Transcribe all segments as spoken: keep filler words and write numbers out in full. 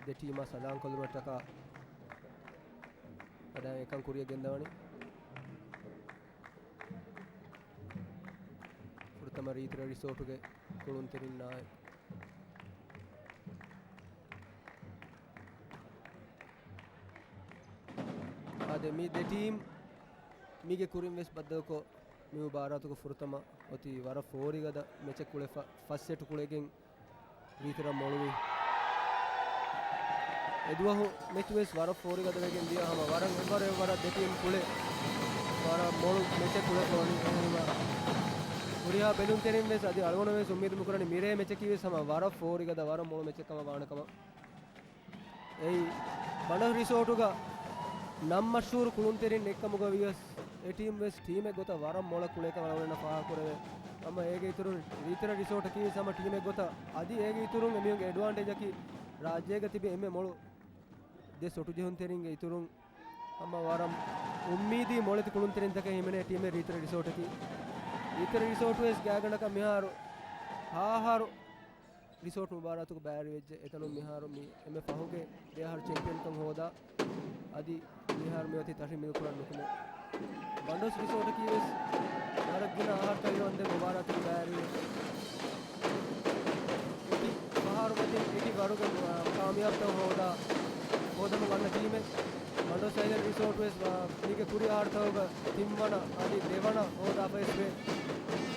ދެ ޓީމާ ސަލާން ކޮށްލުމަށްޓަކާ އަދާ އެކަން ކުރިއަށް ގެންދަވަނީ. ފުރަތަމަ ރީތިރަ ރިސޯޓުގެ ކުޅުންތެރިންނާއި އާދެ، މި ދެ ޓީމް މީގެ ކުރިން ވެސް ބައްދަލުކޮށް، މި މުބާރާތުގެ ފުރަތަމަ އޮތީ ވަރަށް ފޯރިގަދަ މެޗެއް ކުޅެފަ، ފަސް ސެޓް ކުޅެގެން ރީތިރަށް މޮޅުވި. އެދުވަހު މެޗު ވެސް ވަރަށް ފޯރިގަދަ ވެގެން ދިޔަ ހަމަ ވަރަށް އެއްވަރު އެއްވަރަށް ދެ ޓީމް ކުޅެ ވަރަށް މޮޅު މެޗެއް ކުޅެފަ ވަނީ. އެހެންވީމަ ހުރިހާ ބެލުންތެރިން ވެސް އަދި އަޅުގަނޑު ވެސް އުއްމީދު މިކުރަނީ މިރޭ މެޗަކީ ވެސް ހަމަ ވަރަށް ފޯރިގަދަ ވަރަށް މޮޅު މެޗެއް ކަމަށް ވާނެ ކަމަށް. އެއީ، ބަނޑޮސް ރިސޯޓުގަ ނަން މަޝްހޫރު ކުޅުންތެރިން އެއްކަމުގަ ވިޔަސް، އެ ޓީމް ވެސް ޓީމެއް ގޮތަށް ވަރަށް މޮޅަށް ކުޅޭކަން އަޅުގަނޑަށް ފާހަގަކުރެވޭ. އަމަ އޭގެ އިތުރުން ރީތިރަ ރިސޯޓަކީ ވެސް ހަމަ ޓީމެއް ގޮތަށް އަދި އޭގެ އިތުރުން އެމީހުންގެ އެޑްވާންޓޭޖަކީ ރާއްޖޭގަ ތިބި އެންމެ މޮޅު ދެ ސޮޓުޖެހުންތެރިންގެ އިތުރުން ހަމަ ވަރަށް އުއްމީދީ މޮޅެތި ކުޅުންތެރިންތަކެއް ހިމެނޭ ޓީމެއް ރީތިރަ ރިސޯޓަކީ. ރީތިރަ ރިސޯޓު ވެސް ގާތްގަނޑަކަށް މިހާރު ހަ އަހަރު ރިސޯޓް މުބާރާތުގަ ބައިވެރިވެއްޖެ. އެތަނުން މިހާރު މި އެންމެ ފަހުގެ ދެ އަހަރު ޗެމްޕިއަންކަން ހޯދާ، އަދި މިހާރު މި އޮތީ ތަށި މިލުކުރަން ނުކުމެ. ބަނޑޮސް ރިސޯޓަކީ ވެސް ވަރަށް ގިނަ އަހަރުތައް އިރު އަންދެން މުބާރާތުގަ ބައިވެރިވެ، އެކި ފަހަރު މަތިން އެކި ވަރުގެ، އާ، ކާމިޔާބުތައް ހޯދާ، ހޯދަމުން އަންނަ ޓީމެއް. ބަނޑޮސް އައިލެންޑް ރިސޯޓް ވެސް، އާ، މީގެ ކުރި އަހަރުތަކުގަ ތިންވަނަ އަދި ދެވަނަ ހޯދާފަ ވެސް ވޭ.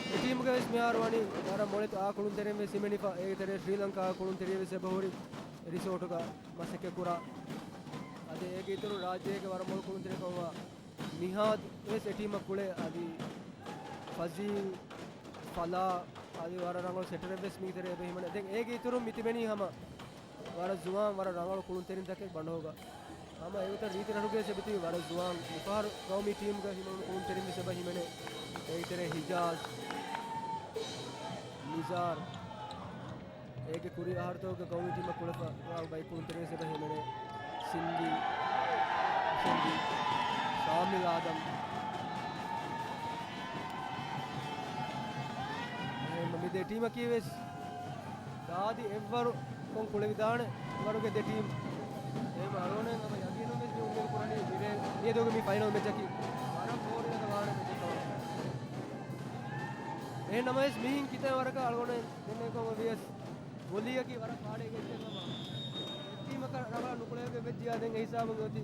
އެ ޓީމުގަ ވެސް މިހާރު ވަނީ ވަރަށް މޮޅެތި އާ ކުޅުންތެރިން ވެސް ހިމެނިފަ. އޭގެ ތެރޭ ޝްރީލަންކާ ކުޅުންތެރިއެއް ވެސް އެބަހުރި ރިސޯޓުގަ މަސައްކަތް ކުރާ. އަދި އޭގެ އިތުރު ރާއްޖޭގެ ވަރަށް މޮޅު ކުޅުންތެރި ކަމަށްވާ ނިހާދު ވެސް އެ ޓީމަށް ކުޅޭ. އަދި ފަޒީލް، ފަލާ، އަދި ވަރަށް ރަނގަޅު ސެޓަރެއް ވެސް މީގެ ތެރޭ އެބަ ހިމެނޭ. ދެން އޭގެ އިތުރުން މި ތިބެނީ ހަމަ ވަރަށް ޒުވާން، ވަރަށް ރަނގަޅު ކުޅުންތެރިންތަކެއް ބަނޑޯގަ. ހަމަ އެގޮތަށް ރީތި ރަށުގެ ވެސް އެބަތިބި ވަރަށް ޒުވާން މިފަހަރު ގައުމީ ޓީމުގަ ހިމެނުނު ކުޅުންތެރިން ވެސް އެބަ ހިމެނޭ. އޭގެ ތެރޭ ހިޖާޒް، ނިޒާރް، އޭގެ ކުރި އަހަރުތަކުގަ ގައުމީ ޓީމަށް ކުޅެފަ ވާ ބައެއް ކުޅުންތެރިން ވެސް އެބަ ހިމެނޭ. ސިންދީ، ސިންދީ، ޝާމިލް އާދަމް. އެހެން މި ދެ ޓީމަކީ ވެސް ދާދި އެއްވަރު ކޮން ކުޅެވިދާނެ ވަރުގެ ދެ ޓީމް. އެހެން އަޅުގަނޑު ހަމަ ޔަގީނުން ވެސް މި އުއްމީދު ކުރަނީ މިރޭ މިއަދުގެ މި ފައިނަލް މެޗަކީ ވަރަށް ފޯރިގަދަ ވާނެ މެޗެއް ކަމަށް. އެހެން ނަމަވެސް މިހިން ކިތައް ވަރަކަށް އަޅުގަނޑު ދެންނެވިކަމަށް ވިޔަސް ވޮލީއަކީ ވަރަށް ފާޑެއް ގެއްސެއް ހަމަ އެއް ޓީމަކަށް ރަނގަޅަށް ނުކުޅެވިގެން ވެއްޖިޔާ ދެން އެ ހިސާބުން އޮތީ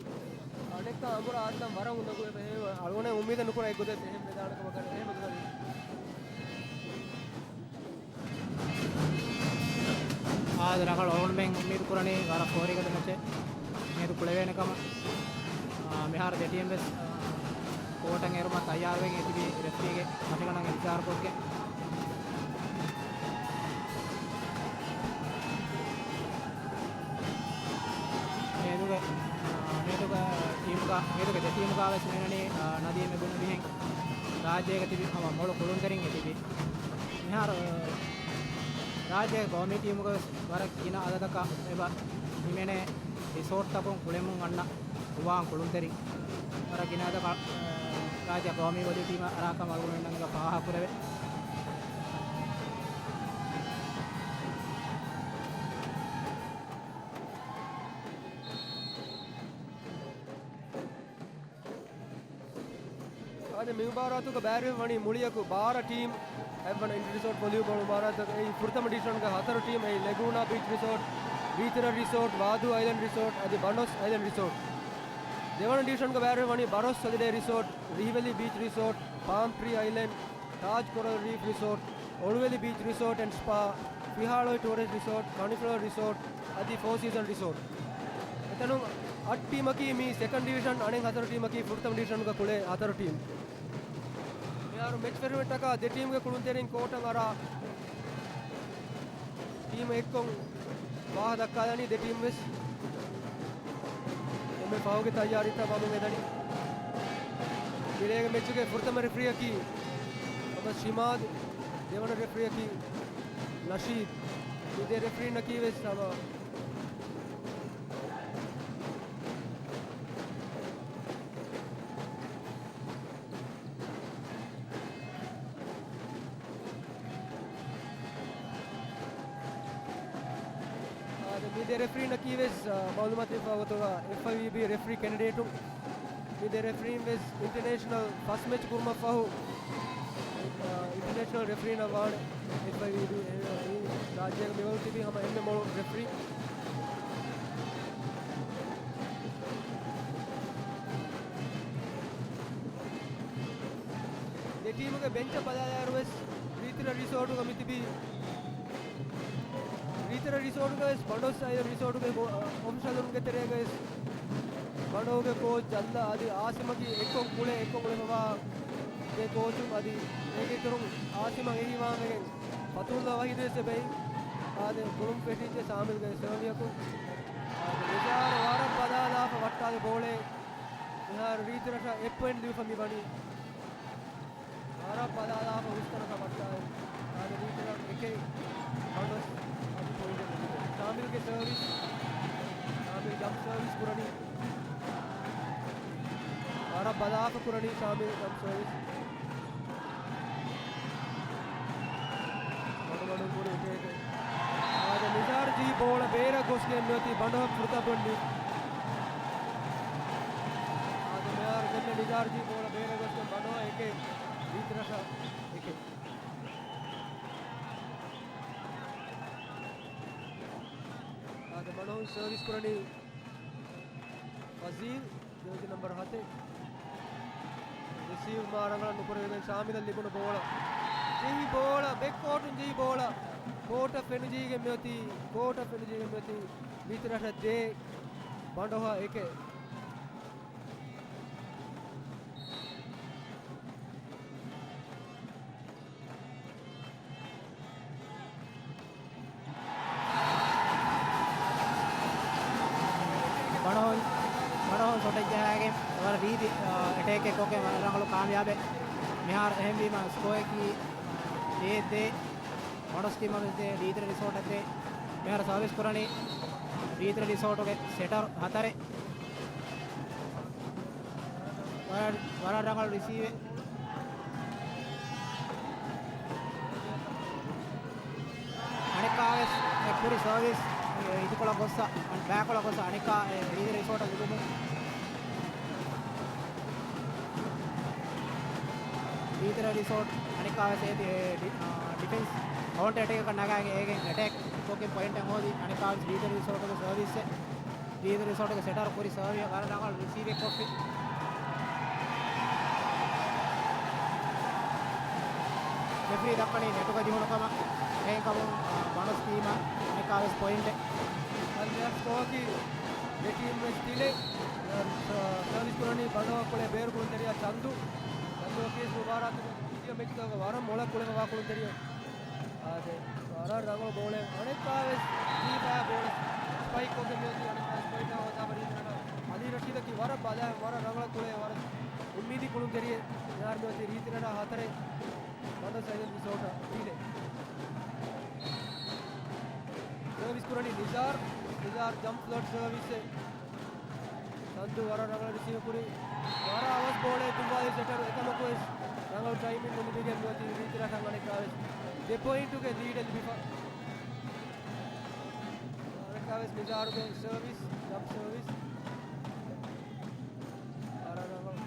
އަނެއްކާ އަނބުރާ އަދި ވަރަށް އުނދަގޫ އެބަ. އެހެން އަޅުގަނޑު އުއްމީދެއް ނުކުރާ އެއްގޮތަށް އެހެން ވެދާނެ ކަމަކަށް އެހެން ނުކުރަނީ. އާދެ، ރަނގަޅު އަޅުގަނޑުމެން އުއްމީދު ކުރަނީ ވަރަށް ފޯރިގަދަ މެޗެއް މިއަދު ކުޅެވޭނެ ކަމަށް. އާ، މިހާރު ދެ ޓީމް ވެސް، އާ، ކޯޓަށް އެރުމަށް ތައްޔާރުވެގެން ތިބީ ރެފްރީގެ މަތިގަނޑަށް އިންތިޒާރު ކޮށްގެން. މިއަދުގެ، އާ، މިއަދުގެ ޓީމުގަ، މިއަދުގެ ދެ ޓީމުގަ ވެސް މިނަނީ، އާ، ނަދީމް އެ ބުނެ މިހެން ރާއްޖޭގަ ތިބި ހަމަ މޮޅު ކުޅުންތެރިން އެ ތިބި. މިހާރު ރާއްޖޭގެ ގައުމީ ޓީމުގަ ވެސް ވަރަށް ގިނަ އަދަދަކަށް އެބަ ހިމެނޭ ރިސޯޓްތަކުން ކުޅެމުން އަންނަ ޒުވާން ކުޅުންތެރިން. ވަރަށް ގިނަ އަދަދަކަށް ރާއްޖޭ ގައުމީ ވޮލީ ޓީމަށް އަރާކަމަށް އަޅުގަނޑުމެންނަށް ފާހަގަކުރެވޭ. އާދެ، މި މުބާރާތުގަ ބައިވެރިވެ ވަނީ މުޅިއަކު ބާރަ ޓީމް. އެއްވަނަ އިންޓަރ ރިސޯޓް ވޮލީބޯލް މުބާރާތަކަށް އެއީ ފުރަތަމަ ޑިވިޝަންގެ ހަތަރު ޓީމް އެއީ ލެގޫނާ ބީޗް ރިސޯޓް، ރީތިރަ ރިސޯޓް، ވާދޫ އައިލެންޑް ރިސޯޓް އަދި ބަނޑޮސް އައިލެންޑް ރިސޯޓް. ދެވަނަ ޑިވިޝަންގަ ބައިވެރިވެ ވަނީ ބަރޮސް ހޮލިޑޭ ރިސޯޓް، ރީވެލި ބީޗް ރިސޯޓް، ޕާމް ޓްރީ އައިލެންޑް، ތާޖް ކޮރަލް ރީފް ރިސޯޓް، އޮޅުވެލި ބީޗް ރިސޯޓް އެންޑް ސްޕާ، ފިހާޅޮއި ޓޫރިސްޓް ރިސޯޓް، ކަނިފްލަވަރ ރިސޯޓް އަދި ފޯ ސީޒަން ރިސޯޓް. އެތަނުން އަށް ޓީމަކީ މީ ސެކަންޑް ޑިވިޝަން، އަނެއް ހަތަރު ޓީމަކީ ފުރަތަމަ ޑިވިޝަންގަ ކުޅޭ ހަތަރު ޓީމް. މިހާރު މެޗް ފެށުމަށްޓަކާ ދެ ޓީމްގެ ކުޅުންތެރިން ކޯޓަށް އަރާ ޓީމް އެއްކޮށް ވާހަކަ ދައްކާލަނީ ދެ ޓީމް ވެސް. އެންމެ ފަހުގެ ތައްޔާރީތައް ވަމުން އެދަނީ. މިރޭގެ މެޗުގެ ފުރަތަމަ ރެފްރީއަކީ މުހައްމަދު ޝިމާދު، ދެވަނަ ރެފްރީއަކީ ނަޝީދު. މި ދެ ރެފްރީންނަކީ ވެސް ހަމަ އާދެ، މި ދެ ރެފްރީންނަކީ ވެސް، އާ، މައުލޫމާތު ދެއްވާ ގޮތުގަ އެފްއައިވީބީ ރެފްރީ ކެނޑިޑޭޓުން. މި ދެ ރެފްރީން ވެސް އިންޓަރނޭޝަނަލް ފަސް މެޗް ކުރުމަށްފަހު، އާ، އިންޓަރނޭޝަނަލް ރެފްރީންނަށް ވާނެ. އެފްއައިވީބީ އެ، އެ، ރާއްޖޭގަ މިވަގުތު ތިބީ ހަމަ އެންމެ މޮޅު ރެފްރީ. ދެ ޓީމުގެ ބެންޗަށް ބަލާލާއިރު ވެސް ރީތިރަ ރިސޯޓުގަ މި ތިބީ. ރީތިރަ ރިސޯޓުގަ ވެސް ބަނޑޮސް އައިލެންޑް ރިސޯޓުގެ ގޯ-، އޮފިޝަލުންގެ ތެރޭގަ ވެސް ބަނޑޯގެ ކޯޗް ޖައްލަ އަދި އާސިމަކީ އެއްކޮށް ކުޅެ އެއްކޮށް އުޅެފަވާ ދެ ކޯޗުން އަދި އޭގެ އިތުރުން އާސިމަށް އެހީވާންވެގެން ފަތުހުﷲ ވަހީދު ވެސް އެބައި. އާދެ، ގުޅުން ފެށިއްޖެ ސާމިލްގެ ސަރވިއަކުން. އާދެ، މިޒާރު ވަރަށް ބަލާލާފަ ވައްޓާލި ބޯޅައެއް. މިހާރު ރީތިރަށަށް އެއް ޕޮއިންޓް ލިބިފަ މި ވަނީ. ވަރަށް ބަލާލާފަ ހުސްތަނަކަށް ވައްޓާލި. އާދެ، ރީތިރަށް އެކެއް ބަނޑޮސް އަދި ޕޮއިންޓެއް ނުލިބޭ. ސާމިލްގެ ސަރވިސް. ސާމިލް ޖަމްޕް ސަރވިސް ކުރަނީ. ވަރަށް ބަލާފަ ކުރަނީ ސާމިލް ޖަމްޕް ސަރވިސް. މަޑުމަޑުން ކުރި އެޓޭކެއް. އާދެ، މިޒާރު ޖީ ބޯޅަ ބޭރަށް ގޮސްގެން މިއޮތީ ބަނޑޮހަށް ފުރަތަމަ ޕޮއިންޓް. އާދެ، މިހާރު ދެންމެ މިޒާރު ޖީ ބޯޅަ ބޭރަށް ގޮސްގެން ބަނޑޮހަށް އެކެއް، ރީތިރަށަށް އެކެއް. އާދެ، ބަނޑޮހުން ސަރވިސް ކުރަނީ ފަޒީލް. ޖާޒީ ނަމްބަރު ހަތެއް. ރިސީވް މާ ރަނގަޅަށް ނުކުރެވިގެން ޝާމިލަށް ލިބުނު ބޯޅަ. ޖެހި ބޯޅަ، ބެކް ކޯޓުން ޖެހި ބޯޅަ. ކޯޓަށް ފެނިޖެހިގެން މިއޮތީ، ކޯޓަށް ފެނިޖެހިގެން މިއޮތީ ރީތިރަށަށް ދޭއް، ބަނޑޮހަށް އެކެއް. ބަނޑޮހުން، ބަނޑޮހުން ޝޮޓެއް ޖަހާގެން ވަރަށް ރީތި، އަ، އެޓޭކެއް ކޮށްގެން ވަރަށް ރަނގަޅު ކާމިޔާބެއް. މިހާރު އެހެންވީމަ ސްކޯއަކީ، އަ، ދޭއް ދޭއް. ބަނޑޮސް ޓީމަށް ވެސް ދޭއް، ރީތިރަ ރިސޯޓަށް ދޭއް. މިހާރު ސަރވިސް ކުރަނީ ރީތިރަ ރިސޯޓުގެ ސެޓަރު ހަތަރެއް. ވަރަށް، ވަރަށް ރަނގަޅު ރިސީވެއް. އަނެއްކާވެސް އެ ކުރި ސަރވިސް އިދިކޮޅަށް ގޮއްސަ، ބައިކޮޅަށް ގޮއްސަ އަނެއްކާ ރީތިރަ ރިސޯޓަށް ލިބުމުން. ރީތިރަ ރިސޯޓް އަނެއްކާވެސް އޭތި، އެ، ޑި-، އާ، ޑިފެންސް ކައުންޓަ އެޓޭކަކަށް ނަގާގެން އޭގެން އެޓޭކް ކޮށްގެން ޕޮއިންޓެއް ހޯދި. އަނެއްކާވެސް ރީތިރަ ރިސޯޓުގެ ސަރވިސްއެއް. ރީތިރަ ރިސޯޓުގެ ސެޓަރު ކުރި ސަރވިސް ވަރަށް ރަނގަޅު ރިސީވެއް ކޮށްފި. ރެފްރީ ދައްކަނީ ނެޓުގަ ޖެހުނު ކަމަށް. އެހެންކަމުން، އާ، ބަނޑޮސް ޓީމަށް އަނެއްކާވެސް ޕޮއިންޓެއް. އަދި ސްކޯއަކީ ދެ ޓީމް ވެސް ތިލެއް. ސަ-، ސަރވިސް ކުރަނީ ބަނޑޮހަށް ކުޅޭ ބޭރު ކުޅުންތެރިޔާ ޗަންދު. ޗަންދުއަކީ މުބާރާތުގެ މިދިޔަ މެޗްތަކުގަ ވަރަށް މޮޅަށް ކުޅެފަވާ ކުޅުންތެރިޔެއް. އާދެ، ވަރަށް ރަނގަޅު ބޯޅައެއް. އަނެއްކާވެސް ޖީފައި ބޯޅަ ސްޕައިކް ކޮށްގެން މިއޮތީ އަނެއްކާވެސް ޕޮއިންޓާ ހޯދާފަ ރީތިރަށް. އަލީ ރަޝީދަކީ ވަރަށް ބަލާ، ވަރަށް ރަނގަޅަށް ކުޅޭ ވަރަށް އުއްމީދީ ކުޅުންތެރިއެއް. މިހާރު މިއޮތީ ރީތިރަށް ހަތަރެއް. ބަނޑޮސް އައިލެންޑް ރިސޯޓަށް ތިލެއް. ސަރވިސް ކުރަނީ ނިޒާރް. ނިޒާރް ޖަމްޕް ފްލަޑް ސަރވިސްއެއް. ސަންދު ވަރަށް ރަނގަޅަށް ރިސީވް ކުރި. ވަރަށް އަވަސް ބޯޅައެއް ދުއްވާލި ސެޓަރު. އެކަމަކުވެސް ރަނގަޅު ޓައިމިން ލިބިގެން ނުވަތީ ރީތިރަށް އަނެއްކާވެސް ދެ ޕޮއިންޓުގެ ލީޑެއް ލިބިފަ. އަނެއްކާވެސް ނިޒާރުގެ ސަރވިސް، ޖަމްޕް ސަރވިސް. ވަރަށް ރަނގަޅު.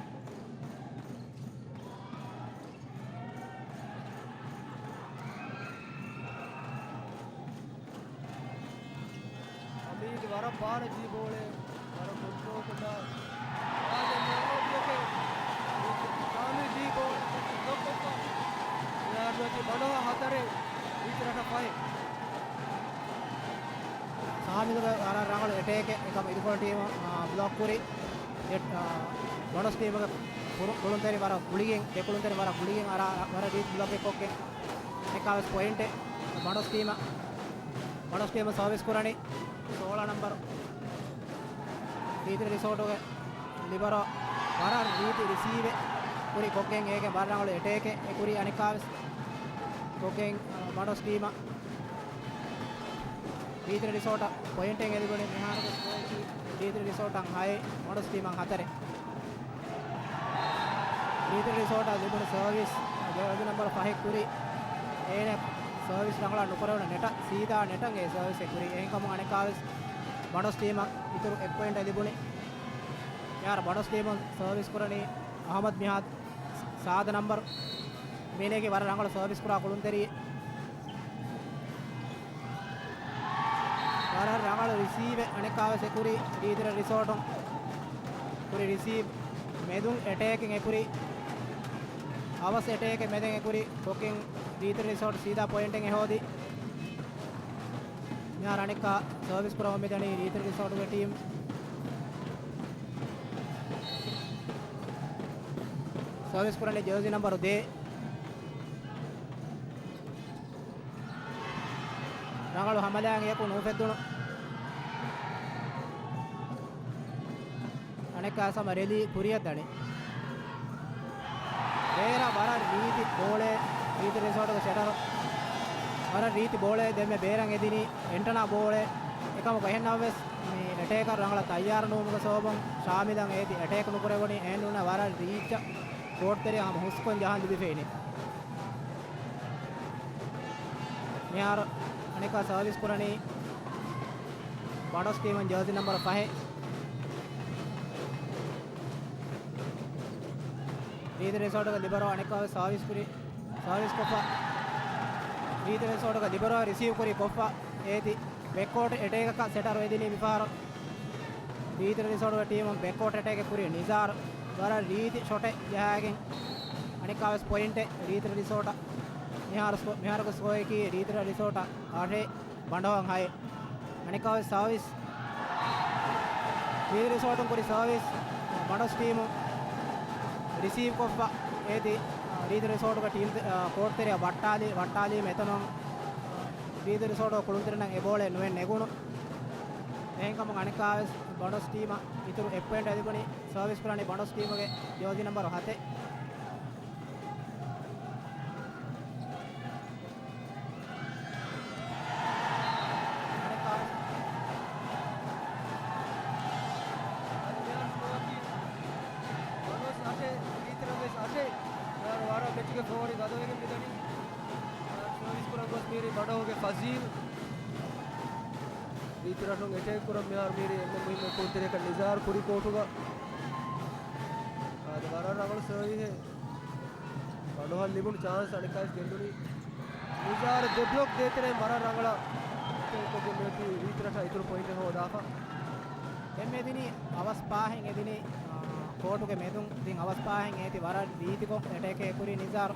ހަމީދު ވަރަށް ބާރަށް ޖީ ބޯޅަ ވަރަށް ކޮންޓްރޯލް ކޮށްލާ. އާދެ، މި ރަނގަޅު ބްލޮކެއް. ސާމި ޖީ ބޯޅަ ބްލޮކް ކޮށްފަ. މިހާރު މިއޮތީ ބަނޑޮހަށް ހަތަރެއް، ރީތިރަށަށް ފަހެއް. ސާމިލުގެ ވަރަށް ރަނގަޅު އެޓޭކެއް އެކަމަ އިދިކޮޅު ޓީމު، އާ، ބްލޮކް ކުރި. އެ، އާ، ބަނޑޮސް ޓީމުގެ ކުރު-، ކުޅުންތެރި ވަރަށް ގުޅިގެން، ދެ ކުޅުންތެރި ވަރަށް ގުޅިގެން އަރާ، ވަރަށް ރީތި ބްލޮކެއް ކޮށްގެން. އަނެއްކާވެސް ޕޮއިންޓެއް ބަނޑޮސް ޓީމަށް، ބަނޑޮސް ޓީމަށް ސަރވިސް ކުރަނީ. ސޯޅަ ނަންބަރު ރީތިރަ ރިސޯޓުގެ ލިބަރޯ ވަރަށް ރީތި ރިސީވެއް ކުރި ކޮށްގެން އޭގެ ވަރަށް ރަނގަޅު އެޓޭކެއް އެ ކުރީ. އަނެއްކާވެސް ކޮށްގެން، އަ، ބަނޑޮސް ޓީމަށް ރީތިރަ ރިސޯޓަށް ޕޮއިންޓެއް އެ ލިބުނީ. މިހާރުގެ ސްކޯއަކީ ރީތިރަ ރިސޯޓަށް ހައެއް، ބަނޑޮސް ޓީމަށް ހަތަރެއް. ރީތިރަ ރިސޯޓަށް ލިބުނު ސަރވިސް ޖާޒީ ނަންބަރު ފަހެއް ކުރި. އޭނަ ސަރވިސް ރަނގަޅަށް ނުކުރެވުނު ނެޓަށް، ސީދާ ނެޓަށް އެ ސަރވިސް އެ ކުރީ. އެހެންކަމުން އަނެއްކާވެސް ބަނޑޮސް ޓީމަށް އިތުރު އެއް ޕޮއިންޓެއް ލިބުނީ. މިހާރު ބަނޑޮސް ޓީމުން ސަރވިސް ކުރަނީ އަހްމަދު މިހާދު، ސާދަ ނަންބަރު. މީނޭގެ ވަރަށް ރަނގަޅު ސަރވިސް ކުރާ ކުޅުންތެރި. ވަރަށް ރަނގަޅު ރިސީވެއް އަނެއްކާވެސް އެކުރި ރީތިރަ ރިސޯޓުން. ކުރި ރިސީވް މެދުން އެޓޭކެއް އެކުރި. އަވަސް އެޓޭކެއް މެދެން އެކުރި ކޮކެން ރީތިރަ ރިސޯޓް ސީދާ ޕޮއިންޓެއް އެހޯދި. މިހާރު އަނެއްކާ ސަރވިސް ކުރަމުން މިދަނީ ރީތިރަ ރިސޯޓުގެ ޓީމް. ސަރވިސް ކުރަނީ ޖާޒީ ނަންބަރު ދޭއް. ރަނގަޅު ހަމަލާއެއް އެކު ނޫފެއްދުނު. އަނެއްކާ ސަމަ ރެލީ ކުރިއަށް ދަނީ. ބޭރަށް ވަރަށް ރީތި ބޯޅައެއް، ރީތި ރިސޯޓުގެ ސެޓަރު. ވަރަށް ރީތި ބޯޅައެއް ދެންމެ ބޭރަށް އެދިނީ އެންޓަނާ ބޯޅައެއް. އެކަމަކު އެހެންނަމަވެސް، މި އެޓޭކަރު ރަނގަޅަށް ތައްޔާރު ނުވުމުގެ ސަބަބުން ޝާމިލަށް އޭތި އެޓޭކް ނުކުރެވުނީ. އެހެންނޫން ވަރަށް ރީއްޗަށް ކޯޓް ތެރެއަށް ހަމަ ހުސްކޮން ޖަހަން ލިބިފައިނީ. މިހާރު އަނެއްކާ ސަރވިސް ކުރަނީ ބަނޑޮސް ޓީމުން ޖާޒީ ނަންބަރު ފަހެއް. ރީތި ރިސޯޓުގެ ލިބަރޯ އަނެއްކާވެސް ސަރވިސް ކުރި، ސަރވިސް ކޮށްފަ. ރީތި ރިސޯޓުގެ ލިބަރޯ ރިސީވް ކުރި ކޮށްފަ އޭތި ބެކްކޯޓް އެޓޭކަކަށް ސެޓަރު އެދިނީ މިފަހަރު. ރީތިރަ ރިސޯޓުގެ ޓީމުން ބެކްކޯޓް އެޓޭކެއް ކުރި ނިޒާރު ވަރަށް ރީތި ޝޮޓެއް ޖަހާގެން އަނެއްކާވެސް ޕޮއިންޓެއް ރީތިރަ ރިސޯޓަށް. މިހާރު ސްކޯ-، މިހާރުގެ ސްކޯއަކީ ރީތިރަ ރިސޯޓަށް އަށެއް، ބަނޑުހަން ހައެއް. އަނެއްކާވެސް ސާވިސް، ރީތިރަ ރިސޯޓުން ކުރި ސާވިސް، ބަނޑޮސް ޓީމު ރިސީވް ކޮށްފަ އޭތި ރީތިރަ ރިސޯޓުގެ ޓީމް ތެ-، ކޯޓް ތެރެއަށް ވައްޓާލީ، ވައްޓާލީމަ އެތަނުން ރީތިރަ ރިސޯޓުގެ ކުޅުންތެރިންނަށް އެ ބޯޅަ ނުވެ ނެގުނު. އެހެންކަމުން އަނެއްކާވެސް ބަނޑޮސް ޓީމަށް އިތުރު އެއް ޕޮއިންޓް ލިބުނީ. ސާވިސް ކުރަނީ ބަނޑޮސް ޓީމުގެ ޖާޒީ ނަންބަރު ހަތެއް. ވަރަށް މެޗުގެ ފޯރި ގަދަވެގެން މިދަނީ. ސާވިސް ކުރަން ގޮސް މީރި ބަނޑޯގެ ފަޒީލް. ރީތިރަށުން އެޓޭކް ކުރަން މިހާރު މީރި އެންމެ މުހިއްމު ކުޅުންތެރިޔަކަށް ނިޒާރު ކުރި ކޯޓުގަ. އާދެ، ވަރަށް ރަނގަޅު ސަރވިހެއް. ބަނޑުހަށް ލިބުނު ޗާންސް އަނެއްކާވެސް ގެއްލުނީ. ނިޒާރު ދެ ބްލޮކް ދޭތެރެއިން ވަރަށް ރަނގަޅަށް ކޮށްގެން މިއޮތީ ރީތިރަށަށް އިތުރު ޕޮއިންޓެއް ހޯދާފަ. ދެންމެ އެދިނީ އަވަސް ޕާހެއް އެދިނީ، އާ، ކޯޓުގެ މެދުން ދިން އަވަސް ޕާހެއް އޭތި ވަރަށް ރީތިކޮށް އެޓޭކެއް ކުރި ނިޒާރު.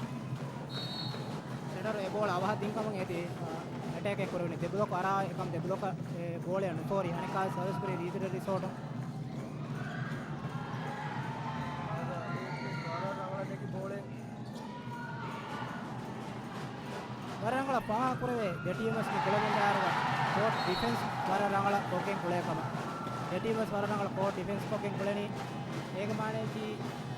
ސެޓަރު އެ ބޯޅަ އަވަހަށް ދިން ކަމުން އޭތި، އާ، އެޓޭކެއް ކުރެވުނީ. ދެ ބްލޮކް އަރާ އެކަމް ދެ ބްލޮކަށް އެ ބޯޅަ ނުފޯރި. އަނެއްކާ ސަރވިސް ކުރި ރީތިރަ ރިސޯޓު. ވަރަށް ރަނގަޅަށް ނެގި ބޯޅަ. ވަރަށް ރަނގަޅަށް ފާހަގަކުރެވޭ ދެ ޓީމުން މި ކުޅެމުންދާރުގަ ކޯޓް ޑިފެންސް ވަރަށް ރަނގަޅަށް ކޮށްގެން ކުޅޭ ކަމަށް. ދެ ޓީމުން ވަރަށް ރަނގަޅަށް ކޯޓް ޑިފެންސް ކޮށްގެން ކުޅެނީ. އޭގެ މާނައަކީ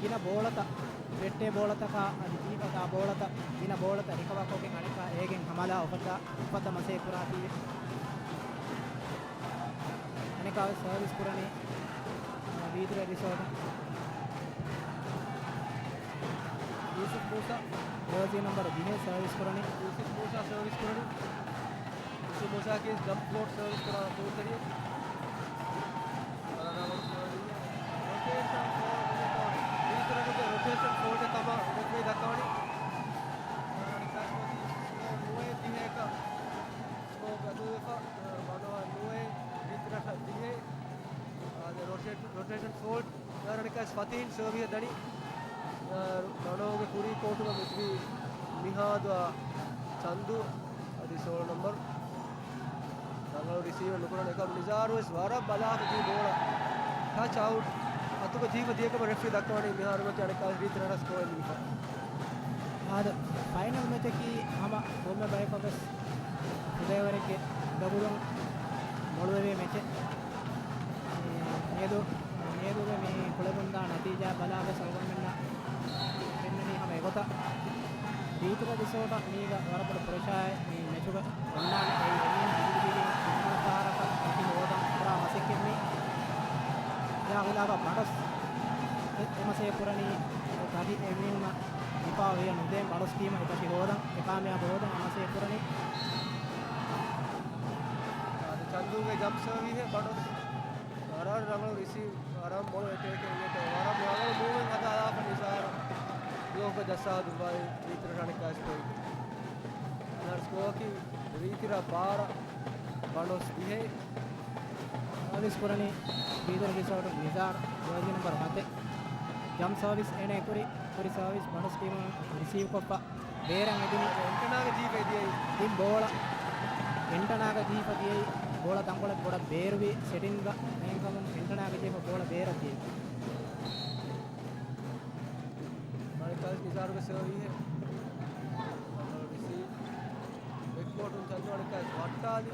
ގިނަ ބޯޅަތައް، ވެއްޓޭ ބޯޅަތަކާ އަދި ޖީބަކާ ބޯޅަތައް، ގިނަ ބޯޅަތައް ރިކަވާ ކޮށްގެން އަނެއްކާ އޭގެން ހަމަލާ އުފައްދާ، އުފައްދަ މަސޭ ކުރާތީވެ. އަނެއްކާވެސް ސަރވިސް ކުރަނީ ވީދުރެ ރިސޯޓު. ޔޫސުފް މޫސާ. ޖާޒީ ނަންބަރު ދިހައެއް ސަރވިސް ކުރަނީ. ޔޫސުފް މޫސާ ސަރވިސް ކުރަނީ. ޔޫސުފް މޫސާ ކީސް ޖަމްޕް ފޯޓް ސަރވިސް ކުރާ ކުޅުންތެރިއެއް. ރޮޓޭޝަން ފޯ-، ވީދުރެ ރޮޓޭޝަން ފޯލްޓެއް ކަމަށް ރެފްރީ ދައްކަވަނީ. ނުވައެއް ދިހައެކަށް ސްކޯ ގަދޫވެފަ، ވަނަވަން ނުވައެއް، ވީދުރަށަށް ދިހައެއް. އާދެ، ރޮޓޭ-، ރޮޓޭޝަން ފޯލްޓް، އަނެއްކާވެސް ފަތީން ސަރވިހެއް ދަނީ. ރަނޯގެ ކުރީ ކޯޓުގަ މިތިބީ މިހާދު ޗަންދު އަދި ސޯޅަ ނަންބަރު. ރަނގަޅު ރިސީވެއް ނުކުރަން އެކަމް ނިޒާރުވެސް ވަރަށް ބަލާފަ ދީ ބޯޅަ ޓަޗް އައުޓް އަތުގަ ދީފަ ދިޔަކަމަށް ރެފްރީ ދައްކަވަނީ މިހާރު މެޗް އަނެއްކާވެސް ރީތިރަށް ސްކޯ އެދިފަ. އާދެ، ފައިނަލް މެޗަކީ ހަމަ ކޮންމެ ބަޔަކަށްވެސް ހުރޭވަރެއްގެ ގަގުލުން މޮޅުވެވޭ މެޗެއް. މިއަދު، މިއަދުގެ މި ކުޅެމުންދާ ނަތީޖާ ބަލާވެސް އަޅުގަނޑުމެންނަށް ފެންނަނީ ހަމަ އެގޮތަށް. ރީތިރަ ރިސޯޓަށް މީގަ ވަރަށް ބޮޑު ޕްރެޝާއެއް މި މެޗުގަ އޮންނާނެ. އެއީ އެމީހުން ދިގު ދިގު ދިގު ތިންވަނަ ފަހަރަކަށް މެޗު ހޯދަން ކުރާ މަސައްކަތް މީ. އެއާ ހިލާފަށް ބަނޑޮސް އެ، އެ މަސައްކަތް ކުރަނީ ތަކި އެމީހުންނަށް ދިފާއު ވެޔަށް ނުދޭން ބަނޑޮސް ޓީމަށް އެތަކި ހޯދަން، އެކާ މިއާ ހޯދަން އެ މަސައްކަތް ކުރަނީ. ގެ ޖަމްޕް ސަރވިހެއް ބަނޑޮސް ވަރަށް ރަނގަޅު ރިސީވް، ވަރަށް މޮޅު އެޓޭކެއް އިނގޭތޯ، ވަރަށް ރަނގަޅު މޫވްމެންޓް ހަދާލާފަ ނިޒާރު ބްލޮކް ޖައްސާ ދުއްވާލި ރީތިރަށް އަނެއްކާވެސް ޕޮއިންޓް. އަންހާރު ސްކޯއަކީ ރީތިރަށް ބާރަ، ބަނޑޮސް ދިހައެއް. ސާވިސް ކުރަނީ ރީތިރަށް ރިސޯޓު ނިޒާރު ޖާޒީ ނަމްބަރު ހަތެއް. ޖަމްޕް ސާވިސް އޭނަ ކުރި، ކުރި ސާވިސް ބަނޑޮސް ޓީމުން ރިސީވް ކޮށްފަ ބޭރަށް އެދުނީ. އެންޓަނާގެ ޖީފަ އެދިޔައީ. ތިން ބޯޅަ އެންޓަނާގެ ޖީފަ ދިޔައީ. ބޯޅަ ތަންކޮޅެއް ބޮޑަށް ބޭރުވި ސެޓިންގ އެހެންކަމުން އެންޓަނާގެ ޖީފަ ބޯޅަ ބޭރަށް ދިޔައީ. މަނިކާސް ނިޒާރުގެ ސަރވިހެއް. ރިސީވް. ބެކްކޯޓުން ޗަންދު މަނިކާސް ވައްޓާލި.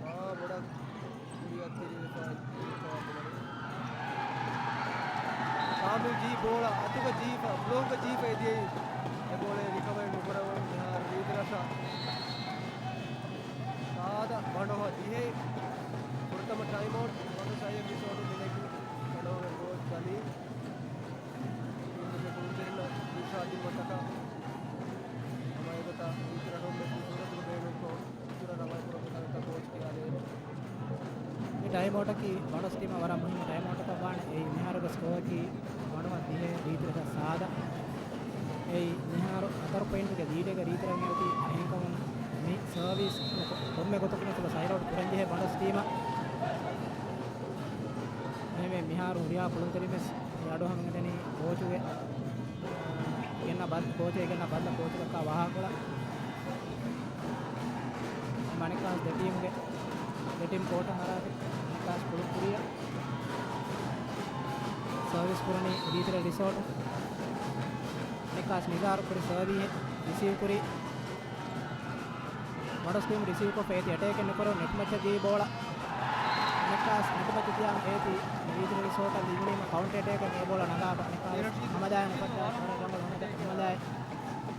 މާ ބޮޑަށް ކުރިއަށް ތިރިވެފަ ތިރިވެފަ ވަންދުމަނި. ސާމިލް ޖީ ބޯޅަ އަތުގަ ޖީފަ، ބްލޮކްގަ ޖީފަ އެދިޔައީ. އެ ބޯޅަ ރިކަވަރީ ނުކުރެވުނު މިހާރު ރީތިރަށަށް. ސާދަ ބަނޑޮހަށް ދިހައެއް. ފުރަތަމަ ޓައިމް އައުޓް ބަނޑޮސް އައިއެމް ރިސޯޓު މިލެކި ބަނޑޮހުގެ ކޯޗް ސަލީމް. ކުޅުންތެރިންނަށް އިރުޝާދު ދިނުމަށްޓަކާ ހަމަ އެގޮތަށް ރީތިރަށް ހުންނަ ސުރަތުގަ ބޭނުންކޮށް ކުރަ ރަނގަޅު ކުރަމުން ކޯޗް ކިޔާލެވެނީ. މި ޓައިމް އައުޓަކީ ބަނޑޮސް ޓީމަށް ވަރަށް މުހިންމު ޓައިމް އައުޓަކަށް ވާނެ. އެއީ މިހާރުގެ ސްކޯއަކީ ބަނޑޮހަށް ދިހައެއް ރީތިރަށަށް ސާދަ. އެއީ މިހާރު ހަތަރު ޕޮއިންޓުގެ ލީޑެއްގަ ރީތިރަށް އެއޮތީ. އެހެންކަމުން މި ސަރވިސް ކޮންމެ ގޮތަކުން ސުބަ ސައިޑް އައުޓް ކުރަންޖެހޭ ބަނޑޮސް ޓީމަށް. އެހެންވެ މިހާރު ހުރިހާ ކުޅުންތެރިންވެސް އެ އަޑު ހަމަގަންދަނީ ކޯޗުގެ ގެންނަ ބަލް، ކޯޗު ގެންނަ ބަލް ކޯޗު ދައްކާ ވާހަކަކޮޅަށް. މަނިކާސް ދެ ޓީމުގެ، ދެ ޓީމް ކޯޓަށް ހަރާތި މަނިކާސް ކުޅުންތެރިއަށް ސަރވިސް ކުރަނީ ރީތިރަށް ރިސޯޓު. މަނިކާސް ނިޒާރު ކުރި ސަރވީހެއް ރިސީވް ކުރީ. ބަނޑޮސް ޓީމް ރިސީވްކޮށްފަ އޭތި އެޓޭކެއް ނުކުރެވުނު ނެޓް މައްޗަށް ދިޔައީ ބޯޅަ. ނެކާސް ނެޓް މައްޗަށް ދިޔައިރު އޭތި ރީތިރަށް ރިސޯޓަށް ލިބުނީމަ ކައުންޓަރ އެޓޭކެއް އެ ބޯޅަ ނަގާފަ. ނެކާސް ހަމަޖާ ނުފައްޓާ ވަރަށް ރަނގަޅު ހަމަޖާ.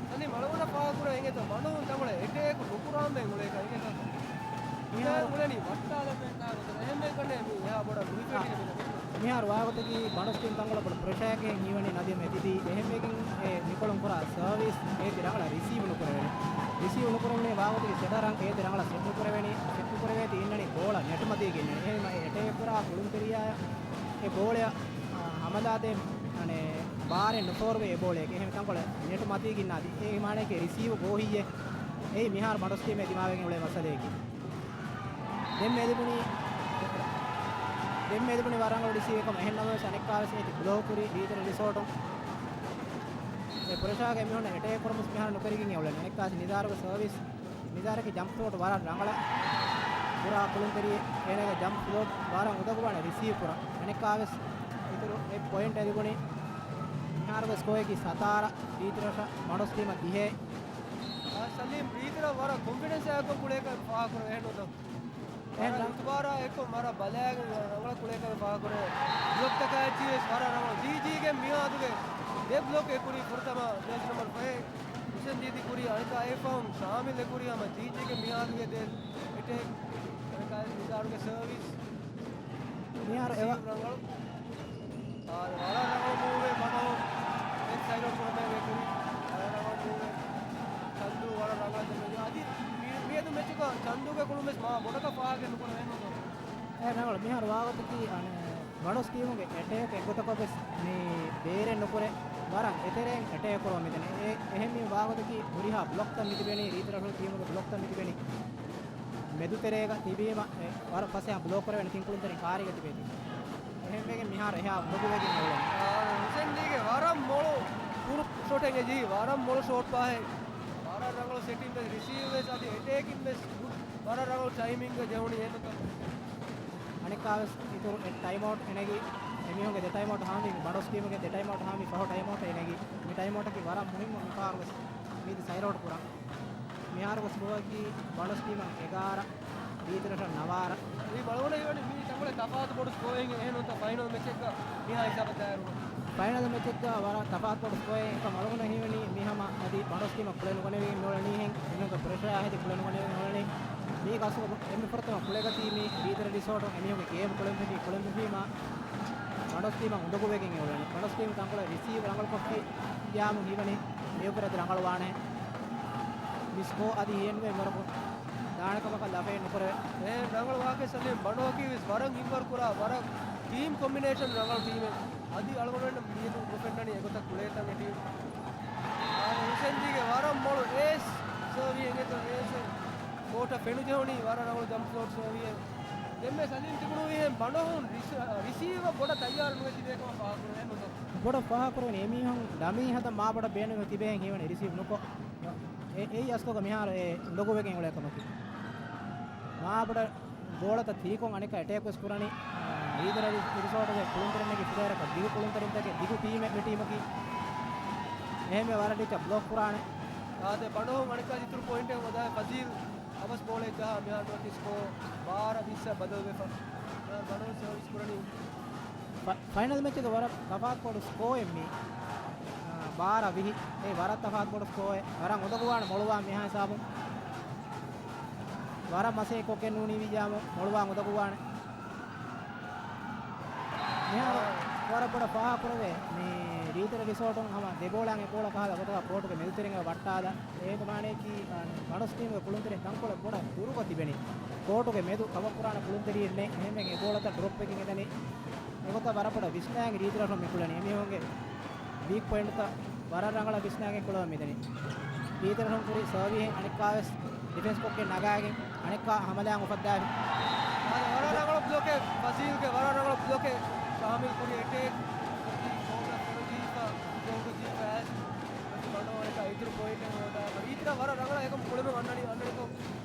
ސަލީމް އަޅުގަނޑަށް ފާހަގަކުރާ އިނގޭތޯ ބަނޑޮހުން ތަންކޮޅެއް އެޓޭކް ނުކުރާން މެ އުޅޭކަން އިނގޭތޯ. މިހާރު އުޅެނީ ވައްޓާލަމެން ތާގަތަ އެހެންމެ ކަނޑޭ މި އެހާ ބޮޑަށް ނުހިފެއްޓި މި. މިހާރު ވާގޮތަކީ ބަނޑޮސް ޓީމް ތަންކޮޅަށް ބޮޑު ޕްރެޝަރެއް ހީވަނީ ނަދީމް އެދިދީ. އެހެންވެގެން އެ މިކޮޅުން ކުރާ ސަރވިސް އޭތި ރަނގަޅަށް ރިސީވް ނުކުރެވެނީ. ރިސީވް ނުކުރެވެނީ ވާގޮތަކީ ސެޓަރަށް އޭތި ރަނގަޅަށް ސެޓް ނުކުރެވެނީ. ސެޓް ނުކުރެވޭތީ އިންނަނީ ބޯޅަ ނެޓް މަތީގަ އިންނަނީ. އެހެންވީމަ އެ އެޓޭކް ކުރާ ކުޅުންތެރިޔާ އެ ބޯޅަ، އާ، ހަމަލާދޭ، އަނެއް، ބާރެއް ނުފޯރުވޭ އެ ބޯޅައެއް. އެހެން ތަންކޮޅެއް ނެޓް މަތީގަ އިންނާތީ. އޭގެ މާނައަކީ ރިސީވް ގޯހިއްޔޭ. އެއީ މިހާރު ބަނޑޮސް ޓީމޭ ދިމާވެގެން އުޅޭ މައްސަލައަކީ. ދެންމެ ލިބުނީ، ދެންމެ ލިބުނީ ވަރަށް ރަނގަޅު ރިސީވެއް ކަމަށް. އެހެން ނަމަވެސް އަނެއްކާވެސް އޭތި ބްލޯކް ކުރީ ރީތިރަށް ރިސޯޓުން. އެ ޕްރެޝާގެ މީހުންނަށް އެޓޭކް ކުރަމުސް މިހާރު ނުކެރިގެން އެ އުޅެނީ. އަނެއްކާވެސް ނިޒާރުގެ ސަރވިސް. ނިޒާރަކީ ޖަމްޕް ފްލޯޓް ވަރަށް ރަނގަޅަށް ކުރާ ކުޅުންތެރިއެއް. އޭނާގެ ޖަމްޕް ފްލޯޓް ވަރަށް އުނދަގޫވާނެ ރިސީވް ކުރަން. އަނެއްކާވެސް އިތުރު އެއް ޕޮއިންޓެއް ލިބުނީ. މިހާރުގެ ސްކޯއަކީ ސަތާރަ، ރީތިރަށަށް ބަނޑޮސް ޓީމަށް ދިހައެއް. އާ، ސަލީމް، ރީތިރަށް ވަރަށް ކޮންފިޑެންސް އެއްކޮށް ކުޅޭކަން ފާހަގަކުރަން އެހެންނުތޯ؟ އެހެން ވަރަށް ރަން- އިތުބާރާ އެއްކޮށް ވަރަށް ބަލައިގެން ވަރަށް ރަނގަޅަށް ކުޅޭކަން ފާހަގަކުރޭ. ބްލޮކްތަކާ އެއްޗިވެސް ވަރަށް ރަނގަޅު. ޖީޖީގެ މިއާދުގެ ދެ ބްލޮކް އެ ކުރީ ފުރަތަމަ ޖާޒީ ނަމްބަރު ފަހެއް ހުސެން ދީދީ ކުރީ އަނެއްކާ އެއް ފަހުން ޝާމިލް އެ ކުރީ ހަމަ ޖީޖީގެ މިއާދުގެ ދެ އެޓޭކް. އަނެއްކާ ނިޒާރުގެ ސަރވިސް. މިހާރު އެވަ- ރަނގަޅު. އާ، ވަރަށް ރަނގަޅު މޫވެއް ބަނޑޮހު. އެ ސައިޑް އައުޓް ކުރަމޭ ވެ ކުރި. ވަރަށް ރަނގަޅު މޫވެއް. ޗަންދޫ ވަރަށް ރަނގަޅަށް ދެމެދު. އަދި މި-، މިއަދު މެޗުގަ ޗަންދޫގެ ކުޅުންވެސް މާ ބޮޑަކަށް ފާހަގަ ނުކުރެވޭނެ ނޫން. އެ ރަނގަޅު މިހާރު ވާގޮތަކީ، އަނެއް، ބަނޑޮސް ޓީމުގެ އެޓޭކް އެއްގޮތަކަށްވެސް މި ބޭރެއް ނުކުރޭ. ވަރަށް އެތެރެއިން އެޓޭކް ކުރަމުން މިދަނީ. އެ-، އެހެން މި ވާގޮތަކީ ހުރިހާ ބްލޮކްތައް މި ތިބެނީ، ރީތިރަށު ޓީމުގެ ބްލޮކްތައް މި ތިބެނީ. މެދުތެރޭގަ ތިބީމަ، އެ، ވަރަށް ފަސޭހަ ބްލޮކް ކުރެވޭނެ ތިން ކުޅުންތެރިން ކާރީގަ ތިބޭތީ. އެހެންވެގެން މިހާރު އެހާ އުނދަގޫވެގެން އެ އުޅެނީ. އާ، ހުސެންދީގެ ވަރަށް މޮޅު ކުރު ޝޮޓެއް އެޖި، ވަރަށް މޮޅު ޝޮޓް ފާހެއް. ވަރަށް ރަނގަޅު ސެޓިންގް ވެސް، ރިސީވް ވެސް، އަދި އެޓޭކިން ވެސް ގުޑް. ވަރަށް ރަނގަޅު ޓައިމިންގ ޖެހުނީ އެންމެ. އަނެއްކާވެސް އިތުރު އެއް ޓައިމް އައުޓް އެނެގި، އެމީހުންގެ ދެ ޓައިމް އައުޓް ހާމީ، ބަނޑޮސް ޓީމުގެ ދެ ޓައިމް އައުޓް ހާމީ، ފަހު ޓައިމް އައުޓް އެނެގި. މި ޓައިމް އައުޓަކީ ވަރަށް މުހިއްމު މިފަހަރުވެސް މީތި ސައިޑް އައުޓް ކުރަން. މިހާރުގެ ސްކޯއަކީ ބަނޑޮސް ޓީމަށް އެގާރަ، ރީތިރަށަށް ނަވާރަ. މި ބަލަވަން ހީވަނީ މީ ތަންކޮޅެއް ތަފާތު ބޮޑު ސްކޯއެއް އެހެން ނޫންތަ ފައިނަލް މެޗެއްގަ މިހާ ހިސާބަށް ދާއިރު. ފައިނަލް މެޗެއްގަ ވަރަށް ތަފާތު ބޮޑު ސްކޯއެއް އެކަމް އަޅުގަނޑަށް ހީވަނީ މީ ހަމަ އަދި ބަނޑޮސް ޓީމަށް ކުޅެނުގަނެވިގެން މިއުޅެނީހެން އެމީހުންގެ ޕްރެޝަރ ހެދި ކުޅެނުގަނެވިގެން އުޅެނީ. މީގެ އަސްލު އެންމެ ފުރަތަމަ ކުޅެގަތީ މީ ރީތިރަށް ރިސޯޓުން އެމީހުންގެ ގޭމް ކުޅެން ފެށީ، ކުޅެން ފެށީމާ ބަނޑޮސް ޓީމަށް އުނދަގޫވެގެން އެ އުޅެނީ. ބަނޑޮސް ޓީމް ތަންކޮޅެއް ރިސީވް ރަނގަޅުކޮށްފި ދިޔާމު ހީވަނީ މި އުފެރެދު ރަނގަޅުވާނެ. މި ސްކޯ އަދި ހިޔެންވެ ވަރަކު ދާނެ ކަމަކަށް ލަފައެއް ނުކުރެވޭ. އެހެން ރަނގަޅު ވާހަކައެއް ސަލީމް. ބަނޑޯ ހޮކީ ވެސް ވަރަށް ހިތްވަރު ކުރާ، ވަރަށް ޓީމް ކޮމްބިނޭޝަން ރަނގަޅު ޓީމެއް. އަދި އަޅުގަނޑުމެންނަށް މިއަދު ނުފެންނަނީ އެގޮތަށް ކުޅޭތަން އެ ޓީމް. އާދެ، ހުސެންދީގެ ވަރަށް މޮޅު އޭސް ސަރވި އެނގޭތޯ އޭސް. ކޯޓަށް ފެނުޖެހުނީ ވަރަށް ރަނގަޅު ޖަމްޕް ޝޮޓް ސަރވިއެއް. ދެންމެ ސަލީމް ތިބުނު އެހެން ބަނޑޯހުން ރިސ-، ރިސީވަށް ބޮޑަށް ތައްޔާރު ނުވެ ތިބޭ ކަމަށް ފާހަގަކުރެވޭ ނުތޯ. ބޮޑަށް ފާހަގަކުރެވެނީ އެމީހުން ދަމީ ހަދަން މާ ބޮޑަށް ބޭނުންވެ ތިބޭހެން ހީވަނީ ރިސީވް ނުކޮށް. އެ، އެއީ އަސްލުގަ މިހާރު އެ އުނދަގޫވެގެން އުޅޭ ކަމަކީ. މާ ބޮޑަށް ގޯޅަތައް ތީކޮށް އަނެއްކާ އެޓޭކް ވެސް ކުރަނީ. އާ، ރީތިރަށް ރި-، ރިސޯޓުގެ ކުޅުންތެރިންނެކި ފިލަވަރަކަށް ދިގު ކުޅުންތެރިންތަކެއް، ދިގު ޓީމެއް މި ޓީމަކީ. އެހެންވެ ވަރަށް ރީތި ބްލޮކް ކުރާނެ. އާދެ، ބަނޑޯހުން އަނެއްކާ އިތުރު ޕޮއިންޓެއް ހޯދާ ފަޒީލް އަވަސް ބޯޅައެއް ޖަހާ މިހާރު ނުވަތި ސްކޯ ބާރަ ވިއްސަށް ބަދަލުވެފަ. ބަނޑޯހުން ސަރވިސް ކުރަނީ. ފަ-، ފައިނަލް މެޗުގެ ވަރަށް ތަފާތު ބޮޑު ސްކޯއެއް މީ. އާ، ބާރަ ވިހި. އެ ވަރަށް ތަފާތު ބޮޑު ސްކޯއެއް. ވަރަށް އުނދަގޫވާނެ މޮޅުވާން މިހާ ހިސާބުން. ވަރަށް މަސައްކަތްކޮށްގެން ނޫނީ ވިއްޔާމު މޮޅުވާން އުނދަގޫވާނެ. މިހާރު ވަރަށް ބޮޑަށް ފާހަގަކުރެވޭ މި ރީތިރަށް ރިސޯޓުން ހަމަ ދެ ބޯޅައިން އެއް ބޯޅަ ކަހަލަ ގޮތަކަށް ކޯޓުގެ މެދުތެރެއިން ވައްޓާލާ. އޭގެ މާނައަކީ، އާ، ބަނޑޮސް ޓީމުގެ ކުޅުންތެރިން ތަންކޮޅެއް ބޮޑަށް ދުރުގަ ތިބެނީ. ކޯޓުގެ މެދު ކަވަރ ކުރާނެ ކުޅުންތެރިއެއް ނެތް. އެހެންވެ އެ ބޯޅަތައް ޑްރޮޕްވެގެން އެދަނީ. އެގޮތަށް ވަރަށް ބޮޑަށް ވިސްނާގެން ރީތިރަށުން މި ކުޅެނީ. އެމީހުންގެ ވީކް ޕޮއިންޓްތައް ވަރަށް ރަނގަޅަށް ވިސްނާގެން ކުޅެވެން މިދަނީ. ރީތިރަށުން ކުރި ސަރވިހެއް އަނެއްކާވެސް ޑިފެންސްކޮށްގެން ނަގާގެން އަނެއްކާ ހަމަލާން އުފައްދާފި. ވަރަށް ރަނގަޅު ބްލޮކެއް ފަޒީލްގެ، ވަރަށް ރަނގަޅު ބްލޮކެއް. ޝާމިލް ކުރި އެޓޭކް. ކޯޓަށް ފެނުޖީފަ، ކޯޓަށް ޖީފަ އައިސް ބަނޑޯ އަނެއްކާ އިތުރު ޕޮއިންޓެއް ހޯދާ. ރީތިރަށް ވަރަށް ރަނގަޅަށް އެކަމް ކުޅެމެން އަންނަނީ، އަންނަނީކޮށް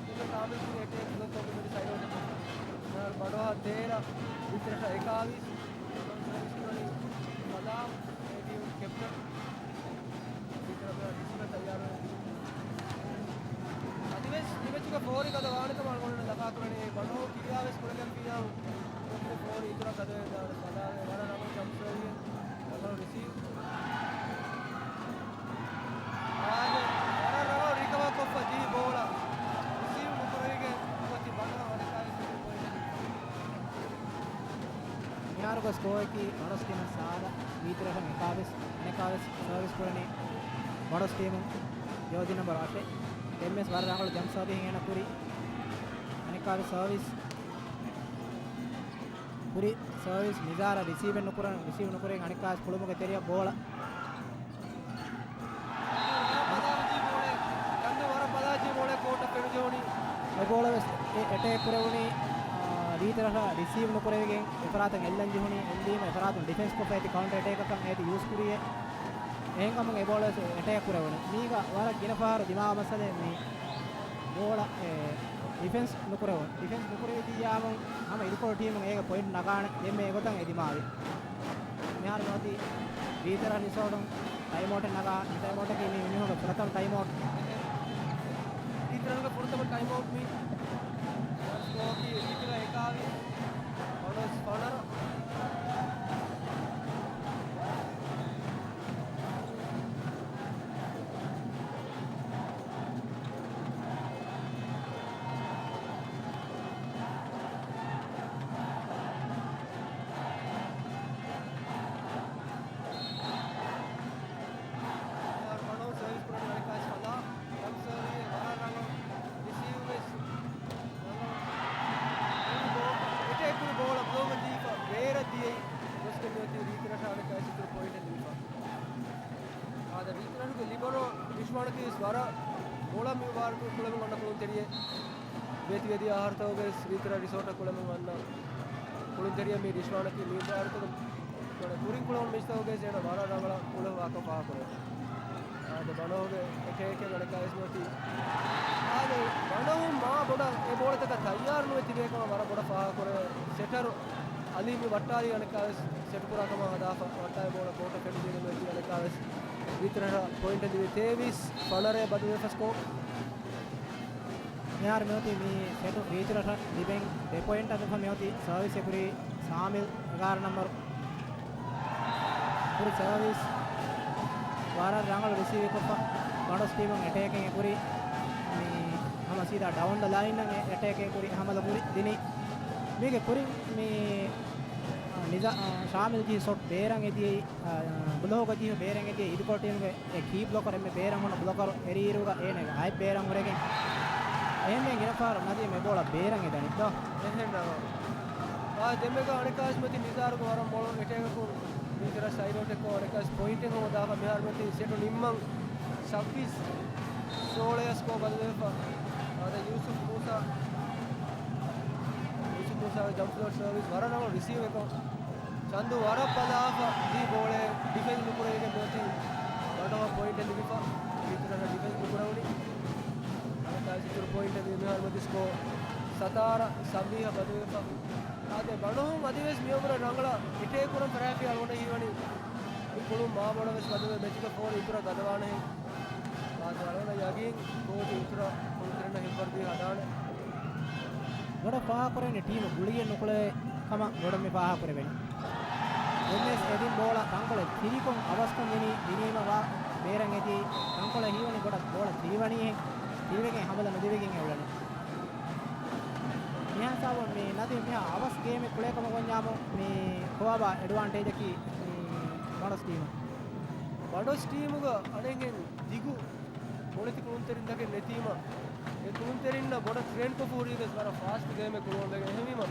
ޝާމިލް ކުރި އެޓޭކް ބްލޮކް ކޮށްގެން މި ސައިޑް އައުޓް. ބަނޑޯ ތޭރަ، ރީތިރަށް އެކާވީސް. ސަލާމް، އޭ ޓީމް ކެޕްޓަން. ރީތިރަށް ރިސީވަރ ތައްޔާރު. އަދިވެސް މި މެޗުގެ ފޯރި ގަދަ ވާނެ ކަމަށް އަޅުގަނޑު ލަފާކުރަނީ. ބަނޑޯ ކިރިޔާވެސް ކުޅެގެންފިއްޔާ ފޯރި އިތުރަށް ގަދަވެ ދާނެ. ސަލާމް ވަރަށް ރަނގަޅު ޖަމްޕް ސަރވިއެއް، ރަނގަޅު ރިސީވް. އާދެ، ވަރަށް ރަނގަޅު ރިކަވަރ ކޮށްފަ ޖީ ބޯޅަ. ރިސީވް ނުކުރެވިގެން އޮތީ ބަނޑޯ އަނެއްކާވެސް އިތުރު ޕޮއިންޓެއް. މިހާރުގެ ސްކޯއަކީ ބަނޑޮސް ޓީމުން ސާދަ، ރީތިރަށުން އެކާވީސް، އަނެކާވެސް ސަރވިސް ކުރަނީ ބަނޑޮސް ޓީމުން ޖާޒީ ނަމްބަރު އަށެއް. ދެންވެސް ވަރަށް ރަނގަޅު ޖަމްޕް ސަރވިހެއް އޭނަ ކުރި. އަނެކާވެސް ސަރވިސް ކުރި ސަރވިސް ނިޒާރަށް ރިސީވެއް ނުކުރަން، ރިސީވް ނުކުރެވިގެން އަނެކާވެސް ކުޅުމުގެ ތެރެއަށް ބޯޅަ. ވަރަށް ބަލާ ޖީ ބޯޅަ. ކަންދޫ ވަރަށް ބަލާ ޖީ ބޯޅަ ކޯޓަށް ފެނުޖެހުނީ. އެ ބޯޅަ ވެސް އެ އެޓޭކް ކުރެވުނީ، އާ، ރީތިރަށަށް ރިސީވް ނުކުރެވިގެން އެފަރާތަށް އެއްލަން ޖެހުނީ. އެއްލީމަ އެފަރާތުން ޑިފެންސް ކޮށްފަ އޭތި ކައުންޓަރ އެޓޭކަކަށް އޭތި ޔޫސް ކުރިއޭ. އެހެންކަމުން އެ ބޯޅަ ވެސް އެޓޭކް ކުރެވުނީ. މީގަ ވަރަށް ގިނަ ފަހަރު ދިމާވާ މައްސަލައެއް މީ. ބޯޅަ، އެ، ޑިފެންސް ނުކުރެވުން. ޑިފެންސް ނުކުރެވިއްޖިއްޔާމު ހަމަ އިރުކޮޅު ޓީމުން އޭގެ ޕޮއިންޓް ނަގާނެ. ދެންމެ އެގޮތަށް އެ ދިމާވި. މިހާރު މިއޮތީ ރީތިރަށް ރިސޯޓުން ޓައިމް އައުޓެއް ނަގާ. މި ޓައިމް އައުޓަކީ މި މީހުންގެ ފުރަތަމަ ޓައިމް އައުޓް. ރީތިރަށުގެ ފުރަތަމަ ޓައިމް އައުޓް މީ. ސްކޯއަކީ ރީތިރަށް އެކާވީސް، ބަނޑޮސް ފަނަރަ. ބަނޑޮސް ސަރވިސް ކުރަނީ އަނެކާވެސް ފަލާ. ޖަމްޕް ސަރވިސް ވަރަށް ރަނގަޅު. ރިސީވް ވެސް ރަނގަޅު. އެ ބޯ-، އެޓޭކް ކުރި ބޯޅަ ބްލޮކް ދީފަ ބޭރަށް ދިޔައީ. ގޮސްގެން މިއޮތީ ރީތިރަށާ އަނެކާވެސް އިތުރު ޕޮއިންޓެއް ލިބިފަ. އާދެ، ރީތިރަށުގެ ލިބަރޯ ރިޝްވާނަކީ ވެސް ވަރަށް ބޯޅަ މި ވާރު ކުޅެމުން އަންނަ ކުޅުންތެރިއެއް. ވޭތިވެދިޔަ އަހަރުތަކުގައި ވެސް ރީތިރަށް ރިސޯޓަށް ކުޅެމުން އަންނަ ކުޅުންތެރިއެއް މީ ރިޝްވާނަކީ. މި ވާރުތަކު ކުރިން ކުޅެމުން މެޗްތަކުގައި ވެސް އޭނަ ވަރަށް ރަނގަޅަށް ކުޅެވިފަ ވާކަން ފާހަގަކުރޭ. އާދެ، ބަނޑޯގެ އެޓޭކެއް އަނެކާވެސް ނުވަތީ. އާދެ، ބަނޑޯ މާ ބޮޑަށް އެ ބޯޅަތަކަށް ތައްޔާރު ނުވެ ތިބޭ ކަމަށް ވަރަށް ބޮޑަށް ފާހަގަކުރޭ. ސެޓަރު އަލީ މި ވައްޓާލީ އަނެކާވެސް ސެޓް ކުރާ ކަމަށް ހަދާފަ ވައްޓާލި ބޯޅަ ކޯޓަށް ފެނިދިޔަ ނުވަތީ އަނެކާވެސް ރީތިރަށަށް ޕޮއިންޓެއް ލިބި. ތޭވީސް ފަނަރަ ބަދަލުވެފަ ސްކޯ. މިހާރު މިއޮތީ މި ސެޓު ރީތިރަށަށް ލިބެން ދެ ޕޮއިންޓަށް ނުފަ މިއޮތީ ސަރވިސް އެ ކުރީ ސާމިލް އެގާރަ ނަމްބަރު. ކުރި ސަރވިސް ވަރަށް ރަނގަޅު ރިސީވް ކޮށްފަ ބަނޑޮސް ޓީމުން އެޓޭކެއް އެ ކުރީ. މި ހަމަ ސީދާ ޑައުން ދަ ލައިން އެ އެޓޭކެއް އެ ކުރީ ހަމަލަ ކުރި ދިނީ. މީގެ ކުރިން މި، އާ، ނިޒާ، އާ، ޝާމިލް ޖިހި ޝޮޓް ބޭރަށް އެދިޔައީ، އާ، ބުލޯގަ ޖިހި ބޭރަށް އެދިޔައީ އިދިކޮޅު ޓީމުގެ އެ ކީ ބްލޮކަރު އެންމެ ބޭރަށް ހުންނަ ބްލޮކަރު އެރިއިރުގަ އޭނަގެ އަތް ބޭރަށް ހުރެގެން. އެހެންވެ ގިނަ ފަހަރު ނަދީމް އެ ބޯޅަ ބޭރަށް އެދަނީތޯ. އެހެންނަމަ. އާ، ދެންމެގަ އަނެއްކާވެސް މަތި ނިޒާރުގެ ވަރަށް މޮޅު އެޓޭކަކުން ވީތިރަށް ސައިޑް އައުޓެއްކޮށް އަނެއްކާވެސް ޕޮއިންޓެއް ހޯދާފަ މިހާރު މަތި ސެޓު ނިންމަން ސައްބީސް ސޯޅައަށް ސްކޯ ބަދަލުވެފަ. އާދެ، ޔޫސުފް މޫސާ، ޔޫސުފް މޫސާގެ ޖަމްޕް ޝޮޓް ސަރވިސް ވަރަށް ރަނގަޅު ރިސީވެކޮށް، ޗަންދު ވަރަށް ބަލާފަ ދީ ބޯޅައެއް ޑިފެންސް ނުކުރެވިގެން މިއޮތީ ބަނޑޮހަށް ޕޮއިންޓެއް ލިބިފަ. ވީތިރަށް ޑިފެންސް ނުކުރެވުނީ. އަނެއްކާވެސް އިތުރު ޕޮއިންޓެއް ވީ މިހާރު މަތި ސްކޯ ސަތާރަ ސައްބީހަށް ބަދަލުވެފަ. އާދެ، ބަނޑޮހުން އަދިވެސް މިއަށްވުރެ ރަނގަޅަށް އެޓޭކް ކުރަން ފަރާތް އަޅުގަނޑަށް ހީވަނީ މި ކުޅުން މާބޮޑަށް ވެސް ބަދަލުވެ މެޗުގެ ފޯރު އިތުރަށް ގަދަވާނެހެން. އާދެ، އަޅުގަނޑަށް ޔަގީން ކޯޗު އިތުރަށް ކުޅުންތެރިންނަށް ހިތްވަރުދީ ހަދާނެ. ބޮޑަށް ފާހަގަކުރެވެނީ ޓީމު ގުޅިގެން ނުކުޅެވޭ ކަމަށް ބޮޑަށް މި ފާހަގަކުރެވެނީ. ދެންވެސް އެދިން ބޯޅަ ތަންކޮޅެއް ތިރިކޮށް އަވަސްކޮށް ދިނީ، ދިނީމަ ވާ ބޭރަށް އެދި ތަންކޮޅެއް ހީވަނީ ބޮޑަށް ބޯޅަ ތިރިވަނީހެން، ތިރިވެގެން ހަމަލަ ނުދިވެގެން އެ އުޅެނީ. މިހާ ހިސާބުން މި ނަދީމް މިހާ އަވަސް ގޭމެއް ކުޅޭ ކަމަށް ވަންޏާމު މި ކޮބާބާ އެޑްވާންޓޭޖަކީ މި ބަނޑޮސް ޓީމަށް. ބަނޑޮސް ޓީމުގަ އަނެއްހެން ދިގު މޮޅެތި ކުޅުންތެރިންތަކެއް ނެތީމަ، އެ ކުޅުންތެރިންނަށް ބޮޑަށް ޓްރޭން ކޮށްފަ ހުރީ ވެސް ވަރަށް ފާސްޓް ގޭމެއް ކުޅުވަން ވެގެން. އެހެންވީމަ،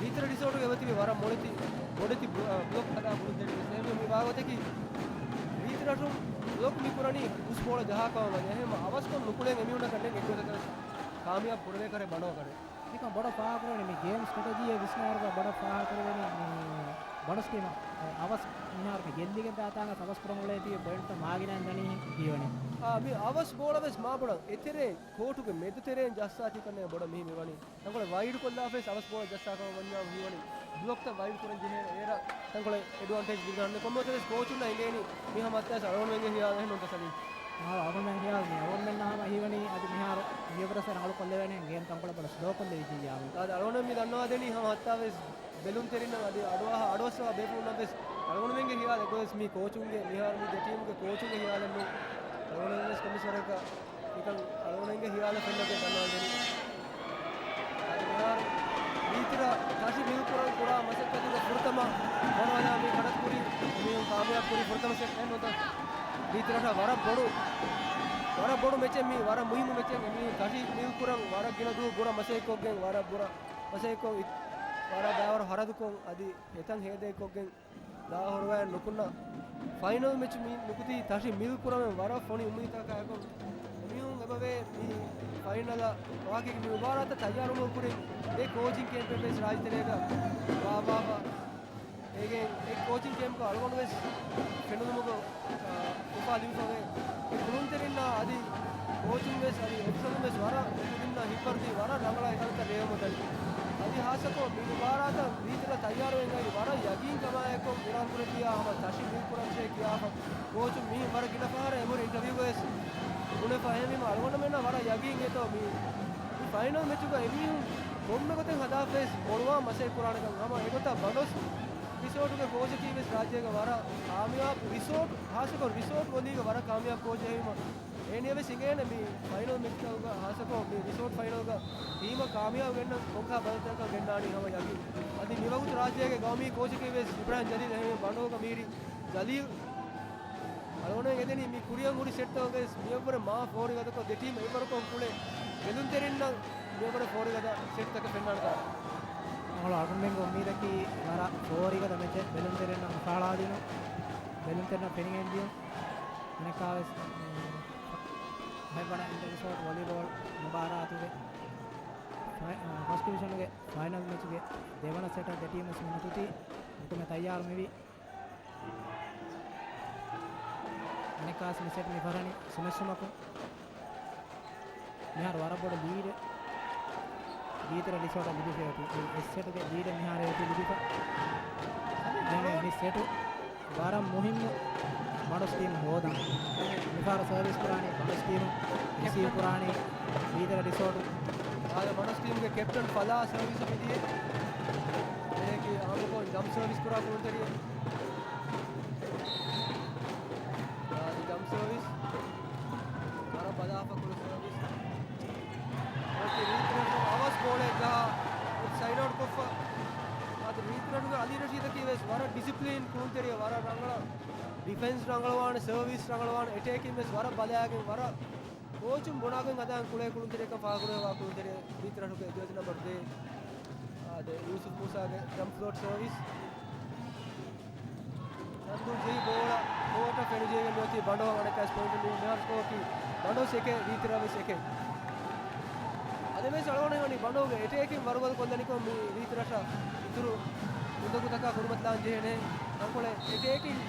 ވީތިރަ ރިސޯޓުގެ އެބަތިބި ވަރަށް މޮޅެތި ބޮޑެތި ބްލޮ-، ބްލޮކް ހަދާ ކުޅުންތެރިން ވެސް. އެހެންވީމަ، މި ވާގޮތަކީ ވީތިރަށުން ބްލޮކް މި ކުރަނީ ހުސް ބޯޅަ ޖަހާކަމަށް ވަނީ. އެހެންވީމަ، އަވަސްކޮށް ނުކުޅެން އެމީހުންނަށް ކަންނެން އެއްގޮތަކަށް ކާމިޔާބު ކުރެވޭ ކަރެއް ބަނޑޯ ކަރެއް. މިކަން ބޮޑަށް ފާހަގަކުރެވެނީ މި ގޭމް ސްޓްރެޓެޖީއެއް ވިސްނާއިރުގަ ބޮޑަށް ފާހަގަކުރެވެނީ މި ބަނޑޮސް ޓީމަށް އަވަސް މިހާރު މި ގެއްލިގެން ދާތާނގަ އަވަސް ކުރަން އުޅޭތީ ޕޮއިންޓްތައް މާގިނައިން ދަނީ ހީވަނީ. އާ، މި އަވަސް ބޯޅަ ވެސް މާބޮޑަށް އެތެރޭ ކޯޓުގެ މެދު ތެރޭން ޖައްސާތީ ކަންނޭނގެ ބޮޑަށް މިހި މިވަނީ. ތަންކޮޅެއް ވައިޑް ކޮށްލާފަވެސް އަވަސް ބޯޅަ ޖައްސާކަމަށް ވަންޏާ ހީވަނީ. ބްލޮކްތައް ވައިޑް ކުރަން ޖެހޭ އޭރަށް ތަންކޮޅެއް އެޑްވާންޓޭޖް ގިނަ ކޮންމެ ކޯޗުންނަށް އެނގޭނީ މިހާ މައްޗަށް އަޅުގަނޑުމެންގެ ހިޔާލު އެހެންނޫންތަ ސަލީމް؟ އާ، އަޅުގަނޑުމެން ހިޔާލު މި އަޅުގަނޑުމެންނާ ހަމަ ހީވަނީ އަދި މިހާރު މިއަށްވުރެ ރަނގަޅު ކޮށްލެވޭނެ ގޭމް ތަންކޮޅެއް ބޮޑަށް ސްލޯ ކޮށްލެވިއްޖެއްޔާމު. އާދެ، އަޅުގަނޑު މި ދަންނަވާދެނީ ހަމަ ހައްތާވެސް ބެލުންތެރިންނަށް އަދި އަޑުއަހާ އަޑުއައްސަވާ ބޭފުޅުންނަށް ވެސް އަޅުގަނޑުމެންގެ ހިޔާލު އެއްގޮތަށް މީ ކޯޗުންގެ މިހާރު މި ދެ ޓީމުގެ ކޯޗުންގެ ހިޔާލެއްނު. އަޅުގަނޑުމެން ވެސް ކޮންމެސް ވަރަކަށް ނިކަން އަޅުގަނޑުމެންގެ ހިޔާލަށް ފެންނަކަށް ދަންނަވަން ދެނީ. އަދި މިހާރު ވީތިރަ ތަށި މިލް ކުރަން ކުރާ މަސައްކަތުގެ ފުރަތަމަ ބަނޑުހަދާ މި ކަނޑަތަކުރި މީހުން ކާމިޔާބު ކުރި ފުރަތަމަ ސެޓް ނުވަތަ ވީތިރަށް ވަރަށް ބޮޑު، ވަރަށް ބޮޑު މެޗެއް މީ، ވަރަށް މުހިއްމު މެޗެއް މީ. ތަށި މިލް ކުރަން ވަރަށް ގިނަ ދުވަހު ބުރަ މަސައްކަތްކޮށްގެން، ވަރަށް ބުރަ މަސައްކަތްކޮށް، ވަރަށް ބައިވަރު ހަރަދުކޮށް، އަދި އެތަން ހޭދައިކޮށްގެން ދާ ހުރުވައެއް ނުކުންނަ ފައިނަލް މެޗު މި ނުކުތީ ތަށި މިލް ކުރަމެން ވަރަށް ފޮނި އުއްމީދުތަކާއެކު އެމީހުން އެބަވޭ މި ފައިނަލަށް ވާކީގެ މި މުބާރާތަށް ތައްޔާރުވުމުގެ ކުރިން ދެ ކޯޗިން ކޭމްޕެއް ވެސް ރާއްޖެތެރޭގަ ވާވާފަ. އޭގެ އެ ކޯޗިން ކޭމްގަ އަޅުގަނޑު ވެސް ފެނުނުމުގަ، އާ، އުފާ ލިބިފަވޭ. އެ ކުޅުންތެރިންނާ އަދި ކޯޗުން ވެސް އަދި އޮފިޝަލުން ވެސް ވަރަށް ކުދިންނަށް ހިތްވަރުދީ ވަރަށް ރަނގަޅަށް އެކަލަތައް ރޭވުމަށް ދަނީ. އަދި ހާއްސަކޮށް މި މުބާރާތަށް ވީތިރަށް ތައްޔާރުވެގެން އައި ވަރަށް ޔަގީންކަމާއެކު ވިރާން ކުރެއްވިޔާ ހަމަ ތަށި މިލް ކުރަންޖެހޭ ކިޔާފަ. ކޯޗުން މިހެން ވަރަށް ގިނަ ފަހަރަށް އެނބުރި އިންޓަވިއުގަ ވެސް ބުނެފަ. އެހެންވީމަ އަޅުގަނޑުމެންނަށް ވަރަށް ޔަގީން އެތޯ މި ފައިނަލް މެޗުގަ އެމީހުން ކޮންމެ ގޮތެއް ހަދާފަވެސް މޮޅުވާ މަސައްކަތް ކުރާނެކަން. ހަމަ އެގޮތަށް ބަނޑޮސް ރިސޯޓުގެ ކޯޗަކީ ވެސް ރާއްޖޭގެ ވަރަށް ކާމިޔާބު ރިސޯޓް، ހާއްސަކޮށް ރިސޯޓް ވޮލީގެ ވަރަށް ކާމިޔާބު ކޯޗެއް ހެވީމަ، އޭނިޔަށް ވެސް އިނގޭނެ މި ފައިނަލް މެޗްތަކުގަ، ހާއްސަކޮށް މި ރިސޯޓް ފައިނަލްގަ ޓީމަށް ކާމިޔާބު ގެންނަން ކޮންކަހަލަ ބަދަލުތަކަކަށް ގެންނާނީ ހަމަ ޔަގީން. އަދި މިވަގުތު ރާއްޖޭގެ ގައުމީ ކޯޗަކީ ވެސް އިބްރާހިމް ޖަލީލް އެހެން ބަނޑޯގަ މީރި ޖަލީލް. އަޅުގަނޑުމެން އެދެނީ މި ކުރިއަށް ހުރި ސެޓްތަކުގައި ވެސް މިއަށްވުރެ މާ ފޯރިގަދަކޮށް ދެ ޓީމް އެއްވަރުކޮށް ކުޅެ ބެލުންތެރިންނަށް މިއަށްވުރެ ފޯރިގަދަ ސެޓްތަކެއް ފެންނާނެތާ. ރަނގަޅު އަޅުގަނޑުމެންގެ އުއްމީދަކީ ވަރަށް ފޯރިގަދަ މެޗެއް ބެލުންތެރިންނަށް ހުށަހަޅާދިނުން، ބެލުންތެރިންނަށް ފެނިގެންދިޔުން. އަނެއްކާވެސް، އެ، ހަތްވަނަ އިންޓަރ ރިސޯޓް ވޮލީބޯލް މުބާރާތުގެ ފަ-، އަ، ފަސްޓް ޑިވިޝަނުގެ ފައިނަލް މެޗުގެ ދެވަނަ ސެޓަށް ދެ ޓީމް ވެސް މި ނުކުތީ އެކަމެއް ތައްޔާރު މިވީ. އަނެއްކާސް މި ސެޓް މި ފަށަނީ ސުމެއްސުމަކުން. މިހާރު ވަރަށް ބޮޑު ލީޑެއް ވީތިރަ ރިސޯޓަށް ލިބިފައި އޮތީ. އެ ސެޓުގެ ލީޑެއް މިހާރު އޮތީ ލިބިފަ. ދެން މި ސެޓު ވަރަށް މުހިއްމު ބަނޑޮސް ޓީމު ހޯދަން. މިފަހަރު ސަރވިސް ކުރާނީ ބަނޑޮސް ޓީމު، ރިސީވް ކުރާނީ ވީތިރަ ރިސޯޓު. އާދެ، ބަނޑޮސް ޓީމުގެ ކެޕްޓަން ފަލާ ސަރވިސް މިދިޔަ. އޭގެ އާންމުކޮށް ޖަމްޕް ސަރވިސް ކުރާ ކުޅުންތެރިއެއް. އާދެ، ޖަމްޕް ސަރވިސް. ވަރަށް ބަލާފަ ކުޅު ސަރވިސް. އަވަސް ބޯޅައެއް ޖަހާ ސައިޑް އައުޓް ކޮށްފަ. އާ، ރީތިރަށުގެ އަލީ ރަޝީދަކީ ވެސް ވަރަށް ޑިސިޕްލިން ކުޅުންތެރިއެއް، ވަރަށް ރަނގަޅަށް ޑިފެންސް ރަނގަޅުވާނެ، ސަރވިސް ރަނގަޅުވާނެ، އެޓޭކިން ވެސް ވަރަށް ބަލައިގެން ވަރަށް ކޯޗުން ބުނާގެން ހަދާން ކުޅޭ ކުޅުންތެރިއެއްކަން ފާހަގަކުރެވޭ ކުޅުންތެރި ރީތިރަށުގެ ޖާސި ނަމްބަރު ދޭއް. އާދެ، ޔޫސުފް މޫސާގެ ޖަމްޕް ފްލޯޓް ސަރވިސް. ޗަންދޫ ޖެހި ބޯޅަ ކޯޓަށް ފެނިޖެހިގެން މިއޮތީ ބަނޑޯ އަނެއްކާވެސް ޕޮއިންޓެއް ނުވި މިހާރު ސްކޯރަކީ ބަނޑޯސް އެކެއް، ރީތިރަށް ވެސް އެކެއް. އަދިވެސް އަޅުގަނޑު ވަނީ ބަނޑޯގެ އެޓޭކިން ވަރުބަލް ކޮށްލަނިކޮށް މި ރީތިރަށަށް އިތުރު އުނދަގޫތަކާ ކުރިމަތިލާން ޖެހޭނެ. ތަންކޮޅެއް އެޓޭކިން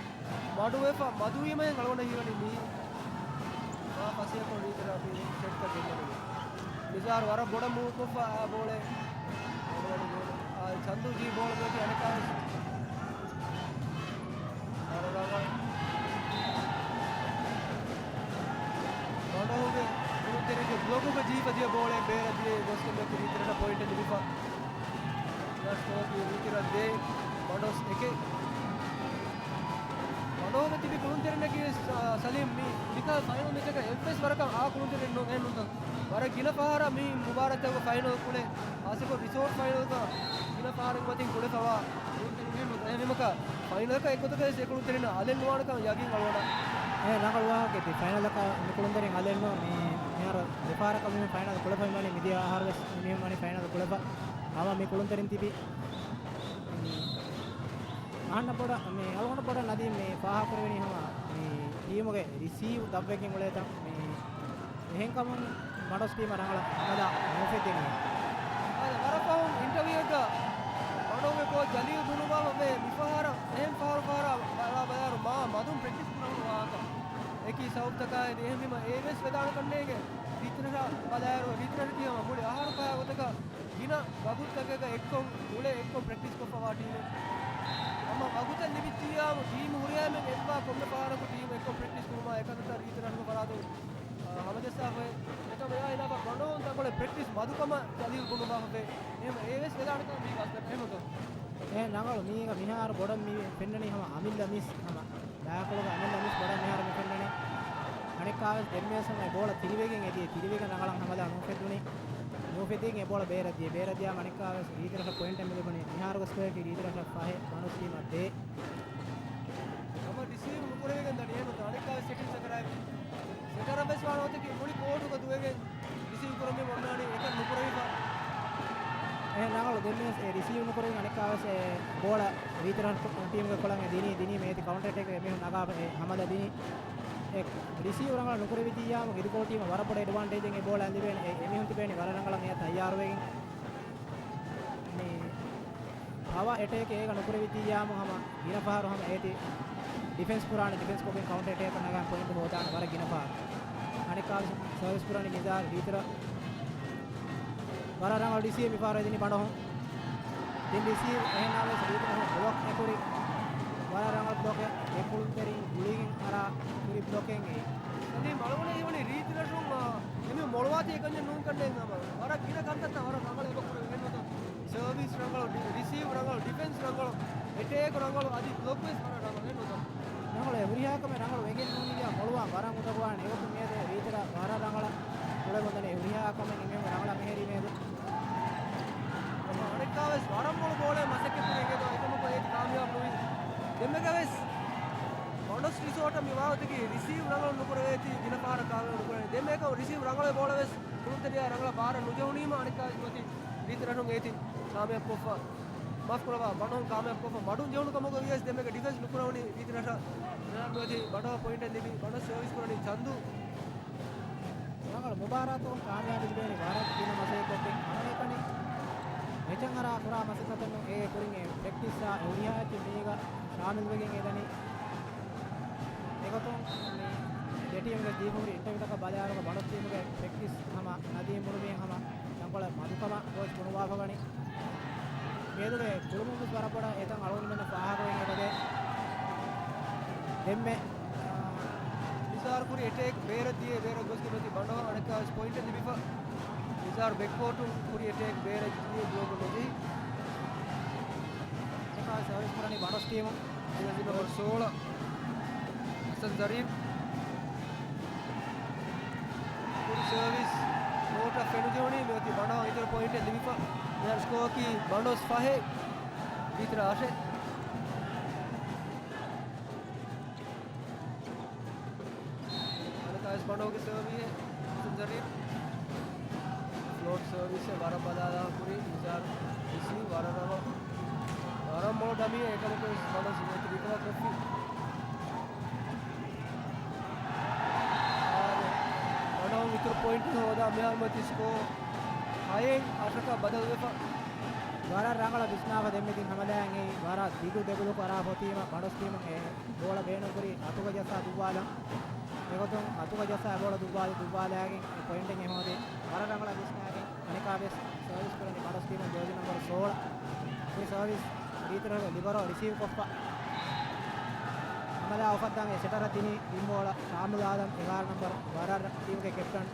މަޑުވެފަ މަދުވީމައިން އަޅުގަނޑަށް ހީވަނީ މީ މާ ފަސޭހަކޮށް ރީތިރަށް މި ސެޓްތައް ގެންދަނީ. މިޒާރު ވަރަށް ބޮޑަށް މޫވް ކޮށްފަ އާ ބޯޅަ އަޅުގަނޑު ގޯލަށް. އާ، ޗަންދޫ ޖެހި ބޯޅަ މިއޮތީ އަނެއްކާވެސް ވަރަށް ރަނގަޅު. ބަނޑޯހުގެ ކުޅުންތެރިންގެ ބްލޮކުގަ ޖެހިފަ ދިޔަ ބޯޅައެއް ބޭރަށް ދިޔައީ ގޮސްގެ މެކު ރީތިރަށަށް ޕޮއިންޓެއް ލިބިފަ. ލާސްޓް އޯވަރުގެ ރީތިރަށް ދޭއް، ބަނޑޯސް އެކެއް. ބަނޑޯހުގަ ތިބި ކުޅުންތެރިންނަކީ ސ-، ސަލީމް މި މިކަހަލަ ފައިނަލް މެޗަކަށް އެއްވެސް ވަރަކަށް އާ ކުޅުންތެރިން ނޫން އެހެންނޫންތަ؟ ވަރަށް ގިނަ ފަހަރަށް މި މުބާރާތްތަކުގެ ފައިނަލް ކުޅެ، ހާއްސަކޮށް ރިސޯޓް ފައިނަލްގަ ގިނަ ފަހަރެއް މަތިން ކުޅެފަވާ ކުޅުންތެރިން އެހެންނޫންތަ؟ އެހެންވީމަކާ ފައިނަލަކަށް އެއްގޮތަކަށް ވެސް އެ ކުޅުންތެރިންނަށް އަލެއް ނުވާނެކަން ޔަގީން އަޅުގަނޑަށް. އެ ރަނގަޅު ވާހަކައެއް. ތި ފައިނަލަކަށް މި ކުޅުންތެރިން އަލެއް ނޫން. މި، މިހާރު ދެފަހަރަކަށް މި ފައިނަލް ކުޅެފަ މިވަނީ، މިދިޔަ އަހަރު ވެސް މި މިހެން ވަނީ ފައިނަލް ކުޅެފަ. ހަމަ މި ކުޅުންތެރިން ތިބި އަހަންނަށް ބޮޑަށް، މި އަޅުގަނޑަށް ބޮޑަށް ނަދީމް މި ފާހަގަކުރެވެނީ ހަމަ މި ޓީމުގެ ރިސީވް ދަށްވެގެން އުޅޭތަން. މި އެހެންކަމުން ބަނޑޯސް ޓީމަށް ރަނގަޅަށް ހަމަލާ ނުފެއްދެނީ. އާދެ، ވަރަށް ފަހުން އިންޓަވިއުއެއްގަ ބަނޑޯގެ ކޯޗް ޖަލީލް ބުނުއްވާފަ ވޭ، މިފަހަރަށް އެހެން ފަހަރު ފަހަރާ ބަލާ ބަލާއިރު މާ މަދުން ޕްރެކްޓިސް ކުރަން ވާހަކަ އެކި ސަބަބުތަކާ ހެދި. އެހެންވީމަ އެ ވެސް ވެދާނެ ކަންނޭނގެ. ރީތިރަށަށް ބަލާއިރު، ރީތިރަށަށް ކިޔަމަ މުޅި އަހަރު ފަހާ ގޮތަކަށް ގިނަ ވަގުތުތަކެއްގަ އެއްކޮށް އުޅެ އެއްކޮށް ޕްރެކްޓިސް ކޮށްފަވާ ޓީމެއް. ހަމަ ވަގުތެއް ލިބިއްޖިއްޔާމު ޓީމް ހުރިހާމެން އެއްވާ ކޮންމެ ފަހަރަކު ޓީމް އެއްކޮށް ޕްރެކްޓިސް ކުރުމާ އެކަންތައް ރީތިރަށުގެ ފަރާތުން، އާ، ހަމަޖައްސާފައި. އެކަމަށް އެއާ އިލާފަ ބަނޑޯހުން ތަންކޮޅެއް ޕްރެކްޓިސް މަދުކަމަށް ޖަލީލް ބުނުއްވާފަ ވޭ. އެހެން އެ ވެސް ވެދާނެކަން މީގަ އަސްލަށް އެހެންތޯ؟ އެ ރަނގަޅު މީގަ މިހާރު ބޮޑަށް މި ފެންނަނީ ހަމަ އަމިއްލަ މިސް ހަމަ ދާކޮޅުގަ އަމިއްލަ މިސް ބޮޑަށް މިހާރު މި ފެންނަނީ. އަނެއްކާވެސް ދެންމެވެސް ހަމަ އެ ބޯޅަ ތިރިވެގެން އެދިޔަ، ތިރިވެގެން ރަނގަޅަށް ހަމަލާ ނުފެއްދުނީ. ނުފެއްދީގެން އެ ބޯޅަ ބޭރަށް ދިޔަ، ބޭރަށް ދިޔާމަ އަނެއްކާވެސް ރީތިރަށަށް ޕޮއިންޓެއް މިލިބުނީ. މިހާރުގެ ސްކޯއަކީ ރީތިރަށަށް ފަހެއް، ބަނޑޯސް ޓީމަށް ދޭއް. ހަމަ ރިސީވް ނުކުރެވިގެން ދަނީ އެހެންނުތަ؟ އަނެއްކާވެސް ސެޓިން ސަކަރާތް. ސެޓަރަށް ވެސް ވާނެ އޮތަކީ މުޅި ކޯޓުގަ ދުވެގެން ރިސީވް ކުރަމުން އޮންނާނީ އެކަން ނުކުރެވިފަ. އެ ރަނގަޅު ދެންވެސް އެ ރިސީވް ނުކުރެވި އަނެއްކާވެސް އެ ބޯޅަ ރީތިރަށް ޓީމުގެ ކޮޅަށް އެ ދިނީ، ދިނީ މޭތި ކައުންޓަރ އެޓޭކް އެމީހުން ނަގާފަ އެ ހަމަލާ ދިނީ. އެ ރިސީވް ރަނގަޅަށް ނުކުރެވިއްޖިއްޔާމު އިދިކޮޅު ޓީމަށް ވަރަށް ބޮޑަށް އެޑްވާންޓޭޖެއް އެ ބޯޅައިން ލިބޭނެ. އެ އެމީހުން ތިބޭނީ ވަރަށް ރަނގަޅަށް އެއަށް ތައްޔާރުވެގެން. މި ޕަވަ އެޓޭކް އޭގަ ނުކުރެވިއްޖިއްޔާމު ހަމަ ގިނަ ފަހަރު ހަމަ އޭތި ޑިފެންސް ކުރާނެ، ޑިފެންސް ކޮށްގެން ކައުންޓަރ އެޓޭކް ނަގާން ޕޮއިންޓް ހޯދާނެ ވަރަށް ގިނަ ފަހަރު. އަނެއްކާވެސް ސަރވިސް ކުރަނީ ނިޒާރު ރީތިރަށް. ވަރަށް ރަނގަޅު ރިސީވް މިފަހަރު އެދިނީ ބަނޑޯހުން. ދެން ރިސީވް އެހެންނާވެސް ރީތިރަށު ބްލޮކް އެކުރި. ވަރަށް ރަނގަޅު ބްލޮކެއް އެ ކުޅުންތެރިން ގުޅިގެން އަރާ ކުރި ބްލޮކެއް އެއީ. އަދި މަޅުގަނޑަށް ހީވަނީ ރީތިރަށުން، އާ، އެމީހުން މޮޅުވާތީ އެކަންޏެއް ނޫން ކަންނޭނގެ ހަމަ. ވަރަށް ގިނަ ކަންތައްތައް ވަރަށް ރަނގަޅަށް އެބަ ކުރެވި އެހެންނުތަ؟ ސަރވިސް ރަނގަޅު، ޑި-، ރިސީވް ރަނގަޅު، ޑިފެންސް ރަނގަޅު، އެޓޭކް ރަނގަޅު، އަދި ބްލޮކް ވެސް ވަރަށް ރަނގަޅު އެހެންނުތަ؟ ރަނގަޅު އެ ހުރިހާ ކަމެއް ރަނގަޅު ވެގެން ނޫނީގެ މޮޅުވާން ވަރަށް އުނދަގޫވާނެ. އެގޮތުން މިއަދު ރީތިރަށް ވަރަށް ރަނގަޅަށް ކުޅެވުންދަނީ އެ ހުރިހާ ކަމެއް އެމީހުން ރަނގަޅަށް މެހެރީ މިއަދު. އަނެއްކާވެސް ވަރަށް މޮޅު ބޯޅައެއް މަސައްކަތް ކުރި އިނގޭތޯ އެކަމަކު އޭތި ކާމިޔާބު ނުވި. ދެންމެގަވެސް ބަނޑޯސް ރިސޯޓަށް މި ވާގޮތަކީ ރިސީވް ރަނގަޅު ނުކުރެވޭތީ ގިނަ ފަހަރަށް ކާމިޔާބު ނުކުރެވޭ. ދެންމެ އެކަމަކު ރިސީވް ރަނގަޅު ބޯޅަވެސް ކުޅުންތެރިޔާ ރަނގަޅަށް ބާރަށް ނުޖެހުނީމަ އަނެއްކާވެސް މަތި ރީތިރަށުން އޭތި ކާމިޔާބުކޮށްފަ. މާފްކުރައްވާ، ބަނޑޯހުން ކާމިޔާބުކޮށްފަ. މަޑުން ޖެހުނު ކަމަކު ވިޔަސް ދެންމެގެ ޑިފެންސް ނުކުރެވުނީ ރީތިރަށަށް. ރަން ނުވެތި ބަނޑޯހަށް ޕޮއިންޓެއް ލިބި ބަނޑޯ ސަރވިސް ކުރަނީ ޗަންދޫ. ރަނގަޅު މުބާރާތަކުން ކާމިޔާބު ލިބޭނީ ވަރަށް ގިނަ މަސައްކަތްކޮށްގެން. ހަމައެކަނި މެޗަށް އަރާ ކުރާ މަސައްކަތެއްނު އޭގެ ކުރިން އެ ޕްރެކްޓިސްއާ އެ ހުރިހާ އެއްޗެއް މީގަ ޝާމިލްވެގެން އެދަނީ. އެގޮތުން މި ދެ ޓީމުގެ ދީފަ ހުރި އިންޓަވިއުތަކަށް ބަލާއިރުގަ ބަނޑޯސް ޓީމުގެ ޕްރެކްޓިސް ހަމަ ނަދީމް ބުނުމީ ހަމަ ތަންކޮޅެއް މަދުކަމަށް ކޯޗް ބުނުއްވާފަ ވަނީ. މިއަދުގެ ކުޅުމުން ވެސް ވަރަށް ބޮޑަށް އެތަން އަޅުގަނޑުމެންނަށް ފާހަގަވެގެން އެބަދޭ. ދެންމެ، އާ، ނިޒާރު ކުރި އެޓޭކް ބޭރަށް ދިޔަ، ބޭރަށް ގޮސްގެން މިއޮތީ ބަނޑޯހަށް އަނެއްކާވެސް ޕޮއިންޓެއް ލިބިފަ. ނިޒާރު ބެކްކޯޓުން ކުރި އެޓޭކް ބޭރަށް ދިޔަ ބްލޮކު ނުޖެހި. އަނެއްކާވެސް ސަރވިސް ކުރަނީ ބަނޑޯސް ޓީމު. ޖާސި ނަމްބަރު ސޯޅަ، ހަސަން ޒަރީފް. ކުރި ސަރވިސް ކޯޓަށް ފެނުޖެހުނީ މިއޮތީ ބަނޑޯހަށް އިތުރު ޕޮއިންޓެއް ލިބިފަ. މިހާރު ސްކޯއަކީ ބަނޑޯސް ފަހެއް، ރީތިރަށް އަށެއް. އަނެކާވެސް ބަނޑޯގެ ސަރވިހެއް ޒަރީން. ފްލޯޓް ސަރވިސްއެއް ވަރަށް ބަލާލާ ކުރި ނިޒާރު ރިސީވް ވަރަށް ރަނގަޅު. ވަރަށް މޮޅު ޑަމީއެއް އެކަމަކުވެސް ބަނޑޯ ރީތިރަށް ކޮށްފި. ބަނޑޯ އިތުރު ޕޮއިންޓު ހޯދާ މިހާރު މަތި ސްކޯ ހައެއް އަށަކަށް ބަދަލުވެފަ. ވަރަށް ރަނގަޅަށް ވިސްނާފަ ދެންމެ ތިން ހަމަލާއިން އެއީ ވަރަށް ދިގު ދެބުލުކު އަރާ ފޮތީމަ ބަނޑޮސް ޓީމުން އެ ބޯޅަ ބޭނުންކުރި އަތުގަ ޖައްސާ ދުއްވާލަން. އެގޮތުން އަތުގަ ޖައްސާ އެ ބޯޅަ ދުއްވާލި ދުއްވާލާގެން އެ ޕޮއިންޓެއް އެ ހޯދި ވަރަށް ރަނގަޅަށް ވިސްނާގެން އަނެކާވެސް ސަރވިސް ކުރަނީ ބަނޑޮސް ޓީމުން ޖާޒީ ނަމްބަރު ސޯޅަ. ކުރި ސަރވިސް ރީތިރަށުގެ ލިބަރޯ ރިސީވް ކޮށްފަ. ހަމަލާ އުފައްދަން އެ ސެޓަރަށް ދިނީ ތިން ބޯޅަ ޝާމިލް އާދަމް އެގާރަ ނަމްބަރު ވަރަށް ޓީމުގެ ކެޕްޓަން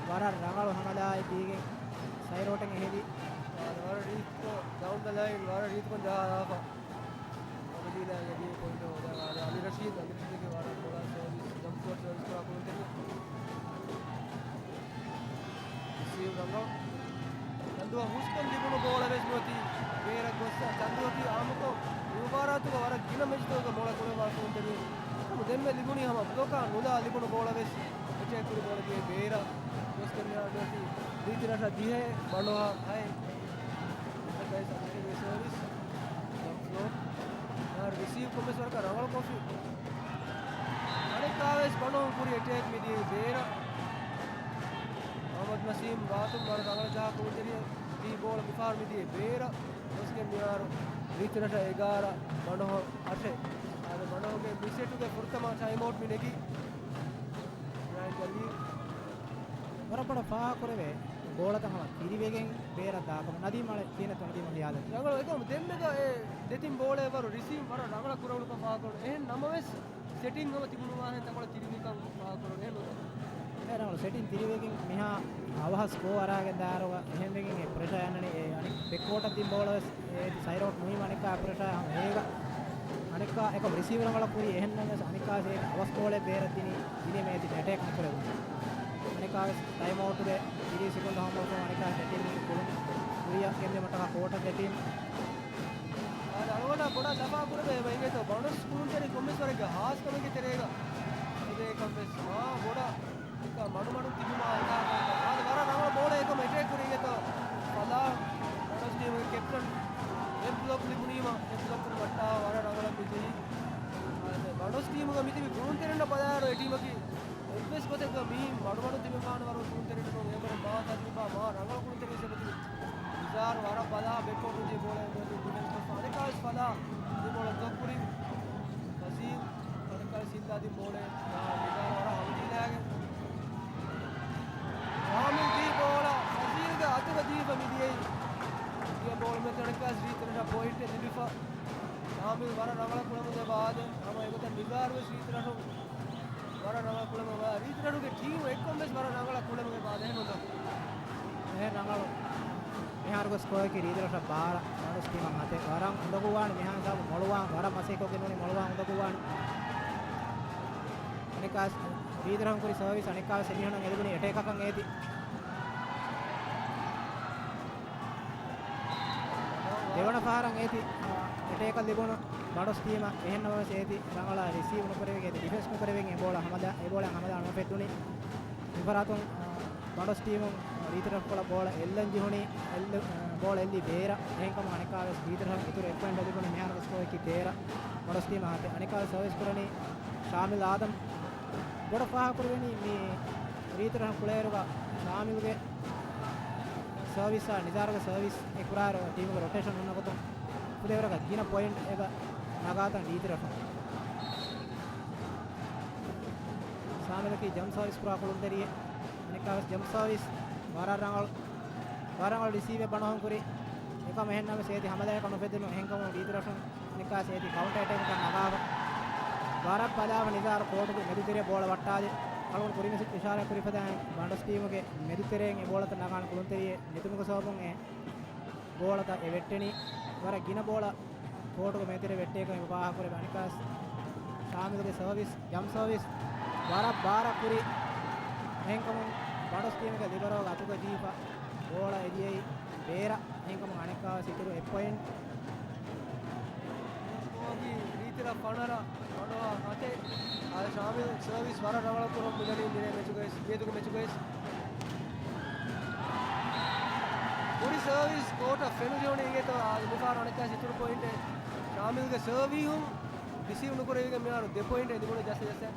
ވަރަށް ރަނގަޅު ހަމަލާއެއް ދީގެން ސައިޑް އައުޓެއް އެހިލި. ވަރަށް ރީތިކޮށް ޑައުން ދަ ލައިން ވަރަށް ރީތިކޮށް ޖަހާލާފަ. އަބަދީލާގެ ދިޔަ ޕޮއިންޓް ހޯދާ އަލީ ރަޝީދު، އަލީ ރަޝީދުގެ ވަރަށް ބޮޑަށް ސަރވިސް، ޖަމްޕް ޝޮޓް ސަރވިސް ކުރާ ކުޅުންތެރި. ރިސީވް ރަނގަޅު. ޗަންދުއަށް ހުސްކޮށް ލިބުނު ބޯޅަ ވެސް ނުވަތީ ބޭރަށް ގޮއްސަ. ޗަންދުއަކީ އާއްމުކޮށް މި މުބާރާތުގަ ވަރަށް ގިނަ މެޗްތަކުގަ މޮޅަށް ކުޅެވާ ކުޅުންތެރި. ނަމަ ދެންމެ ލިބުނީ ހަމަ ބްލޮކާ ނުލާ ލިބުނު ބޯޅަ ވެސް އެޓޭކް ކުރި ބޯޅަ ދިޔައީ ބޭރަށް. ގޮސްގެން މިހާރު ނުވަތީ ރީތިރަށަށް ދިހައެއް ބަނޑޮހަށް ހައެއް. އަނެކާވެސް އަނެކެއްގެ ސަރވިސް. ޖަމްޕް ފްލޯޓް. މިހާރު ރިސީވް ކޮށް ވެސް ވަރަކަށް ރަނގަޅު ކޮށްފި. އަނެކާވެސް ބަނޑޮހަށް ކުރި އެޓޭކް މިދިޔައީ ބޭރަށް. މުހައްމަދު ނަސީމް ވާތުން ވަރަށް ރަނގަޅަށް ޖަހާ ކުޅުންތެރިއެއް. ދި ބޯޅަ މިފަހަރު މިދިޔައީ ބޭރަށް. ގޮސްގެން މިހާރު ރީތިރަށަށް އެގާރަ ބަނޑޮހަށް އަށެއް. އާދެ، ބަނޑޮހުގެ މި ސެޓުގެ ފުރަތަމަ ޓައިމް އައުޓް މި ނެގީ. އިބްރާހިމް ޖަލީލް. ވަރަށް ބޮޑަށް ފާހަގަކުރެވޭ ގޯޅަތައް ހަމަ ތިރިވެގެން ބޭރަށް ދާކަމަށް. ނަދީމް އަޅެ ކިހިނެއްތޯ ނަދީމް ޚިޔާލެއް؟ ރަނގަޅު އެކަމު ދެންމެގަ އެ ދެތިން ބޯޅައެއް ވަރު ރިސީވް ވަރަށް ރަނގަޅަށް ކުރެވުނުކަން ފާހަގަކުރެވުނު. އެހެން ނަމަވެސް ސެޓިން ހަމަ ތިބުނު ވާހެން ތަންކޮޅެއް ތިރިވިކަން ފާހަގަކުރެވުނު. އެހެން ނުވޭ. އެ ރަނގަޅު ސެޓިން ތިރިވެގެން މިހާ އަވަހަށް ސްކޯ އަރާގެން ދާއިރުގަ އެހެންވެގެން އެ ޕްރެޝާ އަންނަނީ އެ އަނެއް ބެކްކޯޓަށް ދިން ބޯޅަ ވެސް އޭތި ސައިޑް އައުޓް ނުވީމަ އަނެއްކާ ޕްރެޝާ ހަމަ އޭގަ އަނެއްކާ އެކަމް ރިސީވް ރަނގަޅަށް ކުރީ އެހެންނަމަވެސް އަނެއްކާ އޭތި އަވަސް ބޯޅައެއް ބޭރަށް ދިނީ ދިނީމަ އޭތި އެޓޭކް ނުކުރެވުނު. އަނެއްކާވެސް ޓައިމް އައުޓުގެ ތިރީސް ސެކަންޑް ހަމަވެފަ އަނެއްކާ ދެ ޓީމް ކުޅުން ކުރިއަށް ގެންދިއުމަށްޓަކާ ކޯޓަށް ދެ ޓީމް. އަޅުގަނޑަށް ބޮޑަށް ލަފާ ކުރެވޭ އެބަ އިނގޭތޯ ބަނޑޮސް ކުޅުންތެރި ކޮންމެސް ވަރެއްގެ ހާސްކަމެއްގެ ތެރޭގަ އެދޭ ކަން ވެސް މާ ބޮޑަށް އެކަ މަޑުމަޑުން ތިބުމާ އެކާ އާދެ، ވަރަށް ރަނގަޅަށް ބޯޅަ އެކަމަށް އެޓޭކް ކުރީ އިނގޭތޯ. ފަލާ ބަނޑޮސް ޓީމުގެ ކެޕްޓަން އެއް ބްލޮކް ލިބުނީމަ އެއް ބްލޮކް ކުރި ވައްޓާ ވަރަށް ރަނގަޅަށް މި ޖެހި. އާދެ، ބަނޑޮސް ޓީމުގަ މިތިބި ކުޅުންތެރިންނަށް ބަލާއިރު އެ ޓީމަކީ އެއްވެސް ގޮތެއްގަ މިހިން މަޑުމަޑުން ތިބެފާނެ ވަރު ކުޅުންތެރިންނަށް ނޫން. އެވަރު މާ ތަޖުރިބާ މާ ރަނގަޅު ކުޅުންތެރިން ސެބަތިބި. ނިޒާރު ވަރަށް ބަލާ ބެކްކޯޓުން ޖެހި ބޯޅަ އެބައި ޑިފެންސް ކޮށްފަ އަނެކާވެސް ފަލާ ދި ބޯޅަ ބްލޮކް ކުރި. ފަޒީލް އަނެކާވެސް ހިއްލާ ދިން ބޯޅަ ނިޒާރު ވަރަށް ހަމަޖީލާގެން. ޝާމިލް ދީ ބޯޅަ ފަޒީލްގެ އަތުގަ ދީފަ މިދިޔައީ. ދިޔަ ބޯޅަ މެތެނަކާސް ރީތިރަށަށް ޕޮއިންޓެއް ލިބިފަ. ޝާމިލް ވަރަށް ރަނގަޅަށް ކުޅަމުން އެބަ އާދެ. ހަމަ އެގޮތަށް ނިޒާރު ވެސް ރީތިރަށު ވަރަށް ރަނގަޅަށް ކުޅަމުން އެބަ ރީތިރަށުގެ ޓީމު އެއްކޮށް ވެސް ވަރަށް ރަނގަޅަށް ކުޅަމުން އެބަ އާދެ. އެހެން ނޫންތޯ؟ އެހެން ރަނގަޅު. މިހާރުގެ ސްކޯއަކީ ރީތިރަށަށް ބާރަ، ބަނޑޮސް ޓީމަށް ހަތެއް. ވަރަށް އުނދަގޫވާނެ މިހާ ހިސާބު މޮޅުވާން، ވަރަށް މަސައްކަތްކޮށްގެން ނޫނީ މޮޅުވާން އުނދަގޫވާނެ. އަނެކާސް ރީތިރަށުން ކުރި ސަރވިސް އަނެކާސް އެމީހުންނަށް އެދިގުނީ އެޓޭކަކަށް އޭތި. ދެވަނަ ފަހަރަށް އޭތި، އާ، އެޓޭކަށް ލިބުނު ބަނޑޮސް ޓީމަށް. އެހެން ނަމަވެސް އޭތި ރަނގަޅަށް ރިސީވް ނުކުރެވިގެން އޭތި ޑިފެންސް ނުކުރެވިގެން އެ ބޯޅަ ހަމަލާ، އެ ބޯޅަ ހަމަލާ ނުފެއްދުނީ. މިފަރާތުން، އާ، ބަނޑޮސް ޓީމުން ރީތިރަށްކޮޅަށް ބޯޅަ އެއްލަން ޖެހުނީ، އެއްލު-، އާ، ބޯޅަ އެއްލީ ބޭރަށް. އެހެންކަމުން އަނެކާވެސް ރީތިރަށުން އިތުރު އެއް ޕޮއިންޓް ލިބުނީ. މިހާރުގެ ސްކޯއަކީ ތޭރަ. ބަނޑޮސް ޓީމަށް ހަތެއް. އަނެކާވެސް ސަރވިސް ކުރަނީ ޝާމިލް އާދަމް. ބޮޑަށް ފާހަގަކުރެވެނީ މި ރީތިރަށުން ކުޅޭއިރުގަ ޝާމިލްގެ ސަރވިސްއާ ނިޒާރުގެ ސަރވިސް އެކުރާއިރު ޓީމުގެ ރޮޓޭޝަން ހުންނަ ގޮތުން ފުދޭވަރަކަށް ގިނަ ޕޮއިންޓް އެބަ ނަގާތަން ރީތިރަށުން. ޝާމިލަކީ ޖަމްޕް ސާވިސް ކުރާ ކުޅުންތެރިއެއް. އަނެއްކާވެސް ޖަމްޕް ސާވިސް ވަރަށް ރަނގަޅު، ވަރަށް ރަނގަޅު ރިސީވެއް ބަނޑޮހަން ކުރި. އެކަމަށް އެހެންނަމަވެސް އޭތި ހަމަލާއަކަށް ނުފެއްދުނު. އެހެންކަމުން ރީތިރަށުން އަނެއްކާވެސް އޭތި ކައުންޓަ އެޓޭކަކަށް ނަގާފަ. ވަރަށް ބަލާފަ ނިޒާރު ކޯޓުގެ މެދުތެރެއަށް ބޯޅަ ވައްޓާލި. އަޅުގަނޑު ކުރިންވެސް އިޝާރާތް ކުރި ފަދައިން ބަނޑޮސް ޓީމުގެ މެދުތެރެއިން އެ ބޯޅަތައް ނަގާން ކުޅުންތެރިއެއް ނެތުމުގެ ސަބަބުން އެ ބޯޅަތައް އެ ވެއްޓެނީ. ވަރަށް ގިނަ ބޯޅަ ކޯޓުގެ މެދުތެރެ ވެއްޓޭކަން އެބަ ފާހަގަކުރެވޭ. އަނެއްކާވެސް ޝާމިލްގެ ސަރވިސް، ޖަމްޕް ސަރވިސް ވަރަށް ބާރަށް ކުރި. އެހެންކަމުން ބަނޑޮސް ޓީމުގެ ލިބަރޯގެ އަތުގަ ޖެހިފަ ބޯޅަ އެދިޔައީ ބޭރަށް. އެހެންކަމުން އަނެއްކާވެސް އިތުރު އެއް ޕޮއިންޓް. ވަކި ރީތިރަށް ފަނަރަ، ބަނޑޮހަށް ހަތެއް. އާދެ، ޝާމިލް ސަރވިސް ވަރަށް ރަނގަޅަށް ކުރަން މިދަނީ މިރޭ މެޗުގައި، މިއަދުގެ މެޗުގައި. ކުރި ސަރވިސް ކޯޓަށް ފެނުޖެހުނީ އިނގޭތޯ. އާދެ، މިފަހަރު އަނެއްކާ އިތުރު ޕޮއިންޓެއް ޝާމިލްގެ ސަރވީހުން ރިސީވް ނުކުރެވިގެން މިހާރު ދެ ޕޮއިންޓެއް ލިބުނު ޖައްސަ ޖައްސަ.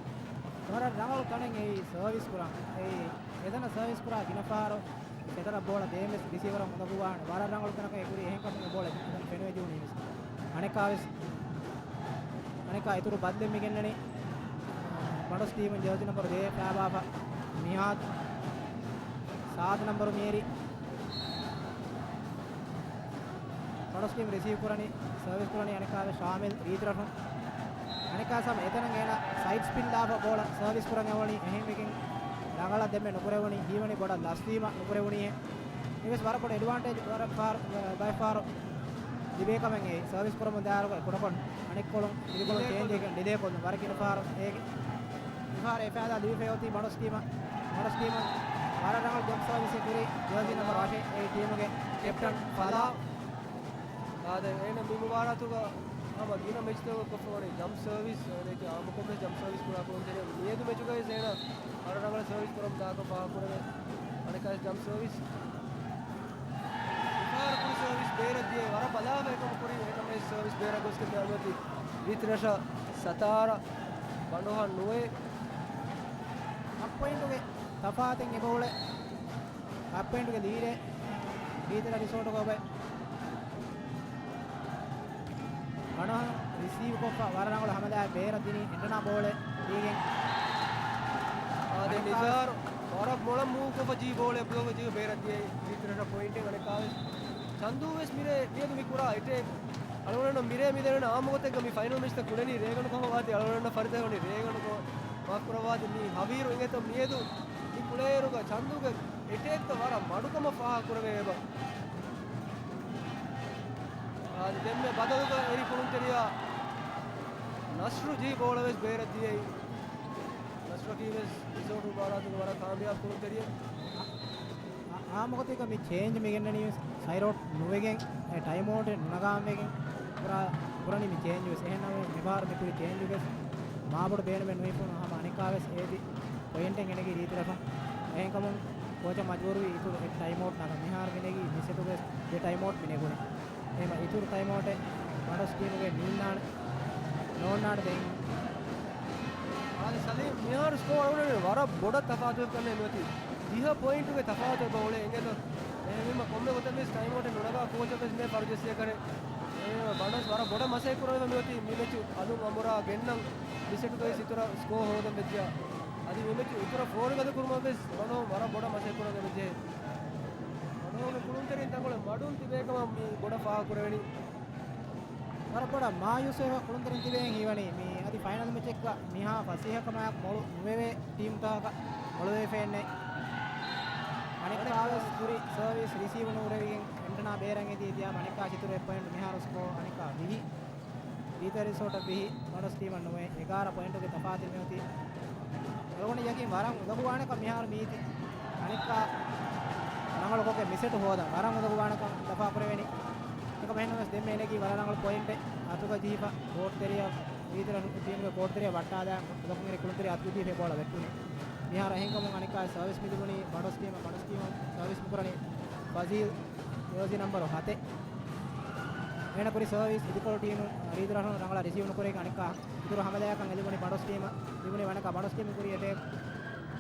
ވަރަށް ރަނގަޅު ތަނެއް އެއީ ސަރވިސް ކުރަން. އެއީ އެތަނަށް ސަރވިސް ކުރާ ގިނަ ފަހަރު ސެޓަރަށް ބޯޅަ ދޭން ވެސް ރިސީވަރަށް އުނދަގޫވާނެ. ވަރަށް ރަނގަޅު ތަނަކަށް އެ ކުރީ. އެހެންކަމުން އެ ބޯޅަ އެތަނަށް ފެނުވެ ޖެހުނީ ވެސް. އަނެއްކާވެސް، އަނެއްކާ އިތުރު ބަދަލެއް މި ގެންނަނީ. ބަނޑޮސް ޓީމުން ޖާސީ ނަމްބަރު ދޭއް ފައިބާފަ މިހާދު، ސާދު ނަމްބަރު މިއެރި. ބަނޑޮސް ޓީމް ރިސީވް ކުރަނީ، ސަރވިސް ކުރަނީ އަނެއްކާވެސް ޝާމިލް ރީތިރަށު. އަނެއްކާ ސަމް އެތަނަށް އޭނަ ސައިޑް ސްޕިން ދާފަ ބޯޅަ ސަރވިސް ކުރަން އެވަނީ. އެހެންވެގެން ރަނގަޅަށް ދެންމެ ނުކުރެވުނީ، ހީވަނީ ބޮޑަށް ލަސްވީމަ ނުކުރެވުނީހެން. އެވެސް ވަރަށް ބޮޑު އެޑްވާންޓޭޖް ވަރަށް ފަހަރު، ބައެއް ފަހަރު ލިބޭ ކަމެއް އެ ސަރވިސް ކުރަމުން ދާއިރުގައި ކުޑަކޮށް އަނެއްކޮޅުން އިރުކޮޅު ޑިލޭ ޗޭންޖް ކޮށްލުން. ވެގެން ޑިލޭ ކޮށްލުން ވަރަށް ގިނަ ފަހަރު އޭގެ މިފަހަރު އެ ފައިދާ ލިބިފައި އޮތީ ބަނޑޮސް ޓީމަށް. ބަނޑޮސް ޓީމަށް ވަރަށް ރަނގަޅު ޖަމްޕް ސަރވިސް ކުރި ޖާސީ ނަމްބަރު އަށެއް އެ ޓީމުގެ ކެޕްޓަން ފަލާ. އާދެ، އޭނަ މި މުބާރާތުގަ ހަމަ ގިނަ މެޗްތަކުގަ ކޮށްފަވަނީ ޖަމްޕް ސަރވިސް. އޭނަ އާއްމުކޮށްވެސް ޖަމްޕް ސަރވިސް ކުރާ ކުޅުންތެރި. މިއަދު މެޗުގައި އޭނަ ވަރަށް ރަނގަޅަށް ސަރވިސް ކުރަމުން ދާކަން ފާހަގަކުރެވޭ. އަނެއްކާވެސް ޖަމްޕް ސަރވިސް. މިފަހަރު ކުރި ސަރވިސް ބޭރަށް ދިޔައީ ވަރަށް ބަލާފަ އެކަމަކު ކުރި އެކަމަކު ސަރވިސް ބޭރަށް ގޮސްގެން މިއަދު އޮތީ ރީތިރަށަށް ސަތާރަ، ބަނޑޮހަށް ނުވައެއް. ހަ ޕޮއިންޓުގެ ތަފާތެއް އެބައުޅޭ. ހަ ޕޮއިންޓުގެ ލީޑެއް ރީތިރަށް ރިސޯޓުގަ އޮވޭ. ބަނޑޮހަށް ރިސީވް ކޮށްފަ ވަރަށް ރަނގަޅު ހަމަލާއެއް ބޭރަށް ދިނީ އެންޑަނާ ބޯޅެއް ދީގެން. އާދެ، ނިޒާރު ވަރަށް މޮޅަށް މޫވް ކޮށްފަ ޖީ ބޯޅެއް ބްލޮކް ޖީ ބޭރަށް ދިޔައީ ރީތިރަށަށް ޕޮއިންޓެއް. އަނެއްކާވެސް ޗަންދޫ ވެސް މިރޭ މިއަދު މި ކުރާ އެޓޭކް އަޅުގަނޑަށް މިރޭ މި ދެންނެވި އާއްމުގޮތެއްގަ މި ފައިނަލް މެޗްތައް ކުޅެނީ ރޭގަނޑު ކަމަށް ވާތީ އަޅުގަނޑަށް ފަރިތަކަށް ވަނީ ރޭގަނޑު ކަމަށް. މާފް ކުރައްވާތި މި ހަވީރު އިނގޭތޯ މިއަދު މި ކުޅޭއިރުގަ ޗަންދޫގެ އެޓޭކްތައް ވަރަށް މަޑުކަމަށް ފާހަގަކުރެވޭ އެބަ. އާދެ، ދެންމެ ބަދަލުގަ އެރި ކުޅުންތެރިޔާ ނަސްރު ޖީ ބޯޅަ ވެސް ބޭރަށް ދިޔައީ. ނަސްރަކީ ވެސް ރިސޯޓު މުބާރާތުގެ ވަރަށް ކާމިޔާބު ކުޅުންތެރިއެއް. އާ، އާއްމުގޮތެއްގަ މި ޗޭންޖް މި ގެންނަނީ ވެސް ސައިޑް އައުޓް ނުވެގެން، އެ ޓައިމް އައުޓެއް ނުނަގާން ވެގެން ކުރާ، ކުރަނީ މި ޗޭންޖް ވެސް. އެހެންނަމަވެސް މިފަހަރު މި ކުރި ޗޭންޖުގަ ވެސް މާބޮޑު ބޭނުމެއް ނުހިފުނު ހަމަ އަނެއްކާވެސް އޭތި ޕޮއިންޓެއް ގެނެގީ ރީތިރަށުން. އެހެންކަމުން ކޯޗަށް މަޖުބޫރުވީ އިތުރު އެއް ޓައިމް އައުޓް ނަގަން. މިހާރު މި ނެގީ މި ސެޓުގަ ވެސް ދެ ޓައިމް އައުޓް މި ނެގުނީ. އެހެން އިތުރު ޓައިމް އައުޓެއް ބަނޑޮސް ޓީމުގެ ނީންނާނެ، ނޯންނާނެ ދެން. އާދެ، ސަލީމް، މިހާރު ސްކޯ އަޅުގަނޑު ވަރަށް ބޮޑަށް ތަފާތުވެފަ ކަންނޭނގެ މިއޮތީ. ދިހަ ޕޮއިންޓުގެ ތަފާތު އެބަ އުޅޭ އިނގޭތޯ. އެހެންވީމަ ކޮންމެ ގޮތެއް ވެސް ޓައިމް އައުޓެއް ނުނަގާ ކޯޗަށް ވެސް މި ފަރުޖެއްސޭ ކަރޭ. އެ، ބަނޑޮސް ވަރަށް ބޮޑަށް މަސައްކަތް ކުރަމުން މިއޮތީ މި މެޗު އަލުން އަނބުރާ ގެންނަން މި ސެޓުގައި އިތުރަށް ސްކޯ ހޯދަން ވެއްޖެޔާ. އަދި މި މެޗު އިތުރަށް ފޯރިގަދަ ކުރުމަށް ވެސް ބަނޑޮހުން ވަރަށް ބޮޑަށް މަސައްކަތް ކުރަން އެބަޖެހޭ. ބަނޑޮހުގެ ކުޅުންތެރިން ތަންކޮޅެއް މަޑުން ތިބޭ ކަމަށް މި ބޮޑަށް ފާހަގަކުރެވެނީ. ވަރަށް ބޮޑަށް މާޔޫސްވެފަ ކުޅުންތެރިން ތިބެހެން ހީވަނީ މި އަދި ފައިނަލް މެޗެއްގަ މިހާ ފަސޭހަކަމާއެކު މޮޅު ނުވެވޭ ޓީމްތަކަކަށް މޮޅުވެފައެއްނެތް. އަނެއްކާވެސް ކުރި ސަރވިސް ރިސީވް ނުކުރެވިގެން އެންޓަނާ ބޭރަށް އެދި ދިޔަ އަނެއްކާ އިތުރު އެއް ޕޮއިންޓް. މިހާރު ސްކޯ އަނެއްކާ ވިހި. ރީތިރަށް ރިސޯޓަށް ވިހި، ބަނޑޮސް ޓީމަށް ނުވައެއް، އެގާރަ ޕޮއިންޓުގެ ތަފާތެއް މިއޮތީ. އަޅުގަނޑު ޔަގީން ވަރަށް އުނދަގޫވާނެކަން މިހާރު މީތި. އަނެއްކާ ރަނގަޅުކޮށްގެން މި ސެޓު ހޯދަން ވަރަށް އުނދަގޫވާނެކަން ލަފާކުރެވެނީ. އެކަމަށް އެހެންނަމަވެސް ދެންމެ އެނެގީ ވަރަށް ރަނގަޅު ޕޮއިންޓެއް. އަތުގަ ޖެހިފަ ކޯޓްތެރެއަށް ރީތިރަށް ޓީމުގެ ކޯޓްތެރެއަށް ވައްޓާލާ އުނދަގޫ ކުޅުންތެރިޔާ އަތުގަ ޖެހިފަ ބޯޅަ ވެއްޓުނީ. މިހާރު އެހެންކަމުން އަނެއްކާ ސަރވިސް މިލިބުނީ ބަނޑޮސް ޓީމަށް. ބަނޑޮސް ޓީމުން ސަރވިސް މިކުރަނީ ފަޒީލް، ޖާސީ ނަމްބަރު ހަތެއް. އޭނަ ކުރި ސަރވިސް އިދިކޮޅު ޓީމު ރީތިރަށުން ރަނގަޅަށް ރިސީވް ނުކުރެވި އަނެއްކާ އިތުރު ހަމަލާއަކަށް އެ ލިބުނީ ބަނޑޮސް ޓީމަށް. ލިބުނީ ވަނަކަ ބަނޑޮސް ޓީމު ކުރި އެޓޭކް.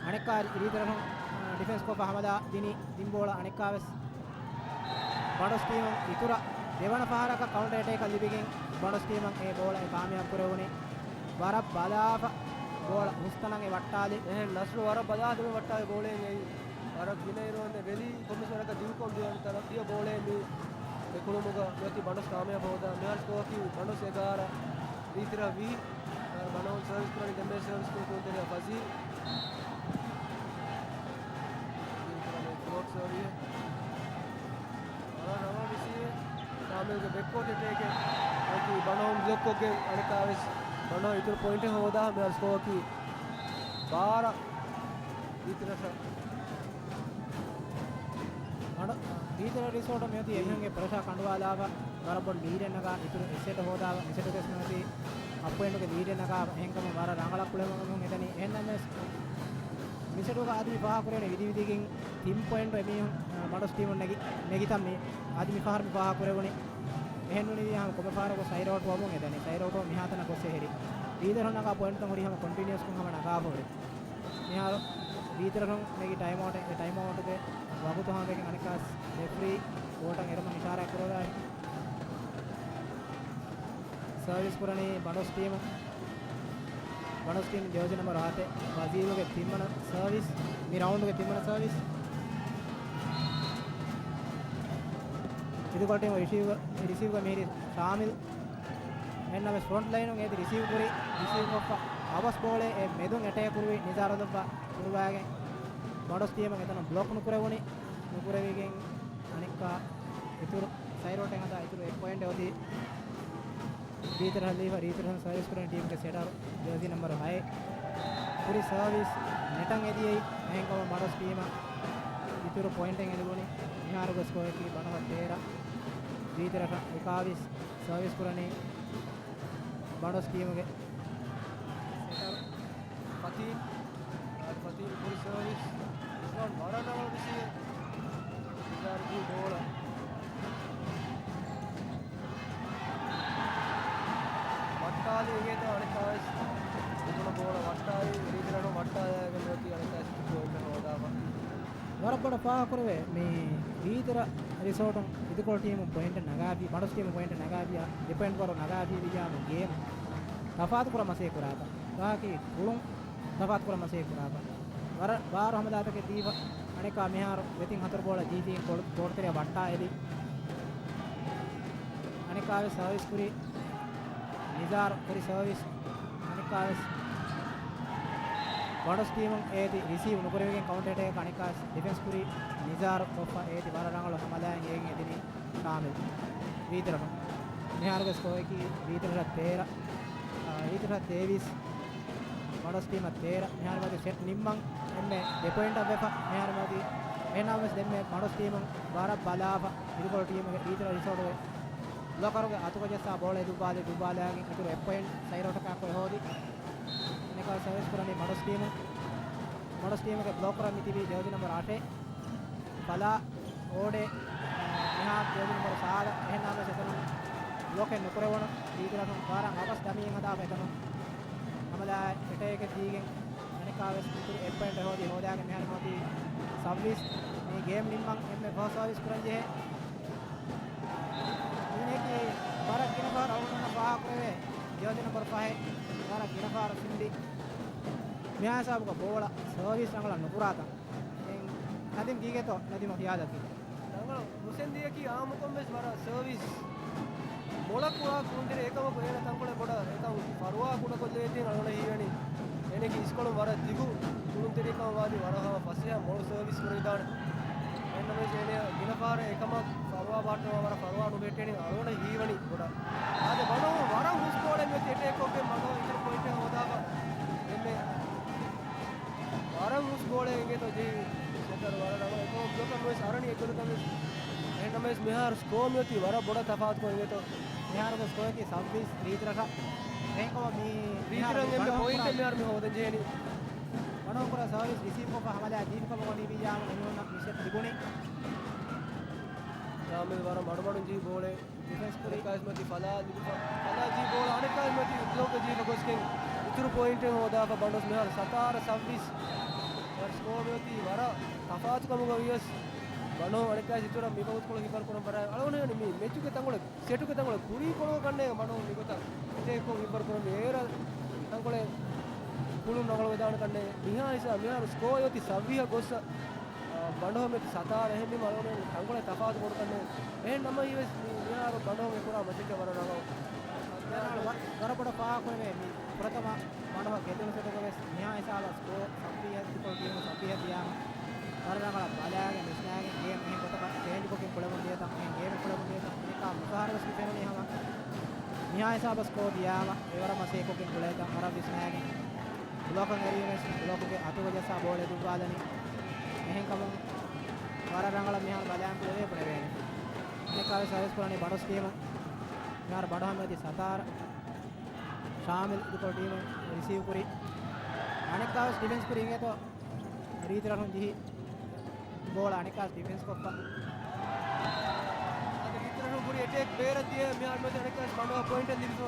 އަނެއްކާ ރީތިރަށުން ޑިފެންސް ކޮށްފަ ހަމަލާ ދިނީ ތިން ބޯޅަ. އަނެއްކާވެސް ބަނޑޮސް ޓީމުން އިތުރަށް ދެވަނަ ފަހަރަކަށް ކައުންޓަރ އެޓޭކަށް ލިބިގެން ބަނޑޮސް ޓީމަށް އެ ބޯޅަ ކާމިޔާބު ކުރެވުނީ. ވަރަށް ބަލާފަ ބޯޅަ ހުސްތަނަށް އެ ވައްޓާލި. އެހެން ނަސްރު ވަރަށް ބަލާ ދެމެ ވައްޓާލި ބޯޅައެއް އެއީ. ވަރަށް ގިނަ އިރު އޮންނަ ރެލީ ކޮންމެސް ވަރަކަށް ދިގުކޮށް ދިޔަ ތަރައްގީ ބޯޅައެއް މި އެކުޅުމުގަ މިއޮތީ ބަނޑޮސް ކާމިޔާބު ހޯދާ. މިހާރު ސްކޯއަކީ ބަނޑޮސް އެގާރަ، ރީތިރަށް ވިހި. ބަނޑޮހުން ސަރވިސް ކުރަނީ ދެންމެ ސަރވިސް ކުރި ކުޅުންތެރިޔާ ފަޒީލް. ފަޒީލް ކުރަނީ ފްލޯޓް ސަރވިހެއް. ވަރަށް ރަނގަޅު ރިސީވެއް. ޝާމިލްގެ ބެކްކޯޓް އެޓޭކެއް އޮތީ ބަނޑޮހުން ބްލޮކްކޮށްގެން އަނެއްކާވެސް ބަނޑޮހަށް އިތުރު ޕޮއިންޓެއް ހޯދާ. މިހާރު ސްކޯއަކީ ބާރަ، ރީތިރަށަށް. ބަނޑޮ-، ރީތިރަ ރިސޯޓު މިއޮތީ އެމީހުންގެ ޕްރެޝާ ކަނޑުވާލާފަ، ވަރަށް ބޮޑު ލީޑެއް ނަގާ، އިތުރު އެއް ސެޓް ހޯދާފަ، މި ސެޓުގެ މިއޮތީ ހަ ޕޮއިންޓުގެ ލީޑެއް ނަގާފަ، އެހެންކަމުން ވަރަށް ރަނގަޅަށް ކުޅެމުން އެދެނީ. އެހެންނަމަވެސް، މި ސެޓުގަ އަދި މި ފާހަގަކުރެވުނީ ވިދި ވިދިގެން ތިން ޕޮއިންޓު އެމީހުން، އަ، މަޑޮސް ޓީމުން ނެގި، ނެގިތަން މި އަދި މި ފަހަރު މި ފާހަގަކުރެވުނީ. އެހެންނޫނީ ހަމަ ކޮންމެ ފަހަރަކު ސައިރޯޓް ވަމުން އެދެނީ. ސައިރޯޓް މިހާތަނަށް ގޮސް އެހެރި. ވީދެރަށް ނަގާ ޕޮއިންޓުތައް ހުރީ ހަމަ ކޮންޓިނިއުއަސްކޮށް ހަމަ ނަގާފަ ހުރި. މިހާރު ވީތިރަށުން ނެގި ޓައިމްއައުޓް، އެ ޓައިމްއައުޓުގެ ވަގުތު ހަމަވެގެން އަނެއްކާސް ރެފްރީ ބޯޓަށް އެރުމަށް އިޝާރާތް ކުރެވިފައި. ސަރވިސް ކުރަނީ ބަނޑޮސް ޓީމު. ބަނޑޮސް ޓީމު ޖާސީ ނަމްބަރު ހަތެއް، ފަޒީލުގެ ތިންވަނަ ސަރވިސް، މި ރައުންޑްގެ ތިންވަނަ ސަރވިސް. އިދިކޮޅު ޓީމު ރިސީވް، ރިސީވްގަ މިހިރީ ޝާމިލް. އެހެންނަމަވެސް ފްރޮންޓް ލައިނުން އޭތި ރިސީވް ކުރި، ރިސީވް ކޮށްފަ އަވަސް ބޯޅޭ އެ މެދުން އެޓޭކް ކުރުވި ނިޒާރު ދޮއްބާ ކުރުވާގެން ބަނޑޮސް ޓީމަށް އެތަނުން ބްލޮކް ނުކުރެވުނި، ނުކުރެވިގެން އަނެއްކާ އިތުރު ސައިރޯޓެއް ހަދާ އިތުރު އެއް ޕޮއިންޓެއް އޮތީ ރީތިރަށް ލީފަ. ރީތިރަށުން ސަރވިސް ކުރަނީ ޓީމުގެ ސެޓަރު ޖާސީ ނަމްބަރު ހައެއް. ކުރި ސަރވިސް ނެޓަށް އެދިޔައީ އެހެންކަމުން ބަނޑޮސް ޓީމަށް އިތުރު ޕޮއިންޓެއް އެނގިބުނި. މިހާރުގެ ސްކޯއަކީ ބަނޑޮހަށް ތޭރަ، ރީތިރަށަށް އެކާވީސް. ސަރވިސް ކުރަނީ ބަނޑޮސް ޓީމުގެ ސެޓަރު ފަތީން. އާ، ފަތީން ކުރި ސަރވިސް. ރިޒްވާން ވަރަށް ރަނގަޅު ރިސީވް. ނިޒާރުގެ ބޯޅަ ވައްޓާލި އިނގޭތޯ އަނެއްކާވެސް މިދުނު ބޯޅަ ވައްޓާލި ރީތިރަށުން ވައްޓާލައިގެން އޮތީ އަނެއްކާވެސް ޕޮއިންޓެއް ހޯދާފަ. ވަރަށް ބޮޑަށް ފާހަގަކުރެވޭ، މި ވީތިރަ ރިސޯޓުން އިދިކޮޅު ޓީމުން ޕޮއިންޓެއް ނަގާފި، ބަނޑޮސް ޓީމުން ޕޮއިންޓެއް ނަގާފިއްޔާ، ދެ ޕޮއިންޓް ވަރު ނަގާފިއްޔާ މި ގޭމް ތަފާތުކުރަން މަސައްކަތް ކުރާތަން. ވާހަކައި ކުޅުން ތަފާތުކުރަން މަސައްކަތް ކުރާތަން. ވަރަށް ބާރު ހަމަލާތަކެއް ދީފަ، އަނެއްކާ މިހާރު ވެތިން ހަތަރު ބޯޅަ ޖީފީން ކޯ، ކޯޓުތެރެއަށް ވައްޓާ އެދި. އަނެއްކާވެސް ސަރވިސް ކުރި ނިޒާރު ކުރި ސަރވިސް. އަނެއްކާވެސް ބަނޑޮސް ޓީމުން އޭތި ރިސީވް ނުކުރެވިގެން ކައުންޓަރ އެޓޭކް އަނެއްކާވެސް ޑިފެންސް ކުރި ނިޒާރު ކޮށްފަ އޭތި ވަރަށް ރަނގަޅު ހަމަލާއެއް އޭގެން އެދިނީ ޝާމިލް ވީތިރަށުން. މިހާރުގެ ސްކޯއަކީ ވީތިރަށަށް ތޭރަ، އާ، ވީތިރަށަށް ތޭވީސް، ބަނޑޮސް ޓީމަށް ތޭރަ. މިހާރު މަތި ސެޓް ނިންމަން އެންމެ ދެ ޕޮއިންޓަށް ވެފަ. މިހާރު މަތި އެހެންނަމަވެސް ދެންމެ ބަނޑޮސް ޓީމުން ވަރަށް ބަލާފަ އިދިކޮޅު ޓީމުގެ ވީތިރަށް ރިސޯޓުގެ ބްލޮކަރުގެ އަތުގަ ޖައްސާ ބޯޅަ ދުއްވާލި، ދުއްވާލާގެން އިތުރު އެއް ޕޮއިންޓް ސައިރޯޓަކާ ކޮއެ ހޯދި. އަނެކާ ސަރވިސް ކުރަނީ ބަނޑޮސް ޓީމު. ބަނޑޮސް ޓީމުގެ ބްލޮކަރަށް މި ތިބީ ޖާސީ ނަމްބަރު އަށެއް. ފަލާ އޯޑޭ، މިހާ ޖާސީ ނަމްބަރު ސާދަ. އެހެންނަމަވެސް އެތަނުން ބްލޮކެއް ނުކުރެވުނު. ވީތިރަށުން ވަރަށް އަވަސް ދަމީން ހަދާފަ އެތަނުން ހަމަލާ އެޓޭކެއް ދީގެން އަނެކާވެސް އިތުރު އެއް ޕޮއިންޓް ހޯދި ހޯދާގެން މިހާރު މިއޮތީ ސައްވީސް. މި ގޭމް ނިންމަން އެންމެ ފަހު ސަރވިސް ކުރަން ޖެހޭ. މީނަކީ ވަރަށް ގިނަ ފަހަރު އަޅުގަނޑަށް ފާހަގަކުރެވޭ. ޖާސީ ނަމްބަރު ފަހެއް ވަރަށް ގިނަ ފަހަރު ފިނޑި. މިހާ ހިސާބުގަ ބޯޅަ ސަރވިސް ރަނގަޅަށް ނުކުރާތަން. ދެން ނަދީމް ގީގޭތޯ؟ ނަދީމަށް ޚިޔާލަކީ. ރަނގަޅު ހުސެންދީއަކީ އާއްމުކޮށް ވެސް ވަރަށް ސަރވިސް މޮޅަށް ކުޅާ ކުޅުންތެރި. އެކަމަކު އޭނަ ތަންކޮޅެއް ބޮޑަށް އެކަން ފަރުވާ ކުޑަކޮށްލެވޭތީ އަޅުގަނޑަށް ހީވަނީ. އޭނަގެ އިސްކޮޅުން ވަރަށް ދިގު ކުޅުންތެރިކަމަށް ވާތީ ވަރަށް ހަމަ ފަސޭހަ މޮޅު ސަރވިސް ކުރެވިދާނެ. އެހެންނަމަވެސް އޭނަ ގިނަ ފަހަރަށް އެކަމަށް ފަރުވާ ބަހައްޓަވާ ވަރަށް ފަރުވާ ނުބެހެއްޓޭނެ އަޅުގަނޑަށް ހީވަނީ ބޮޑަށް. އާދެ، ބަނޑޮހުން ވަރަށް ހުސް ބޯޅައެއް މިއޮތީ އެޓޭކްކޮށްގެން ބަނޑޮހުން އިތުރު ޕޮއިންޓެއް ހޯދާފަ. އެންމެ ވަރަށް ހުސް ބޯޅައެއް އިނގޭތޯ ޖެހި ސެޓަރު ވަރަށް ރަނގަޅު. އެކަމަކު ބްލޮކަރު ވެސް އަރަނީ އެއްގޮތަކަށް ވެސް. އެހެންނަމަވެސް މިހާރު ސްކޯ މިއޮތީ ވަރަށް ބޮޑަށް ތަފާތުކޮށް އިނގޭތޯ. މިހާރުގެ ސްކޯއަކީ ސައްވީސް ރީތިރަށަށް. އެހެންކަމުން މި ރީތިރަށް މިހާރު އެންމެ ބަނޑޮހުން ޕޮއިންޓެއް ކުރާ، މިހާރު މި ހޯދަން ޖެހެނީ. ބަނޑޮހުން ކުރާ ސަރވިސް ރިސީވްކޮށްފަ ހަމަލާ ދީފިކަމަށް ވަނީ ވިއްޔާމަ އެމީހުންނަށް މި ސެޓް ލިބުނީ. ޝާމިލް ވަރަށް މަޑުމަޑުން ޖެހި ބޯޅައެއް. ޑިފެންސް ކުރި. އަނެއްކާވެސް މަތި ފަލާ ލިބިފަ، ފަލާ ޖީ ބޯޅަ އަނެއްކާވެސް މަތި ބްލޮކް ޖީފަ ގޮސްގެން އިތުރު ޕޮއިންޓެއް ހޯދާފަ ބަނޑޮސް މިހާރު ސަތާރަ ސައްވީސް. ސްކޯ މިއޮތީ ވަރަށް ތަފާތުކަމުގަ ވިޔަސް ބަނޑޮހުން އަނެއްކާވެސް އިތުރަށް މި ބަހުތުކޮޅު ހިފަރު ކުރަން ބަރާ އަޅުގަނޑު މި މެޗުގެ ތަންކޮޅެއް، ސެޓުގެ ތަންކޮޅެއް ކުރީކޮޅު ކަންނޭ ބަނޑޮހުން މިގޮތަށް އެޓޭކްކޮށް ހިފަރު ކުރަން މި އޭރަށް ތަންކޮޅެއް ކުޅުން ރަނގަޅުވެދާނެ ކަންނޭ. މިހާ ހިސާ މިހާރު ސްކޯ އޮތީ ސައްވީހަށް ގޮއްސަ ބަނޑޮހަށް މިއޮތީ ސަތާރަ. އެހެންވީމަ އަޅުގަނޑު ތަންކޮޅެއް ތަފާތު ބޮޑުކަންނޭ. އެހެން ނަމަވެސް މި މިހާރު ބަނޑޮހުން އެކުރާ މަސައްކަތް ވަރަށް ރަނގަޅު. ވަ-، ވަރަށް ބޮޑަށް ފާހަގަކުރެވޭ މި ފުރަތަމަ ބަނޑޮހަށް ގެއްލުނު ސެޓުގަވެސް މިހާ ހިސާބަށް ސްކޯ ސައްވީހަށް ދިކޮޅު ޓީމު ސައްވީހަށް ދިޔާމަ ވަރަށް ރަނގަޅަށް ބަލާގެން ވިސްނާގެން ގޭމް އެހެން ގޮތަކަށް ޗޭންޖްކޮށްގެން ކުޅެމުން ދިޔަތަން އެހެން ގޭމެއް ކުޅެމުން ދިޔަތަން އަނެއްކާ މިފަހަރުވެސް މި ފެނުނީ ހަމަ މިހާ ހިސާބަށް ސްކޯ ދިޔާމަ އެވަރަށް މަސައްކަތްކޮށްގެން ކުޅޭތަން ވަރަށް ވިސްނާގެން ބްލޮކަށް އެރީމެސް ބްލޮކުގެ އަތުގަ ޖައްސާ ބޯޅަ ދުއްވާލަނީ. އެހެންކަމުން ވަރަށް ރަނގަޅަށް މިހާރު ބަލާން ކުރެވޭ ބުނެވޭނެ. އަނެއްކާވެސް ސަރވިސް ކުރަނީ ބަނޑޮސް ޓީމު. މިހާރު ބަނޑުހަމަ އޮތީ ސަތާރަ. ޝާމިލް އިދިކޮޅު ޓީމު ރިސީވް ކުރި. އަނެއްކާވެސް ޑިފެންސް ކުރި އިނގޭތޯ. ރީތިރަށުން ޖެހި ބޯޅަ އަނެއްކާވެސް ޑިފެންސް ކޮށްފަ. އަދި ރީތިރަށުން ކުރި އެޓޭކް ބޭރަށް ދިޔަ މިހާރު މެޗު އަނެއްކާވެސް ބަނޑުހަމަ ޕޮއިންޓެއް ލިބިފަ.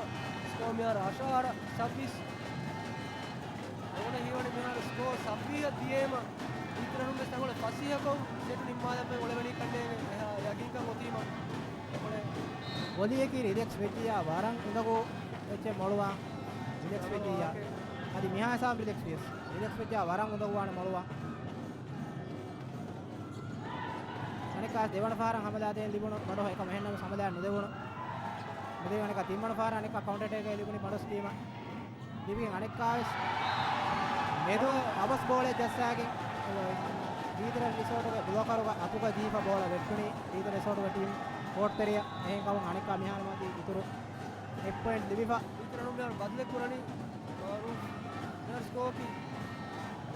ސްކޯ މިހާރު އަށާރަ ސައްބީސް. އޮނަ ހީވަނީ މިހާރު ސްކޯ ސައްބީހަށް ދިޔައިމަ ރީތިރަށުން ވެސް ތަންކޮޅެއް ފަސޭހަކޮށް ސެޓު ނިންމާލަން އުޅެވެނީ ކަންނޭނގެ އެހާ ޔަގީންކަން އޮތީމަ. އެކޮޅެއް ބޮލިއަކީ ރިލެކްސް ވެއްޖިއްޔާ ވަރަށް އުނދަގޫ އެއްޗެއް މޮޅުވާ ރިލެކްސް ވެއްޖިއްޔާ. އަދި މިހާ ހިސާބު ރިލެކްސް ވިޔަސް. ރިލެކްސް ވެއްޖިއްޔާ ވަރަށް އުނދަގޫވާނެ މޮޅުވާ. އަނެއްކާ ދެވަނަ ފަހަރަށް ހަމަލާ ދޭން ލިބުނު ބަނޑޯ އެކަމަ އެހެންނަމަ ހަމަލާ ނުދެވުނު. ނުދެވި އަނެއްކާ ތިންވަނަ ފަހަރަށް އަނެއްކާ ކައުންޓަރ އެޓޭކް ލިބުނީ ބަނޑޮސް ޓީމަށް. ލިބިގެން އަނެއްކާވެސް މެދު އަވަސް ބޯޅެއް ޖައްސާގެން ރީތިރަށް ރިސޯޓުގެ ބްލޮކަރުގެ އަތުގަ ދީފަ ބޯޅަ ވެއްޓުނީ ރީތިރަށް ރިސޯޓުގެ ޓީމް ކޯޓްތެރެއަށް. އެހެންކަމުން އަނެއްކާ މިހާރު މަތީ އިތުރު އެއް ޕޮއިންޓް ލިބިފަ. ރީތިރަށް މިހާރު ބަދަލެއް ކުރަނީ މާރޫފް. މިހާރު ސްކޯކީ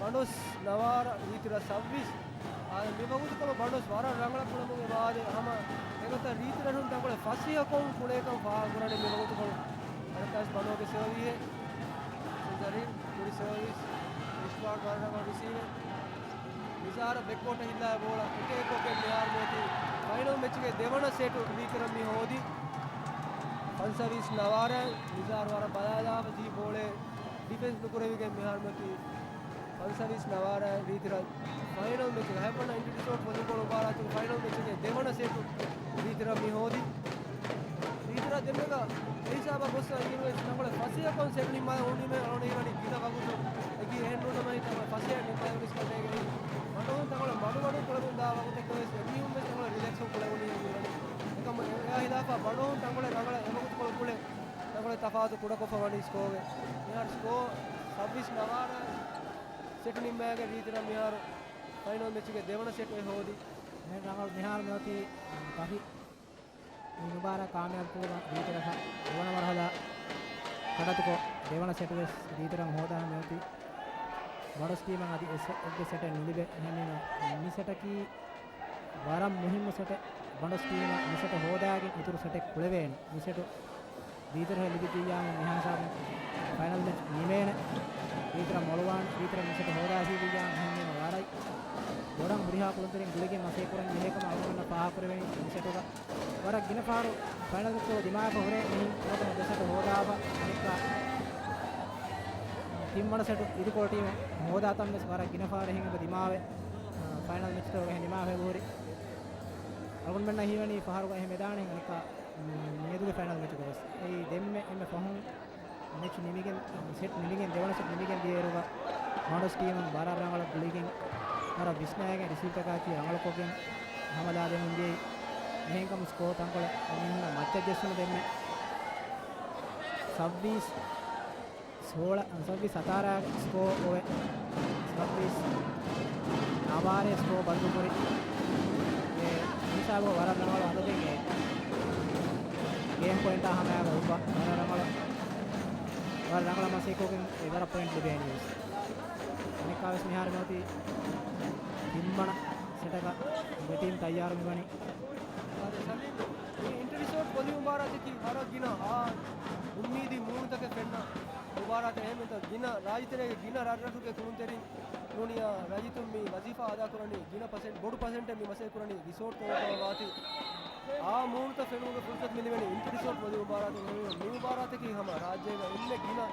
ބަނޑޮސް ނަވާރަ ރީތިރަށް ސައްބީސް. އާދެ، މި ވަގުތުކޮޅު ބަނޑޮސް ވަރަށް ރަނގަޅަށް ކުޅެމުން އެބަ އާދެ، ހަމަ އެގޮތަށް ރީތިރަށުން ތަންކޮޅެއް ފަސޭހަކޮށް ކުޅޭކަން ފާހަގަކުރަނީ މި ވަގުތުކޮޅު. އަނެއްކާވެސް ބަނޑޯގެ ސަރވިހެއް ޒަރީން ކުރި ސަރވިސް ރިޝްވާޑް ވަރަށް ރަނގަޅަށް ރިސީވެ. ނިޒާރަށް ބެކްކޯޓަށް ހިއްލާ ބޯޅަ އެޓޭކްކޮށްގެން މިހާރު މިއޮތީ ފައިނަލް މެޗުގެ ދެވަނަ ސެޓު ރީތިރަށް މި ހޯދީ. ފަންސަވީސް ނަވާރަ ނިޒާރު ވަރަށް ބަލާލާފަ ޖެހި ބޯޅަ ޑިފެންސް ނުކުރެވިގެން މިހާރު މިއޮތީ ފަންސަވީސް ނަވާރަ ރީތިރަށް ފައިނަލް މެޗުގެ ހަތްވަނަ އިންޓަރ ރިސޯޓް ވޮލީބޯޅަ މުބާރާތުގެ ފައިނަލް މެޗުގެ ދެވަނަ ސެޓު ރީތިރަށް މި ހޯދީ. ރީތިރަށް ދެންމެގަ އެހިސާބަށް ގޮއްސަ އިނގިރުވެސް ތަންކޮޅެއް ފަސޭހަކޮށް ސެޓް ނިންމާލަން އުޅުނީމޭ އަޅުގަނޑު ހީވަނީ ގިނަ ވަގުތު އެކީ އެހެން ނޫން ނަމަ ތަންކޮޅެއް ފަސޭހަ ނިންމާލަން އުޅިސް ކަމޭގެ މަޑުވުން ތަންކޮޅެއް މަޑުމަޑުން ކުޅެމުން ދާ ވަގުތެއްގަވެސް އެމީހުން ވެސް ތަންކޮޅެއް ރިލެކްސްކޮށް ކުޅެވުނީ ހީވަނީ. އެކަމު އެއާ ހިލާފަށް ބަނޑޯހުން ތަންކޮޅެއް ރަނގަޅަށް އެވަގުތުކޮޅު ކުޅެ ތަންކޮޅެއް ތަފާތު ކުޑަކޮށްފަ ވަނީ ސްކޯގެ. މިހާރު ސްކޯ ސައްބީސް ނަވާރަ ސެޓު ނިންމާގެން ރީތިރަށް މިހާރު ފައިނަލް މެޗުގެ ދެވަނަ ސެޓު އެ ހޯދީ. މިހާރު މިހާރު މިއޮތީ ފަހި މި މުބާރާތް ކާމިޔާބުކުރުމަށް ރީތިރަށް ދެވަނަ މަރުހަލާ ކަޑައަތުކޮށް، ދެވަނަ ސެޓުވެސް ރީތިރަށް ހޯދާ މިއޮތީ. ބަނޑޮސް ޓީމަށް އަދި އެއް ސެ-، އެއްގެ ސެޓެއް ނުލިބޭ. އެހެންވީމަ މި ސެޓަކީ ވަރަށް މުހިއްމު ސެޓެއް. ބަނޑޮސް ޓީމަށް މި ސެޓު ހޯދާގެން އިތުރު ސެޓެއް ކުޅެވޭނެ. މި ސެޓު ރީތިރަށް ލިބިއްޖިއްޔާމު މިހާ ހިސާބުން ފައިނަލް މެޗް ނިމޭނެ. ރީތިރަށް މޮޅުވާނެ. ރީތިރަށް މި ސެޓު ހޯދާ ހިސާބުން އެހެންވީމަ ވަރަށް ބޮޑަށް ހުރިހާ ކުޅުންތެރިން ގުޅިގެން މަސައްކަތް ކުރަން ޖެހޭ ކަމަށް އަޅުގަނޑަށް ފާހަގަކުރެވެނީ މި ސެޓުގަ. ވަރަށް ގިނަ ފަހަރު ފައިނަލް ކޯ ދިމާވެފަ ހުރޭ މިހެން ފުރަތަމަ ދެ ސެޓު ހޯދާފަ އަނެއްކާ ތިންވަނަ ސެޓު އިދިކޮޅު ޓީމު ހޯދާ ތަން ވެސް ވަރަށް ގިނަ ފަހަރު އެހެން އެބަ ދިމާވެ. ފައިނަލް މެޗްތަކުގަ އެހެން ދިމާވެ ހުރި. އަޅުގަނޑުމެންނަށް ހީވަނީ ފަހަރުގަ އެހެން ވެދާނެ އަނެއްކާ މިއަދުގެ ފައިނަލް މެޗުގަ ވެސް. އެއީ ދެންމެ އެންމެ ފަހުން މެޗް ނިމިގެން، ސެޓް ނިމިގެން، ދެވަނަ ސެޓް ނިމިގެން ދިޔައިރުގަ ބަނޑޮސް ޓީމުން ވަރަށް ރަނގަޅަށް ގުޅިގެން، ވަރަށް ވިސްނާގެން ރިސީވްތަކާއި ރަނގަޅުކޮށްގެން ހަމަލާ ދެމުން ދިޔައީ. އެހެންކަމުން ސްކޯ ތަންކޮޅެއް އެމީހުންނަށް މައްޗަށް ޖެއްސުނު ދެންމެ. ސައްބީސް ސޯޅަ، ސައްބީސް ސަތާރަ ސްކޯ އޮވެ. ސައްބީސް ނަވާރަ ސްކޯ ބަންދުކުރި. އެ ހިސާބު ވަރަށް ރަނގަޅު އަދަދެއް އެ ގޭމް ޕޮއިންޓާ ހަމަޔަށް އޮއްވާ ވަރަށް ރަނގަޅަށް، ވަރަށް ރަނގަޅަށް މަސައްކަތްކޮށްގެން އެ ވަރަށް ޕޮއިންޓް ލިބޭނީ ވެސް. އަނެއްކާވެސް މިހާރު މިއޮތީ ތިންވަނަ ސެޓަކަށް ދެ ޓީމް ތައްޔާރު މިވަނީ. އާދެ، ސަލީމް، މި އިންޓަރ ރިސޯޓް ވޮލީ މުބާރާތަކީ ވަރަށް ގިނަ އާ އުއްމީދީ މޫނުތަކެއް ފެންނަ މުބާރާތެއް. އެހެންވެ ގިނަ ރާއްޖެތެރޭގެ ގިނަ ރަށްރަށުގެ ކުޅުންތެރިން ނޫނިޔާ ރައްޔިތުން މި ވަޒީފާ އަދާކުރަނީ ގިނަ ޕަސެންޓް، ބޮޑު ޕަސެންޓެއް މި މަސައްކަތް ކުރަނީ ރިސޯޓްތަކުގަ ވާތީ. އާ މޫނުތައް ފެނުމުގެ ފުރުސަތު މި ލިބެނީ އިންޓަރ ރިސޯޓް ވޮލީ މުބާރާތުގަ. މި މުބާރާތަކީ ހަމަ ރާއްޖޭގަ އެންމެ ގިނަ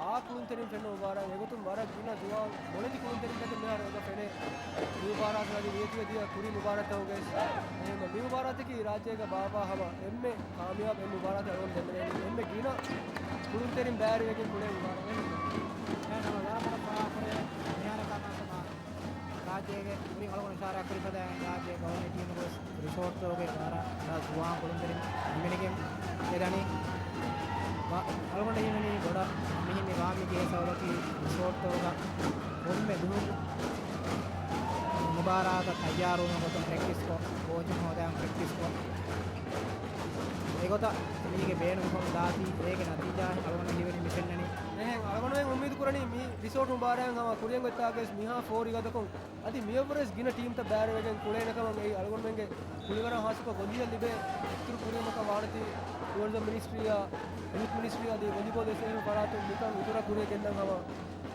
އާ ކުޅުންތެރިން ފެންނަ މުބާރާތް. އެގޮތުން ވަރަށް ގިނަ ޖުވާން މޮޅެތި ކުޅުންތެރިންތަކެއް މިހާރު އެބަ ފެނޭ. މި މުބާރާތު އަދި މިއޮތީ ދިޔަ ކުރީ މުބާރާތްތަކުގައި. އެހެންވެ މި މުބާރާތަކީ ރާއްޖޭގަ ބާއްވާ ހަމަ އެންމެ ކާމިޔާބު އެއް މުބާރާތެއް އަޅުގަނޑު ދެންނެވި. އެންމެ ގިނަ ކުޅުންތެރިން ބައިވެރިވެގެން ކުޅޭ މުބާރާތެއް. އެހެންވީމަ ރާއްޖޭގެ ކުރިން އަޅުގަނޑު އިޝާރާތް ކުރި ފަދަ ރާއްޖޭގެ ކުރިން އަޅުގަނޑު އިޝާރާތް ކުރި ފަދަ ރާއްޖޭގެ ގަވަރނަރ ޓީމުގެ ވަރަށް ޖުވާން ކުޅުންތެރިން ހިމެނިގެން ދެދަނީ. އަޅުގަނޑަށް ހީވަނީ ބޮޑަށް މިހެން މި ވާ މި ގެހޭ ސަބަބަކީ ރިސޯޓްތަކުގަ ކޮންމެ ދުވަހަކު މުބާރާތަށް ތައްޔާރުވުމުގެ ގޮތުން ޕްރެކްޓިސްކޮށް، ކޯޗުން ހޯދާން ޕްރެކްޓިސްކޮށް، އެ އެގޮތަށް މީގެ ބޭނުންކަމުން ދާތީ، އޭގެ ނަތީޖާ އަޅުގަނޑު ހީވަނީ މި ފެންނަނީ. އެހެން އަޅުގަނޑުމެން އުއްމީދު ކުރަނީ މި ރިސޯޓު މުބާރާތް ހަމަ ކުރިއަށް އޮތްތާގަވެސް މިހާ ފޯރި ގަދަކޮށް އަދި މިއަށްވުރެސް ގިނަ ޓީމްތައް ބައިވެރިވެގެން ކުޅޭނެ ކަމަށް އެއީ އަޅުގަނޑުމެންގެ ކުޅިވަރަށް ހާއްސަކޮށް ގޮނޑިއަށް ލިބޭ އިތުރު ކުރިއަށް ވާނެތީ ޓޫރިޒަމް މިނިސްޓްރީއާ، ޔޫތު މިނިސްޓްރީ އަދި ވޮލީބޯލް އެސޯސިއޭޝަން ފަރާތުން މިކަން އިތުރަށް ކުރިއަށް ގެންދަން ހަމަ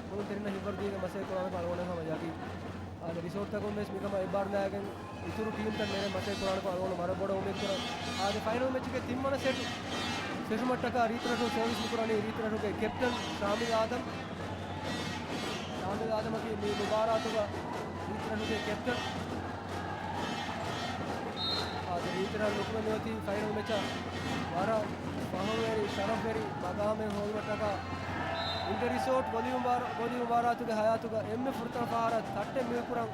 ކުޅުންތެރިންނަށް ހިތްވަރު ދީގެން މަސައްކަތް ކުރާނެކަން އަޅުގަނޑު ހަމަ ޔަގީން. އާދެ، ރިސޯޓްތަކުން ވެސް މިކަމަށް އެއްބާރުލާގެން އިތުރު ޓީމްތައް ނެރެން މަސައްކަތް ކުރާނެކަން އަޅުގަނޑު ވަރަށް ބޮޑަށް އުއްމީދު ކުރަން. އާދެ، ފައިނަލް މެޗުގެ ތިންވަނަ ސެޓް ފެށުމަށްޓަކާ ރީތިރަށުން ސަރވިސް ނުކުރަނީ ރީތިރަށުގެ ކެޕްޓަން ޝާމިލް އާދަމް. ޝާމިލް އާދަމަކީ މި މުބާރާތުގަ ރީތިރަށުގެ ކެޕްޓަން. އާދެ، ރީތިރަށް ނުކުމެ މިއޮތީ ފައިނަލް މެޗަށް ވަރަށް ފަހުންވެރި، ޝަރަފްވެރި މަގާމެއް ހޯދުމަށްޓަކާ އިންޓަރ ރިސޯޓް ގޮލީ މުބާރާ-، ގޮލީ މުބާރާތުގެ ހަޔާތުގަ އެންމެ ފުރަތަމަ ފަހަރަށް ތައްޓެއް މިނުކުރަން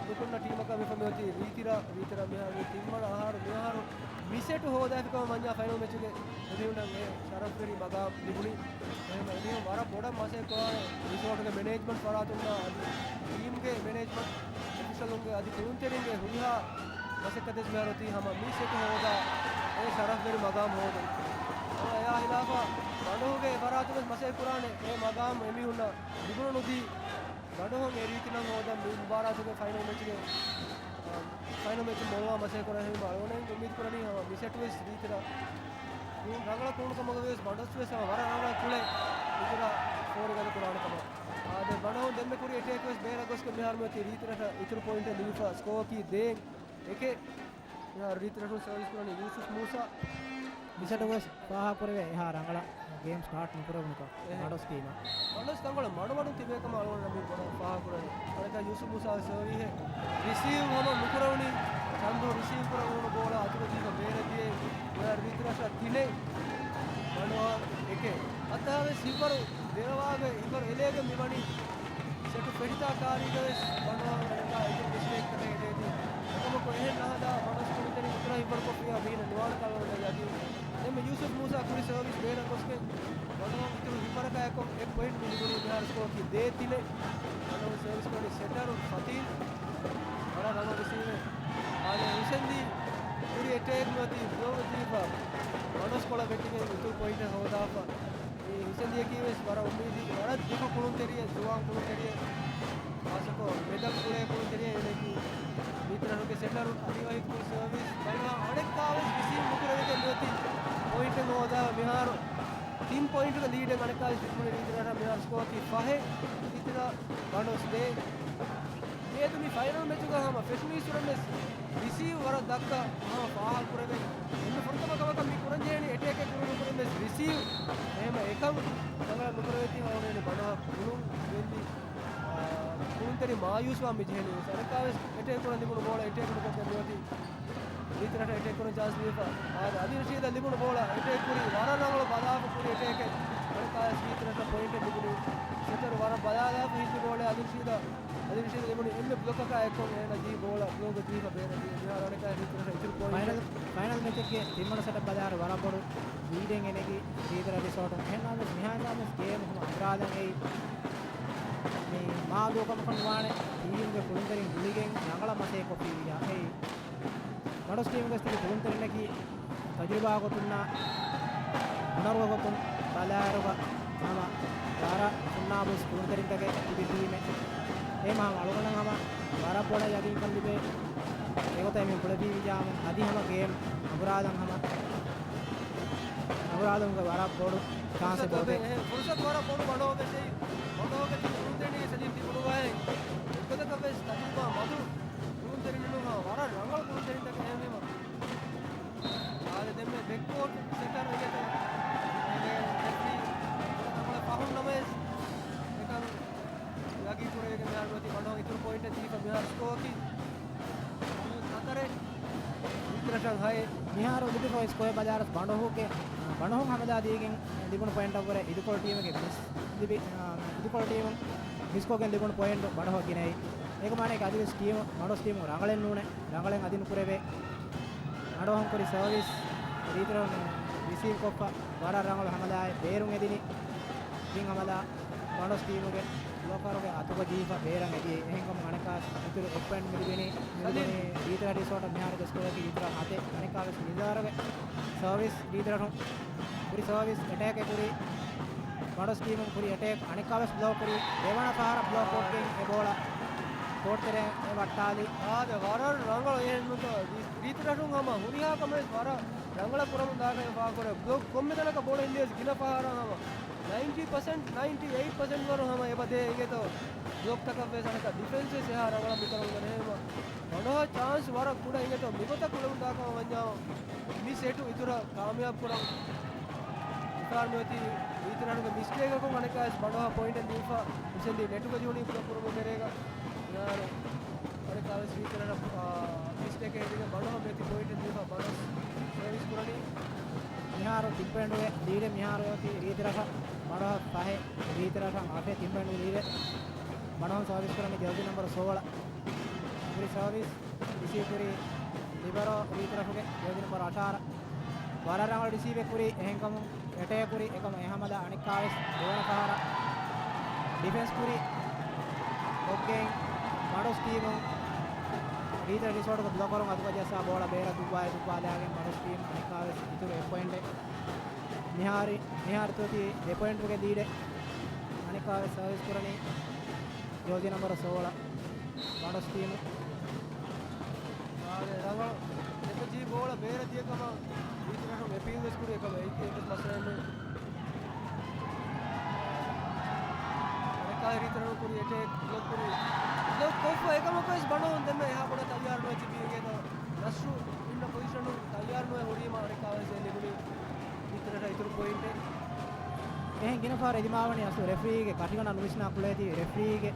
ނުކުންނަ ޓީމަކަށް ވެފަ މިއޮތީ ރީތިރަށް. ރީތިރަށް މިހާރު ތިންވަނަ އަހަރު، މިއަހަރު މި ސެޓު ހޯދާފި ކަމަށް މަންޏާ ފައިނަލް މެޗުގެ އެމީހުންނަށް އެ ޝަރަފްވެރި މަގާމް ލިބުނީ. އެހެން އެމީހުން ވަރަށް ބޮޑަށް މަސައްކަތް ކުރާނެ ރިސޯޓުގެ މެނޭޖްމަންޓް ފަރާތުންނާ އަދި ޓީމްގެ މެނޭޖްމަންޓް އޮފިޝަލުންގެ އަދި ކުޅުންތެރިންގެ ހުރިހާ މަސައްކަތެއް މިހާރު އޮތީ ހަމަ މި ސެޓު ހޯދާ އެ ޝަރަފްވެރި މަގާމް ހޯދުން. ހަމަ އެއާ ހިލާފަށް ބަނޑޮހުގެ ފަރާތުން ވެސް މަސައްކަތް ކުރާނެ އެ މަގާމް އެމީހުންނަށް ލިބުނު ނުދީ ބަނޑޮހަށް އެ ރީތިނަން ހޯދަން މި މުބާރާތުގެ ފައިނަލް މެޗުގެ، އާ، ފައިނަލް މެޗު މޮޅުވާ މަސައްކަތް ކުރަން ހެން އަޅުގަނޑު އުއްމީދު ކުރަނީ ހަމަ މި ސެޓު ވެސް ރީތިރަށް ރަނގަޅަށް ކުޅުނު ކަމުގަ ވެސް ބަނޑޮސް ވެސް ހަމަ ވަރަށް ރަނގަޅަށް ކުޅެ އިތުރަށް ފޯރި ގަދަ ކުރާނެ ކަމަށް. އާދެ، ބަނޑޮހުން ދެންމެ ކުރި އެޓޭކް ވެސް ބޭރަށް ގޮސްގެން މިހާރު މިއޮތީ ރީތިރަށަށް އިތުރު ޕޮއިންޓެއް ލިބިފަ ސްކޯއަކީ ދޭއް އެކެއް. މިހާރު ރީތިރަށުން ސަރވިސް ކުރަނީ ޔޫސުފް މޫސާ. މިސަޓު ވެސް ފާހަގަކުރެވޭ އެހާ ރަނގަޅަށް ގޭމް ސްޓާޓް ނުކުރެވުނުކަން އެހެން. ބަނޑޮސް ޓީމަށް. ބަނޑޮސް ތަންކޮޅެއް މަޑުމަޑުން ތިބޭ ކަމަށް އަޅުގަނޑު މި ބޮޑަށް ފާހަގަކުރަނީ. އަނެކާ ޔޫސުފް މޫސާ ސަރވީހެއް ރިސީވް ހަމަ ނުކުރެވުނީ. ޗަންދޫ ރިސީވް ކުރަން އުޅުނު ބޯޅަ އަތުގަ ދީފަ ބޭރަށް ދިޔައީ. މިހާރު ރީތިރަށަށް ތިނެއް، ބަނޑޮހަށް އެކެއް. އައްތާވެސް ހިތްވަރު ދެރަވާގެ ހިތްވަރު އެލޭގެން މިވަނީ. ސެޓު ފެށިތާ ކާރީގަވެސް ބަނޑޮހަށް އަނެކާ އެކެއް މިސްޓޭކްތަކެއް ހެދޭތީ. އެކަމަކު އެހެން ނަހަދާ ބަނޑޮސް ކުޅުންތެރިން އިތުރަށް ހިތްވަރުކޮށްފިއްޔާ މީނަ ނުވާނެ ކަލަވަރުގަ ޔަގީން. ދެންމެ ޔޫސުފް މޫސާ ކުރި ސަރވިސް ބޭރަށް ގޮސްގެން ބަނޑޮހަށް އިތުރު ހިތްވަރަކާ އެއްކޮށް އެއް ޕޮއިންޓް މި ލިބުނީ. މިހާރު ސްކޯއަކީ ދޭއް ތިނެއް. ބަނޑޮހަށް ސަރވިސް ކުރަނީ ސެޓަރު ފަތީލް. ވަރަށް ރަނގަޅު ރިސީވެއް. އާދެ، ހުސެންދީ ކުރި އެޓޭކް ނުވަތީ ބްލޯކް ދީފަ ބަނޑޮސް ކޮޅަށް ވެއްޓިގެން އިތުރު ޕޮއިންޓެއް ހޯދާފަ. މި ހުސެންދީއަކީ ވެސް ވަރަށް އުއްމީދީ، ވަރަށް ދިގު ކުޅުންތެރިއެއް، ޒުވާން ކުޅުންތެރިއެއް. ޚާއްޞަކޮށް މެދަލް ކުޅޭ ކުޅުންތެރިއެއް އޭނައަކީ. ރީތިރަށުގެ ސެޓަރު އަލީ ވަހީދު ކުރި ސަރވިސް ބަލާ އަނެއްކާވެސް ރިސީވް ނުކުރެވިގެން މިއޮތީ ޕޮއިންޓެއް ހޯދާ. މިހާރު ތިން ޕޮއިންޓުގެ ލީޑެއް އަނެއްކާވެސް ވިސްނުނީ ރީތިރަށަށް. މިހާރު ސްކޯއަކީ ފަހެއް. ރީތިރަށް ބަނޑޮސް ދޭއް. މިއަދު މި ފައިނަލް މެޗުގަ ހަމަ ފެށުނީއްސުރެންވެސް ރިސީވް ވަރަށް ދައްކަ ހަމަ ފާހަގަކުރެވޭ. އެންމެ ފުރަތަމަ ކަމަކަށް މި ކުރަންޖެހޭނީ އެޓޭކެއް ކުރުން ނުކުރެންވެސް ރިސީވް އެހެމަ އެކަން ރަނގަޅަށް ނުކުރެވޭތީ ހަމަ އޮންނަނީ ބަނޑޮހަށް ކުޅުން ގެންދި، އާ، ކުޅުންތެރި މާޔޫސްވާން މި ޖެހެނީ ވެސް. އަނެއްކާވެސް އެޓޭކް ކުރަން ލިބުނު ބޯޅަ އެޓޭކް ނުކޮށްގެން މިއޮތީ. ރީތިރަށަށް އެޓޭކް ކުރަން ޗާންސް ދީފަ. އާދެ، އަދިލް ރަޝީދަށް ލިބުނު ބޯޅަ އެޓޭކް ކުރީ. ވަރަށް ރަނގަޅު ބަލާފަ ކުރި އެޓޭކެއް. އަނެއްކާވެސް ރީތިރަށަށް ޕޮއިންޓެއް ލިބުނީ. ސެޓަރު ވަރަށް ބަލާލާފަ ހިއްލި ބޯޅަ އަދިލް ރަޝީދަށް. އަދިލް ރަޝީދަށް ލިބުނީ އެންމެ ބްލޮކަކާ އެއްކޮށް އޭނަ ދީ ބޯޅަ ބްލޮކް ދީފަ ބޭރަށް ދިޔަ. މިހާރު އަނެކާ ރީތިރަށަށް އިތުރު ޕޮއިންޓެއް. ފައިނަލް، ފައިނަލް މެޗެއްގެ ތިންވަނަ ސެޓަށް ބަލާއިރު ވަރަށް ބޮޑު ލީޑެއް އެނެގި ރީތިރަށް ރިސޯޓުން. އެހެންނަމަވެސް މިހާތާވެސް ގޭމް ހަމަ އަނބުރާލަން އެއީ. މި މާ ދުވަހު ކަމަކަށް ނުވާނެ ޓީމްގެ ކުޅުންތެރިން ގުޅިގެން ރަނގަޅަށް މަސައްކަތް ކޮށްފިއްޔާ. އެއީ ބަނޑޮސް ޓީމުގެ ތިބި ކުޅުންތެރިންނަކީ ތަޖުރިބާ ގޮތުންނާ ހުނަރުގެ ގޮތުން ބަލާއިރުގަ ހަމަ ވަރަށް ހުންނާބުސް ކުޅުންތެރިންތަކެއް ތިބި ޓީމެއް. އެ ހަމަ އަޅުގަނޑަށް ހަމަ ވަރަށް ބޮޑަށް ޔަގީންކަން ލިބޭ. އެގޮތަށް މި ކުޅެފިއްޔާމު އަދި ހަމަ ގޭމް އަނބުރާލަން ހަމަ އަނބުރާލުމުގެ ވަރަށް ބޮޑު ޗާންސެއް ފުރުސަތު ގޮތެއް. އެހެން ފުރުސަތު ވަރަށް ބޮޑު ބަނޑޮހަށް ވެސް އެއީ. ބަނޑޮހަށް ތިބި ކުޅުންތެރިން ސަލީމް ތިބުނު ވަހެއް. އެއްގޮތަކަށް ވެސް ތަޖުރިބާ މަދު ކުޅުންތެރިންނު ހަމަ ވަރަށް ރަނގަޅު ކުޅުންތެރިންތަކެއް އެހެންވީމަ. އާދެ، ދެންމެ ބެކްކޯޓް ސެޓަރ އެގެތަ ރެފްރީ ރަނގަޅަށް ފަހުން ނަމަވެސް އެކަން ޔަގީން ކުރެވިގެން މިހާރު އޮތީ ބަނޑޮހަށް އިތުރު ޕޮއިންޓެއް ދީފަ މިހާރު ސްކޯއަކީ ހަތަރެއް ރީތިރަށަށް ހައެއް. މިހާރު ލިބިފައި ސްކޯއެއް ބަލާއިރު ބަނޑޮހުގެ، ބަނޑޮހުން ހަމަލާ ދީގެން ލިބުނު ޕޮއިންޓަށްވުރެ އިދިކޮޅު ޓީމުގެ މިސް ލިބި، އިދިކޮޅު ޓީމުން މިސްކޮށްގެން ލިބުނު ޕޮއިންޓު ބަނޑޮހަށް ގިނައީ. އޭގެ މާނައަކީ އަދިވެސް ޓީމު، ބަނޑޮސް ޓީމު ރަނގަޅެއް ނޫނޭ. ރަނގަޅެއް އަދި ނުކުރެވޭ. ބަނޑޮހުން ކުރި ސަރވިސް ރީތިރަށް ރިސީވް ކޮށްފަ ވަރަށް ރަނގަޅު ހަމަލާއެއް ބޭރުން އެދިނީ. ތިން ހަމަލާ ބަނޑޮސް ޓީމުގެ ބްލޮކަރުގެ އަތުގަ ދީފަ ބޭރަށް އެދިޔައީ. އެހެންކަމުން އަނެއްކާ އިތުރު އެއް ޕޮއިންޓް މިލިބެނީ، މިލިބެނީ ރީތިރަށް ރިސޯޓަށް. މިހާރުގެ ސްކޯއަކީ ރީތިރަށް ހަތެއް. އަނެއްކާވެސް ނިޒާރުގެ ސާވިސް ރީތިރަށުން ކުރި ސާވިސް އެޓޭކެއް ކުރި ބަނޑޮސް ޓީމުން ކުރި އެޓޭކް އަނެއްކާވެސް ބްލޮކް ކުރި ދެވަނަ ފަހަރަށް ބްލޮކް ކޮށްގެން އެ ބޯޅަ ކޯޓްތެރެއަށް ވައްޓާލި. އާދެ، ވަރަށް ރަނގަޅު އެހެންނުތަ؟ ރީތިރަށުން ހަމަ ހުރިހާ ކަމެއް ވަރަށް ރަނގަޅަށް ކުރަމުން ދާކަން ފާކުރޭ. ބްލޮކް ކޮންމެ ތަނަކަށް ބޯޅަ އެއްލިޔަސް ގިނަ ފަހަރަށް ހަމަ ނައިންޓީ ޕަސެންޓް، ނައިންޓީ އެއިޓް ޕަސެންޓް ވަރު ހަމަ އެބަ ދޭ އިނގޭތޯ. ބްލޮކްތަކަށް ވެސް އަނެކާ ޑިފެންސް ވެސް އެހާ ރަނގަޅަށް މިކަމުން ދަނެހެމަ. ބަނޑޮހަށް ޗާންސް ވަރަށް ކުޑަ އިނގޭތޯ. މިގޮތަށް ކުޅެމުން ދާކަމަށް ވަންޏާ މި ސެޓު އިތުރަށް ކާމިޔާބު ކުރަން މިފަހަރު މިއޮތީ ރީތިރަށުގެ މިސްޓޭކަކުން އަނެއްކާވެސް ބަނޑޮހަށް ޕޮއިންޓެއް ދީފަ ހުސެންދީ ނެޓުގަ ޖޫނީ ބްލޮކް ކުރުމުގެ ތެރޭގަ މިހާރު އަނެއްކާވެސް ރީތިރަށަށް، އާ، މިސްޓޭކެއް ހެދިގެން ބަނޑޮހަށް މިއޮތީ ޕޮއިންޓެއް ދީފަ ބަނޑޮސް ސަރވިސް ކުރަނީ. މިހާރު ތިން ޕޮއިންޓުގެ ލީޑެއް މިހާރު އޮތީ ރީތިރަށަށް. ބަނޑޮހަށް ފަހެއް، ރީތިރަށަށް އަށެއް. ތިން ޕޮއިންޓުގެ ލީޑެއް. ބަނޑޮހަށް ސަރވިސް ކުރަނީ ޖާޒީ ނަމްބަރު ސޯޅަ. ކުރި ސަރވިސް ރިސީވް ކުރީ ލިބަރޯ ރީތިރަށުގެ ޖާޒީ ނަމްބަރު އަށާރަ. ވަރަށް ރަނގަޅު ރިސީވެއް ކުރީ، އެހެންކަމުން އެޓޭކް ކުރީ. އެކަމަށް އެހަމަލާ އަނެއްކާވެސް ދެވަނަ ފަހަރަށް ޑިފެންސް ކުރީ. ކޮށްގެން ބަނޑޮސް ޓީމުން ރީތިރަށް ރިސޯޓުގެ ބްލޮކަރުން އަތުގަ ޖައްސާ ބޯޅަ ބޭރަށް ދުއްވާއި ދުއްވާލާގެން ބަނޑޮސް ޓީމު އަނެއްކާވެސް އިތުރު އެއް ޕޮއިންޓެއް. މިހާރު، މިހާރު ތި ދެ ޕޮއިންޓުގެ ލީޑެއް. އަނެއްކާވެސް ސަރވިސް ކުރަނީ ޖާޒީ ނަމްބަރު ސޯޅަ. ބަނޑޮސް ޓީމު. އާދެ، ރަނގަޅު އެކަޖީ ބޯޅަ ބޭރަށް ދިޔަ ކަމަށް ރީތިރަށުން އެޕީލް ވެސް ކުރި އެކަމަށް އެއީ އެއްވެސް މައްސަލައެއް ނޫން. އަނެއްކާ ރީތިރަށުން ކުރި އެޓޭކް ބްލޮކް ކުރި. ބްލޮކް ކޮށްފަ އެކަމަކުވެސް ބަނޑޮހުން ދެންމެ އެހާ ބޮޑަށް ތައްޔާރު ނުވެ ތިބީ އިނގޭތޯ. ނަސްރު އިންނަ ޕޮޒިޝަނުން ތައްޔާރު ނުވެ ހުރީމަ އަނެއްކާވެސް އެ ލިބުނީ ރީތިރަށަށް އިތުރު ޕޮއިންޓެއް. އެހެން ގިނަ ފަހަރު އެދިމާވަނީ އަސްލު ރެފްރީގެ ކަށިގަނޑަށް ނުވިސްނާ ކުޅޭތީ، ރެފްރީގެ